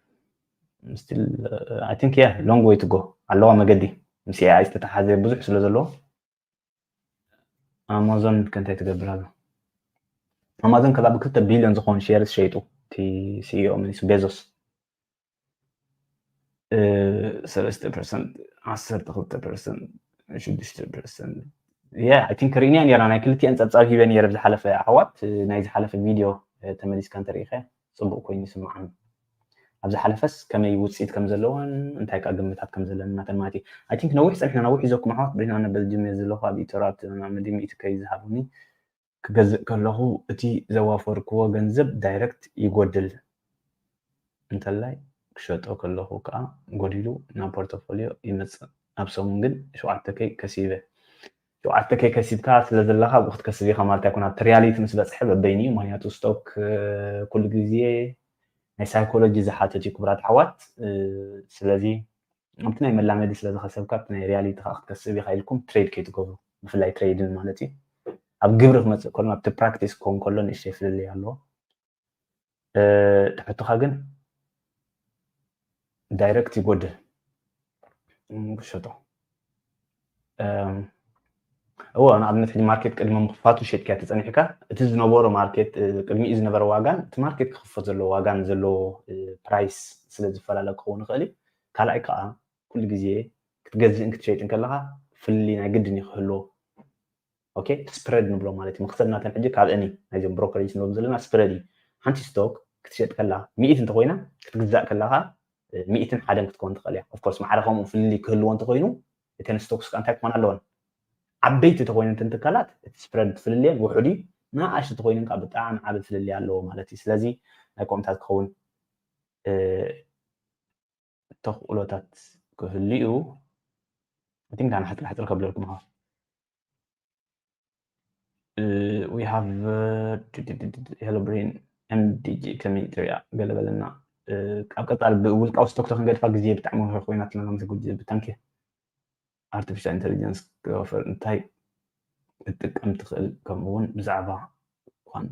still, I think, yeah, long way to go። ኣለዋ መገዲ፣ ምስ ኤኣይ ዝተተሓዘ ብዙሕ ስለ ዘለዎ። ኣማዞን ከንታይ ትገብር ኣሎ? ኣማዞን ከላ ብክልተ ቢልዮን ዝኾኑ ሼርስ ሸይጡ እቲ ሲኢኦ መሊሱ፣ ቤዞስ። ሰለስተ ፐርሰንት፣ ዓሰርተ ክልተ ፐርሰንት፣ ሽዱሽተ ፐርሰንት። Yeah, I think ርኢናያ ነይራ። ናይ ክልቲኤን ጸብጻብ ሂበ ነይረ ብዝሓለፈ ኣሕዋት፣ ናይ ዝሓለፈ ቪድዮ ተመሊስካ እንተርኢኸ ጽቡቕ ኮይኑ ይስምዓኒ። ኣብ ዝሓለፈስ ከመይ ውጽኢት ከም ዘለዎን እንታይ ከኣ ግምታት ከም ዘለኒ እናተን ማለት እዩ። I think ነዊሕ ጸኒሕና፣ ነዊሕ ሒዘኩም ኣሕዋት፣ ብሪና ኣነ በልጅም እየ ዘለኹ፣ ኣብ ኢቶራት መዲ ሚእቲ ከይ ዝሃቡኒ ክገዝእ ከለኹ እቲ ዘዋፈርክዎ ገንዘብ ዳይረክት ይጎድል። እንተላይ ክሸጦ ከለኹ ከኣ ጎዲሉ ናብ ፖርቶፎሊዮ ይመጽእ። ኣብ ሰሙን ግን ሸውዓተ ከይ ከሲበ። ሸውዓተ ከይ ከሲብካ ስለ ዘለኻ ኣብኡ ክትከስብ ኢኻ ማለት ኣይኮነ። ኣብቲ ሪያሊቲ ምስ በጽሐ በበይኑ እዩ። ምኽንያቱ ስቶክ ኩሉ ግዜ ናይ ሳይኮሎጂ ዝሓትት እዩ ክቡራት ኣሕዋት። ስለዚ ኣብቲ ናይ መላመዲ ስለ ዝኸሰብካ ኣብቲ ናይ ሪያሊቲ ከዓ ክትከስብ ኢኻ ኢልኩም ትሬድ ከይትገብሩ፣ ብፍላይ ትሬድን ማለት እዩ። ኣብ ግብሪ ክመፅእ ከሎ ኣብቲ ፕራክቲስ ክኸውን ከሎ ንእሽተይ ፍልልይ ኣለዎ። ትሕትኻ ግን ዳይረክት ይጎድል። ክሸጦ እዎ ንኣብነት ሕጂ ማርኬት ቅድሚ ምኽፋቱ ሸጥካ ተፀኒሕካ እቲ ዝነበሮ ማርኬት ቅድሚኡ ዝነበረ ዋጋን እቲ ማርኬት ክኽፈት ዘለዎ ዋጋን ዘለዎ ፕራይስ ስለ ዝፈላለ ክኸውን ይኽእል እዩ። ካልኣይ ከዓ ኩሉ ግዜ ክትገዝእን ክትሸይጥን ከለካ ፍልልይ ናይ ግድን እዩ ክህልዎ። ኦኬ ስፕረድ ንብሎ ማለት እዩ። መክሰብ ናተን ሕጂ ካብ እኒ ናይዞም ብሮከሬጅ ንብሎም ዘለና ስፕረድ እዩ። ሓንቲ ስቶክ ክትሸጥ ከላ ሚእቲ እንተኮይና ክትግዛእ ከላካ ሚእትን ሓደን ክትከውን ትኽእል እያ። ኦፍኮርስ ማዕረ ከምኡ ፍልልይ ክህልዎ እንተኮይኑ እተን ስቶክስ ከዓ እንታይ ክኾን ኣለወን? ዓበይቲ ተኮይነን እተን ትካላት እቲ ስፕረድ ፍልልየን ውሑድ እዩ። ንኣሽቱ ተኮይነን ከዓ ብጣዕሚ ዓቢ ፍልልይ ኣለዎ ማለት እዩ። ስለዚ ናይ ከምኡታት ክኸውን ተኽእሎታት ክህልዩ I think ኣነ ሓፅር ሓፅር ከብለልኩም ኣኻ we have hello brain MDG ከመይ ትሪኣ ገለ በለና። ኣብ ቀፃሊ ብውልቃዊ ስቶክ ተክንገድፋ ግዜ ብጣዕሚ ውሑድ ኮይናትና ሎምቲ ጉጅ ብታንኪ ኣርቲፊሻል ኢንቴሊጀንስ ክወፈር እንታይ ክትጥቀም ትኽእል ከምኡ እውን ብዛዕባ ኳን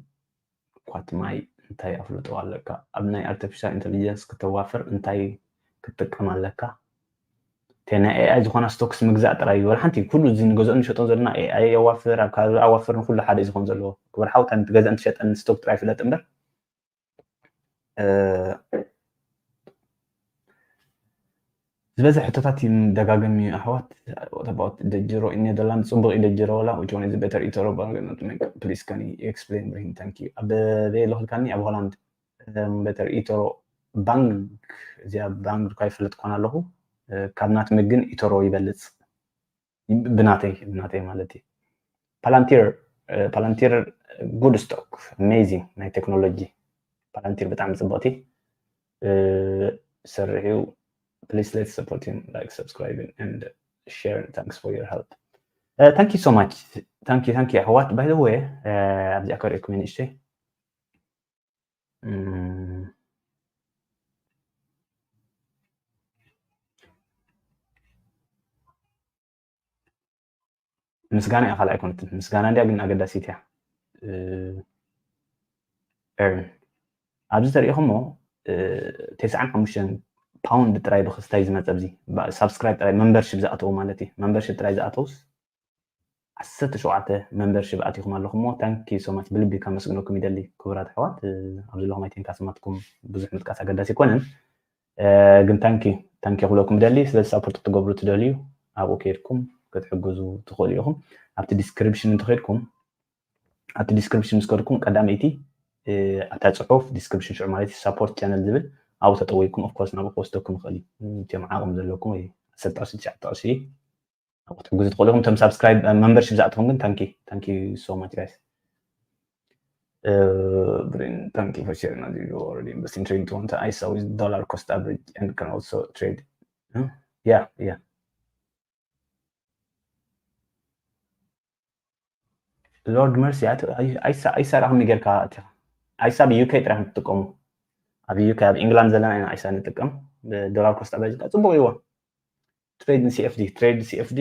ኳትማይ እንታይ ኣፍልጦ ኣለካ? ኣብ ናይ ኣርቲፊሻል ኢንቴሊጀንስ ክተዋፍር እንታይ ክትጥቀም ኣለካ? ናይ ኤኣይ ዝኾና ስቶክስ ምግዛእ ጥራይ እዩ። ወላ ሓንቲ ኩሉ እዚ ንገዝኦን ንሸጦን ዘለና ኤኣይ የዋፍር ኣብ ከባቢ ኣዋፍር ንኩሉ ሓደ እዩ ዝኾን ዘለዎ። ክቡር ሓው እንታይ ትገዝእን ትሸጠን ስቶክ ጥራይ ፍለጥ እምበር ዝበዝሕ ሕቶታት ይደጋገም እዩ ኣሕዋት። What about ደጅሮ in Netherlands? ጽቡቕ እዩ ደጅሮ ወላ which one is better ኢቶሮ please can you explain ብርሂን thank you። ኣብ በየ ኣለኹ ኢልካኒ ኣብ ሆላንድ better ኢቶሮ ባንክ እዚኣ ባንክ ዱካ ይፈልጥ ኮን ኣለኹ ካብ ናት ምግን ኢቶሮ ይበልጽ ብናተይ ብናተይ ማለት እዩ። Palantir Palantir good stock amazing ናይ ቴክኖሎጂ Palantir ብጣዕሚ ጽብቕቲ ስርሒው please let's support him like subscribing and share thanks for your help thank you so much thank you thank you ኣሕዋት by the way ኣብዚኣ ከርእየኩም ንእሽተይ ምስጋና እያ ካልእ ኣይኮነትን ምስጋና እንዲያ ግን ኣገዳሲት እያ earn ኣብዚ ተሪኢኹሞ ተስዓን ሓሙሽተን ፓውንድ ጥራይ ብክስታይ ዝመፀ ኣብዚ ሳብስክራይብ ጥራይ መምበርሽፕ ዝኣተው ማለት እዩ መምበርሽፕ ጥራይ ዝኣተውስ ዓሰርተ ሸውዓተ membership ኣቲኹም ኣለኹም እሞ thank you so much ብልቢ ከመስግነኩም ይደሊ ክቡራት ኣሕዋት። ኣብ ዘለኹም ኣይቴንካ ስማትኩም ብዙሕ ምጥቃስ ኣገዳሲ ኣይኮነን። ግን thank you thank you ክብለኩም ደሊ ስለዚ support ክትገብሩ ትደልዩ ኣብኡ ከይድኩም ክትሕግዙ ትኽእሉ ኢኹም። ኣብቲ description እንተኸይድኩም ኣብቲ description ምስ ከድኩም ቀዳመይቲ ኣታ ፅሑፍ description ሽዑ ማለት support channel ዝብል ኣብኡ ተጠወይኩም of course ናብኡ ክወስደኩም ይኽእል እዩ። እቲኦም ዓቕም ዘለኩም ወይ ዓሰርተ ቅርሺ ትሽዓተ ቅርሺ ኣብኡ ክትሕግዙ ትኽእሉ ኢኹም። እቶም subscribe membership ዝኣተኹም ግን thank you thank you so much guys. Uh, Brin, thank you for sharing as usual already investing trading to one I saw with dollar cost average and can also trade. Huh? Yeah, yeah. Lord mercy ኣይሰራእኹም ጌርካ ኣይሳ ኣብ UK ጥራሕ ንትጥቀሙ ኣብ UK ኣብ ኢንግላንድ ዘለና ኢና ኣይሳ ንጥቀም። ዶላር ኮስት ኣበጅ ጽቡቕ ይዎ trade CFD trade CFD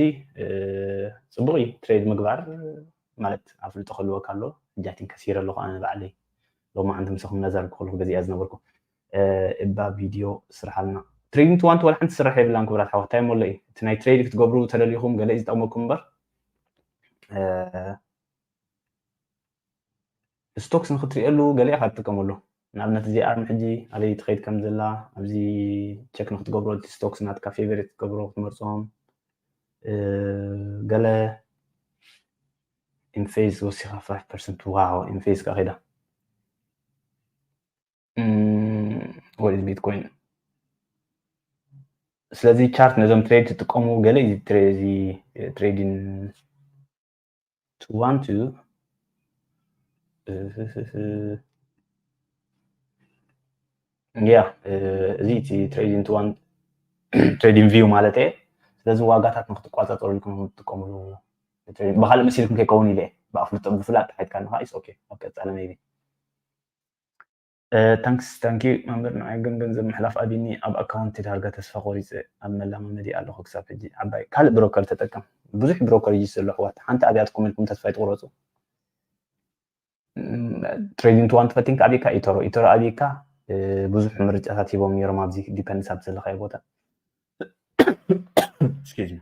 ጽቡቕ እዩ trade ምግባር ማለት ኣፍልጦ ከልወካ ኣሎ። ሕጃቲን ከሲረ ኣለኹ ኣነ ባዕለይ ሎማ ዓንቲ ምሳኹም እናዛረብኩ ከለኹ ገዚኣ ዝነበርኩ እባ ቪድዮ ስርሓልና። Trading to one ወላ ሓንቲ ስራሕ የብላን ክቡራት ሓወት እንታይ ሞሎ እዩ እቲ ናይ trade ክትገብሩ ተደሊኹም ገለ እዩ ዝጠቕመኩም እምበር stocks ንክትሪእሉ ገለ ኢኻ ትጥቀመሉ። ንኣብነት እዚ ኣርም ሕጂ ኣበይ ትኸይድ ከም ዘላ ኣብዚ check ንክትገብሮ እቲ stocks ናትካ favorite ክትገብሮ ክትመርጾም ገለ ኢንፌዝ ወሲኻ five percent wow ኢንፌዝ ከ ኸይዳ what is Bitcoin? ስለዚ chart ነዞም trade ትጥቀሙ ገለ እዚ trading to one to yeah እዚ እቲ trading to one trading view ማለት እየ። ስለዚ ዋጋታት ንክትቋፃፀሩ ኢልኩም ትጥቀምሉ ብካልእ መሲልኩም ከይከውን ኢለ ብኣፍልጦ ብፍላጥ ተሓይትካ ንካ is okay ኣብ ቀፃሊ maybe thanks thank you መምህር ንዓይ ግን ገንዘብ ምሕላፍ ኣቢኒ ኣብ ኣካውንት ዳርጋ ተስፋ ቆሪፀ ኣብ መላማመዲ ኣለኹ ክሳብ ሕጂ ዓባይ ካልእ broker ተጠቀም ብዙሕ broker እዩ ዘሎ ኣሕዋት ሓንቲ ኣብያትኩም ኢልኩም ተስፋ ይትቁረፁ trading to one ፈቲንካ ኣቢካ ኢቶሮ ኢቶሮ ኣቢካ ብዙሕ ምርጫታት ሂቦም ነይሮም ኣብዚ depends ኣብ ዘለካዮ ቦታ excuse me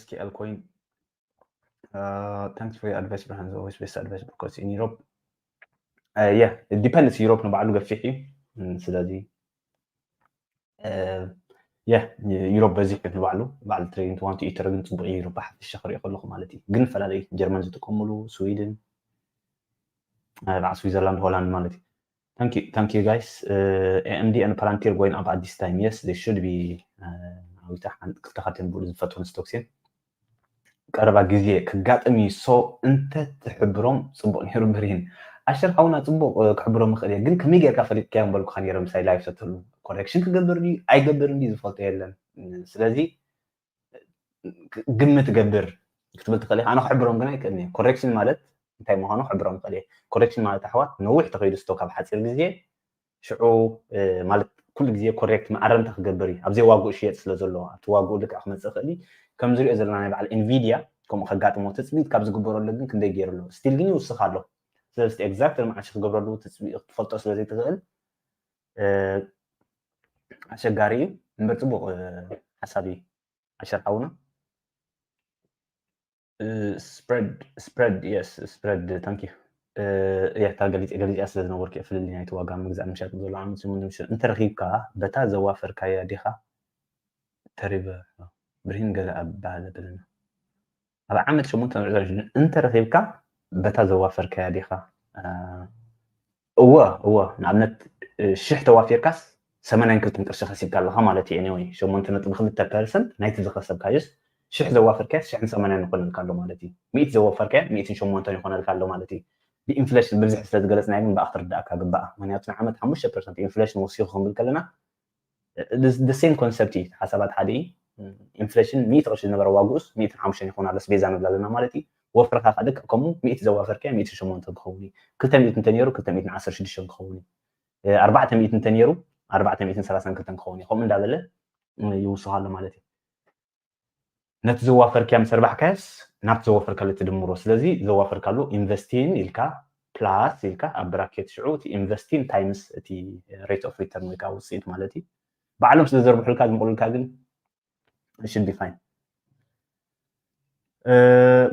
SQL coin uh, thanks for your advice ብርሃን is always best advice because in Europe uh, yeah it depends Europe ንባዕሉ ገፊሕ እዩ ስለዚ yeah Europe በዚሕ እዩ ንባዕሉ በዓል trading to one ኢተር ግን ፅቡቅ እዩ Europe ብሓፈሻ ክሪኦ ከለኹ ማለት እዩ ግንፈላለዩ ጀርመን ዝጥቀምሉ ስዊድን በዓ ስዊዘርላንድ ሆላንድ ማለት እዩ Thank you, thank you guys. Uh, A M D and Palantir going up at this time. Yes, they should be. Uh, ክልተ ካብተን ብሉ ዝፈትወን stocks እየን። ቀረባ ግዜ ክጋጥም እዩ። So እንተ ትሕብሮም ጽቡቕ ነይሩ ብርሂን። ኣሸር ሓውና ጽቡቕ ክሕብሮም ይኽእል እየ፣ ግን ከመይ ጌርካ ፈሊጥካዮም በልኩኻ ነይረ ምሳይ live ሰተሉ። Correction ክገብር ድዩ ኣይገብርን ድዩ ዝፈልጦ የለን። ስለዚ ግምት ገብር ክትብል ትኽእል ኢኻ። ኣነ ክሕብሮም ግን ኣይክእልን እየ። Correction ማለት እንታይ ምዃኑ ክሕብሮም ይኽእል እየ። Correction ማለት ኣሕዋት ነዊሕ ተኸይዱ stock ኣብ ሓጺር ግዜ ሽዑ ማለት ኩሉ ግዜ correct መኣረምታ ክገብር እዩ። ኣብ ዘይዋግኡ ሽየጥ ስለ ዘሎ ኣብቲ ዋግኡ ልክዕ ክመፅእ ይኽእል እዩ። ከም ዝሪኦ ዘለና ናይ በዓል Nvidia ከምኡ ከጋጥሞ ትፅቢት ካብ ዝግበረሉ ግን ክንደይ ገይሩ ኣሎ። Still ግን ይውስኽ ኣሎ። ስለዚ exact መዓልቲ ክገብረሉ ትፅቢት ክትፈልጦ ስለ ዘይትኽእል ኣሸጋሪ እዩ። እምበር ፅቡቕ ሓሳብ እዩ ኣሸር ሓውና። Spread spread yes spread thank you እያ እታ ገሊፀ ገሊፀያ ስለ ዝነበርኩ እየ ፍልልይ ናይቲ ዋጋ ምግዛእ ምሻጥ ዘሎ ዓመት ስምንት ምሽ እንተረኺብካ በታ ዘዋፈርካያ ዲኻ ተሪበ ብርሂን ገዛ ኣባሃለ ብለና ኣብ ዓመት ሸሞንተ እንተረኺብካ በታ ዘዋፈርካያ ዲኻ እወ እወ ንኣብነት ሽሕ ተዋፊርካስ ሰማንያን ክልተን ቅርሺ ከሲብካ ኣለኻ ማለት እዩ anyway ሸሞንተ ነጥቢ ክልተ percent ናይቲ ዝኸሰብካዮስ ሽሕ ዘዋፈርካዮስ ሽሕን ሰማንያን ይኾነልካ ኣሎ ማለት እዩ ሚእቲ ዘዋፈርካዮ ሚእትን ሸሞንተን ይኾነልካ ኣሎ ማለት እዩ ብኢንፍሌሽን ብብዝሒ ስለ ዝገለፅናዮ ግን ብኣ ክትርዳእካ ግባኣ ምክንያቱ ንዓመት ሓሙሽተ percent ኢንፍሌሽን ወሲኹ ክንብል ከለና the same concept እዩ ሓሳባት ሓደ እዩ ኢንፍሌሽን ሚእቲ ቅርሺ ዝነበረ ዋግኡስ ሚእትን ሓሙሽተን ይኾን ኣሎ ኣስቤዛ ንብል ኣለና ማለት እዩ ወፍርካ ከዓ ልክዕ ከምኡ ሚእቲ ዘዋፈርካዮ ሚእትን ሸሞንተን ክኸውን እዩ ክልተ ሚእቲ እንተነይሩ ክልተ ሚእትን ዓሰርተ ሽዱሽተን ክኸውን እዩ ኣርባዕተ ሚእቲ እንተነይሩ ኣርባዕተ ሚእትን ሰላሳን ክልተን ክኸውን እዩ ከምኡ እንዳበለ ይውስኽ ኣሎ ማለት እዩ ነቲ ዘዋፈርካዮ ምስ ኣርባሕካዮስ ናብቲ ዘዋፈርካሉ ትድምሮ ስለዚ ዘዋፈርካሉ ኢንቨስቲን ኢልካ ፕላስ ኢልካ ኣብ ብራኬት ሽዑ እቲ ኢንቨስቲን ታይምስ እቲ rate of return ወይ ከዓ ውፅኢት ማለት እዩ ባዕሎም ስለ ዘርብሑልካ ዝምቕሉልካ ግን should be fine።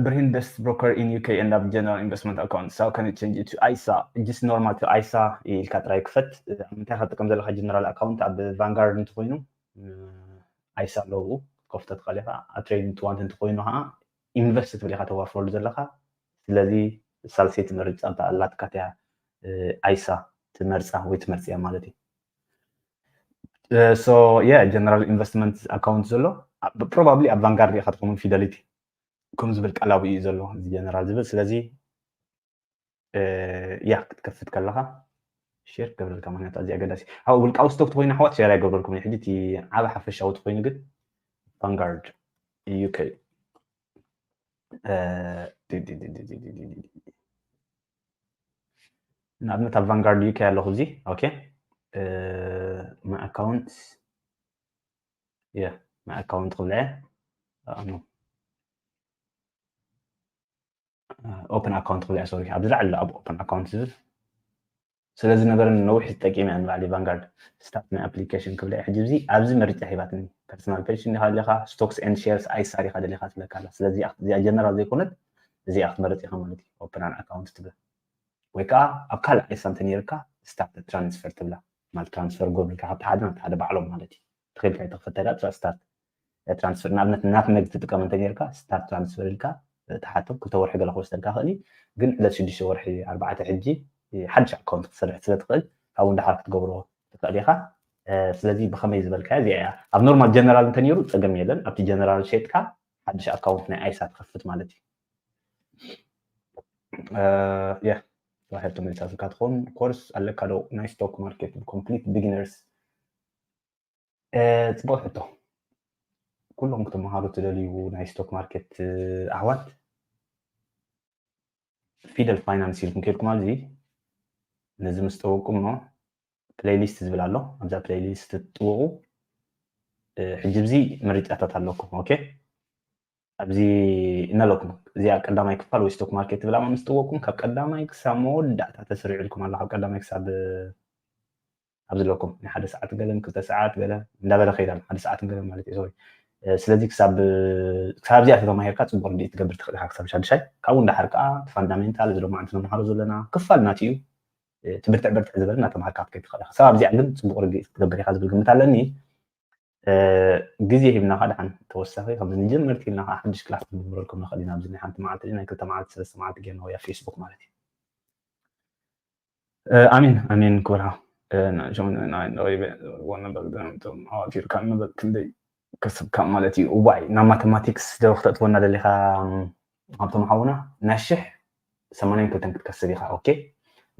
ብርሂን፣ best broker in U K and have general investment account, so can you change it to ISA? Just normal to ISA ኢልካ ጥራይ ክፈት። ኣብ ምንታይ ክትጥቀም ዘለካ general account ኣብ Vanguard እንተኮይኑ ISA ኣለዉ ከፍቶ ትኽእል ኢኻ። ኣብ trading to want እንተኮይኑ ከዓ invest ትብል ኢኻ ተዋፍረሉ ዘለካ። ስለዚ ሳልሰይቲ መርጫ ኣላትካ እያ፣ ISA ትመርፃ ወይ ትመርፅያ ማለት እዩ። So yeah, general investment account ዘሎ probably ኣብ Vanguard ኢኻ ትኸውን፣ Fidelity ከም ዝብል ቃላዊ እዩ ዘሎ እዚ general ዝብል። ስለዚ ያ ክትከፍት ከለካ share ክገብረልካ፣ ምክንያቱ ኣዝዩ ኣገዳሲ። ኣብ ውልቃዊ stock ተኮይኑ ኣሕዋት share ኣይገብረልኩም። ሕጂ እቲ ዓቢ ሓፈሻዊ ተኮይኑ ግን Vanguard UK ንኣብነት ኣብ Vanguard UK ኣለኹ። እዚ okay፣ my account yeah my account ክብልዐ open account ክብልዐ፣ sorry፣ ኣብዚ ላዕሊ ኣብ open account ዝብል ስለ ዝነበረኒ ነዊሕ ተጠቂመ እየ ንባዕለይ Vanguard start my application ክብልዐ። ሕጂ እዚ ኣብዚ መሪፀ ሂባትኒ። Personal pension ዲኻ ደሊኻ፣ stocks and shares ISA ዲኻ ደሊኻ ትብለካ ኣላ። ስለዚ እዚኣ general ዘይኮነት እዚኣ ክትመርፅ ኢኻ ማለት እዩ። Open an account ትብል ወይ ከዓ ኣብ ካልእ ISA እንተነይርካ start transfer ትብላ፣ ማለት transfer ገብርልካ ካብቲ ሓደ ናብቲ ሓደ ባዕሎም ማለት እዩ። ተኺልካ ኣይትኽፈተላ start transfer። ንኣብነት ናት መግ ትጥቀም እንተነይርካ start transfer ኢልካ ትሓቶም። ክልተ ወርሒ ገለ ክወስደልካ ክእል እዩ፣ ግን ዕለት ሽዱሽተ ወርሒ ኣርባዕተ ሕጂ ሓድሽ account ክትሰርሕ ስለ ትኽእል ካብኡ እንዳሓር ክትገብሮ ትኽእል ኢኻ። ስለዚ ብኸመይ ዝበልካዮ እዚኣ እያ። ኣብ normal general እንተነይሩ ፀገም የለን። ኣብቲ general ሸይጥካ ሓድሽ account ናይ ISA ትኸፍት ማለት እዩ። ያ፣ ተባሂልቶ መልሳትካ ትኸውን። ኮርስ ኣለካ ዶ ናይ stock market complete beginners? ፅቡቅ ሕቶ። ኩሎም ክትመሃሩ ትደልዩ ናይ stock market ኣሕዋት፣ ፊደል ፋይናንስ ኢልኩም ከይድኩም ኣብዚ ነዚ ምስ ጠወቅኩም ሞ playlist ዝብል ኣሎ። ኣብዛ playlist ትጥውቁ። ሕጂ ኣብዚ መሪፃታት ኣለኩም። ኦኬ፣ ኣብዚ እናለኩም እዚኣ ቀዳማይ ክፋል ወይ stock market ትብል ኣማ ምስ ጠወቅኩም ካብ ቀዳማይ ክሳብ መወዳእታ ተስሪዕልኩም ኣሎ። ካብ ቀዳማይ ክሳብ ኣብ ዘለኩም ናይ ሓደ ሰዓት ገለን ክልተ ሰዓት ገለ እንዳበለ ከይዳ ኣሎ። ሓደ ሰዓት ገለ ማለት እዩ። ሶሪ። ስለዚ ክሳብ ክሳብ እዚኣ ተተማሂርካ ፅቡቅ ርድኢት ትገብር ትኽእል ኢኻ ክሳብ ሻድሻይ። ካብኡ እንዳሓር ከዓ እቲ ፋንዳሜንታል እዚ ድማ ኣንቲ ንመሃሮ ዘለና ክፋል ናት እዩ። ትብርትዕ ብርትዕ ዝበለ እናተማሃርካ ክትከይድ ትኽእል ኢኻ። ክሳብ ኣብዚኣ ግን ፅቡቅ ርድኢት ክትገብር ኢኻ ዝብል ግምት ኣለኒ። ግዜ ሂብና ከዓ ደሓን ተወሳኺ ከም ንጀመርቲ ኢልና ከዓ ሓድሽ ክላስ ክንጀምረልኩም ንኽእል ኢና። ኣብዚ ናይ ሓንቲ መዓልቲ ናይ ክልተ መዓልቲ ሰለስተ መዓልቲ ጌርና ወይ ኣብ ፌስቡክ ማለት እዩ። ኣሜን ኣሜን። ክብራ ኣዋፊርካ ነበ ክንደይ ከስብካ ማለት እዩ። እዋይ ናብ ማተማቲክስ ዶ ክተእትወና ደሊኻ? ሃብቶም ሓውና ናይ ሽሕ ሰማንያን ክልተን ክትከስብ ኢኻ። ኦኬ፣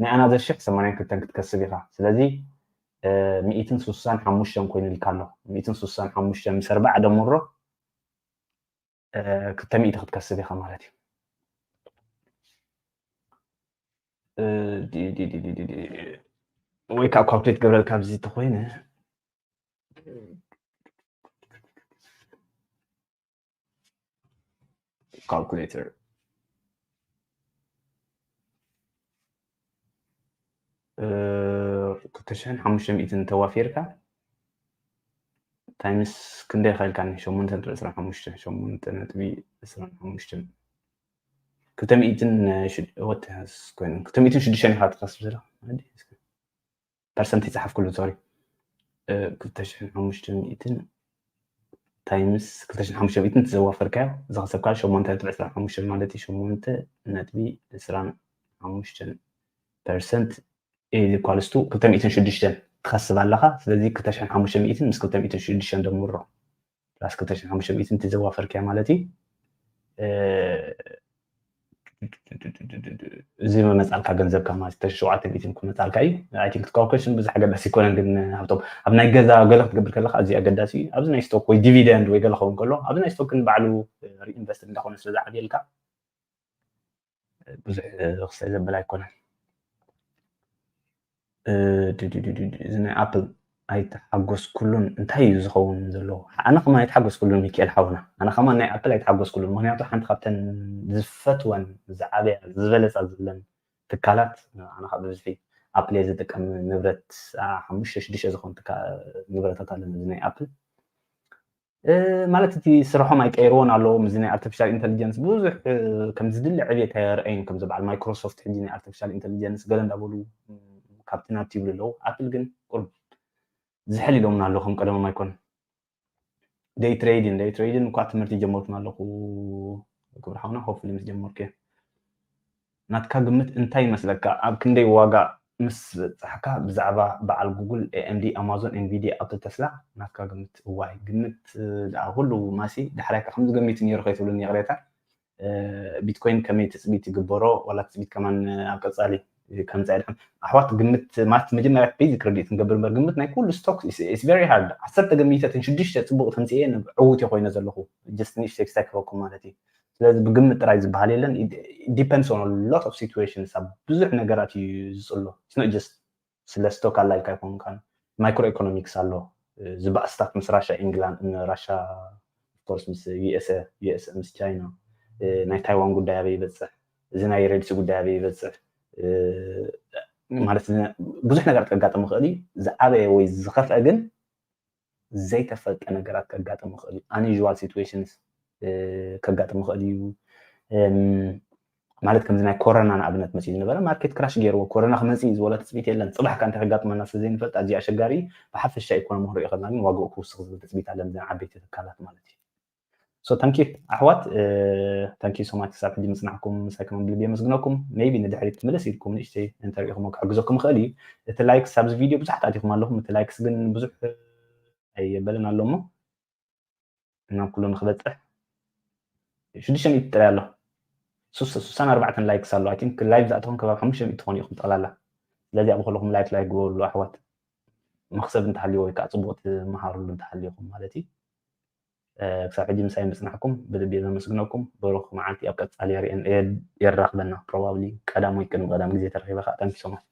ናይ ኣናዘር ሽሕ ሰማንያን ክልተን ክትከስብ ኢኻ። ስለዚ ሚእትን ስሳን ሓሙሽተን ኮይኑልካ ኣሎ። ሚእትን ስሳን ሓሙሽተን ምስ ኣርባዓ ደምሮ ክልተ ሚእቲ ክትከስብ ኢኻ ማለት እዩ። ወይ ከዓ ካልኩሌት ገብረልካ ኣብዚ ተኮይነ ካልኩሌተር ክልተ ሽሕን ሓሙሽተ ሚእትን ተዋፊርካ ታይምስ ክንደይ ኸልካኒ? ሸሞንተ ነጥቢ ዕስራን ሓሙሽተን፣ ሸሞንተ ነጥቢ ዕስራን ሓሙሽተን፣ ክልተ ሚእትን ወተስ ኮይኑ ክልተ ሚእትን ሽዱሽተን ኢኻ ትኸስብ ዘለኻ። ፐርሰንት ይፅሓፍኩሉ፣ ሶሪ። ክልተ ሽሕን ሓሙሽተ ሚእትን ታይምስ ክልተ ሽሕን ሓሙሽተ ሚእትን ትዘዋፈርካዮ ዝኸሰብካ ሸሞንተ ነጥቢ ዕስራን ሓሙሽተን ማለት እዩ። ሸሞንተ ነጥቢ ዕስራን ሓሙሽተን ፐርሰንት ኢኳልስቱ ክልተ ሚእትን ሽዱሽተን ትኸስብ ኣለኻ። ስለዚ ክልተ ሽሕን ሓሙሽተ ሚእትን ምስ ክልተ ሚእትን ሽዱሽተን ደምሮ ፕላስ ክልተ ሽሕን ሓሙሽተ ሚእትን ትዘዋፈርካዮ ማለት እዩ። እዚ መመፃልካ ገንዘብካ ማለት ክልተ ሽሕን ሸውዓተ ሚእትን ክመፃልካ እዩ። I think calculation ብዙሕ ኣገዳሲ ይኮነን፣ ግን ሃብቶም ኣብ ናይ ገዛ ገለ ክትገብር ከለካ ኣዝዩ ኣገዳሲ እዩ። ኣብዚ ናይ ስቶክ ወይ ዲቪደንድ ወይ ገለ ክኸውን ከሎ ኣብዚ ናይ ስቶክ ግን ባዕሉ ሪኢንቨስት እንዳኮነ ስለ ዝዓብየልካ ብዙሕ ክስተ ዘብል ኣይኮነን። እዚ ናይ ኣፕል ኣይተሓጎስኩሉን። እንታይ እዩ ዝኸውን ዘሎ? ኣነ ከማን ኣይተሓጎስኩሉን ሚካኤል ሓውና፣ ኣነ ከማን ናይ ኣፕል ኣይተሓጎስኩሉን። ምክንያቱ ሓንቲ ካብተን ዝፈትወን ዝዓበያ ዝበለፃ ዝብለን ትካላት ኣነ ካብ ብብዝሒ ኣፕል እየ ዝጥቀም። ንብረት ሓሙሽተ ሽዱሽተ ዝኾኑ ንብረታት ኣለኒ እዚ ናይ ኣፕል። ማለት እቲ ስርሖም ኣይቀይርዎን ኣለዎ። እዚ ናይ ኣርቲፊሻል ኢንተሊጀንስ ብዙሕ ከም ዝድለ ዕብየት ኣይረአይን። ከምዚ በዓል ማይክሮሶፍት ሕጂ ናይ ኣርቲፊሻል ኢንተሊጀንስ ገለ እንዳበሉ ካብቲ ናብቲ ይብሉ ኣለዉ። ኣፕል ግን ቁርብ ዝሕል ኢሎምና ኣለዉ፣ ከም ቀደሞም ኣይኮን። ደይ ትሬዲን ደይ ትሬዲን እኳ ትምህርቲ ጀመርኩን ኣለኹ። ክብር ሓውና ሆፕ ምስ ጀመርኩ ናትካ ግምት እንታይ ይመስለካ? ኣብ ክንደይ ዋጋ ምስ በጻሕካ ብዛዕባ በዓል ጉግል፣ ኤ ኤም ዲ፣ ኣማዞን፣ ኤንቪዲያ፣ ኣፕል፣ ተስላ ናትካ ግምት? እዋይ ግምት ደኣ ኩሉ ማሲ ዳሕራይ ከም ዝገሚቱ ነይሩ ከይትብሉኒ ይቕሬታ። ቢትኮይን ከመይ ትጽቢት ይግበሮ ዋላ ትጽቢት ከማን ኣብ ቀጻሊ ከምጻ ይድሕን ኣሕዋት ግምት ማለት መጀመርያ ቤዚክ ርድኢት ንገብር እምበር ግምት ናይ ኩሉ ስቶክ is very hard። ዓሰርተ ገሚተትን ሽዱሽተ ጽቡቕ ተምጽኤ ዕውት ኮይነ ዘለኹ just ንእሽተይ ክሳይ ክበኩም ማለት እዩ። ስለዚ ብግምት ጥራይ ዝበሃል የለን። Depends on lot of situations ኣብ ብዙሕ ነገራት እዩ ዝጽሎ። It's not just ስለ ስቶክ ኣላልካ ኣይኮንካን። ማይክሮ ኢኮኖሚክስ ኣሎ። ዝባእስታት ምስ ራሻ ኢንግላንድ ራሻ ኮርስ ምስ ዩኤስ ዩኤስ ምስ ቻይና ናይ ታይዋን ጉዳይ ኣበይ ይበፅሕ፣ እዚ ናይ ሬድሲ ጉዳይ ኣበይ ይበፅሕ ማለት ብዙሕ ነገር ከጋጥም ይኽእል እዩ። ዝዓበየ ወይ ዝኸፍአ ግን ዘይተፈልጠ ነገራት ከጋጥም ይኽእል እዩ። Unusual situations ከጋጥም ይኽእል እዩ። ማለት ከምዚ ናይ ኮረና ንኣብነት መፅኡ ዝነበረ ማርኬት ክራሽ ገይርዎ። ኮረና ክመፅእ እዩ ዝበሎ ትፅቢት የለን። ፅባሕ ከ እንታይ ከጋጥመና ስለ ዘይንፈልጥ ኣዝዩ ኣሸጋሪ እዩ። ብሓፈሻ ኢኮኖሚ ክንሪኦ ከለና ግን ዋግኡ ክውስኽ ዝብል ትፅቢት ኣለኒ እዘን ዓበይቲ ትካላት ማለት እዩ። So thank you ኣሕዋት፣ thank you so much ክሳብ ሕጂ ምፅናሕኩም ምሳይ ከማን ብልቢ የመስግነኩም። Maybe ንድሕሪት ምልስ ኢልኩም ንእሽተይ እንተሪኢኹም ክሕግዘኩም ይኽእል እዩ። እቲ ላይክስ ኣብዚ ቪድዮ ብዙሓት ኣቲኹም ኣለኹም። እቲ ላይክስ ግን ብዙሕ ኣየበለን ኣሎ እሞ ናብ ኩሉ ንክበፅሕ ሽዱሽተ ሚእቲ ጥራይ ኣሎ። ስሳን ኣርባዕተን ላይክስ ኣሎ። I think ላይቭ ዝኣተኹም ከባቢ ሓሙሽተ ሚእቲ ትኾኑ ኢኹም ጠቕላላ። ስለዚ ኣብ ከለኹም ላይክ ላይክ ግበሩሉ ኣሕዋት። መክሰብ እንተሃልይዎ ወይ ከዓ ፅቡቕ ትመሃሩሉ እንተሃልይኹም ማለት እዩ። ክሳብ ሕጂ ምሳይ ምፅናሕኩም ብልቢ እየ ዘመስግነኩም። ብሩኽ መዓልቲ ኣብ ቀፃሊ የራኽበና። Probably ቀዳም ወይ ቅድሚ ቀዳም ግዜ ተረኺበ ከዓ thank you so much።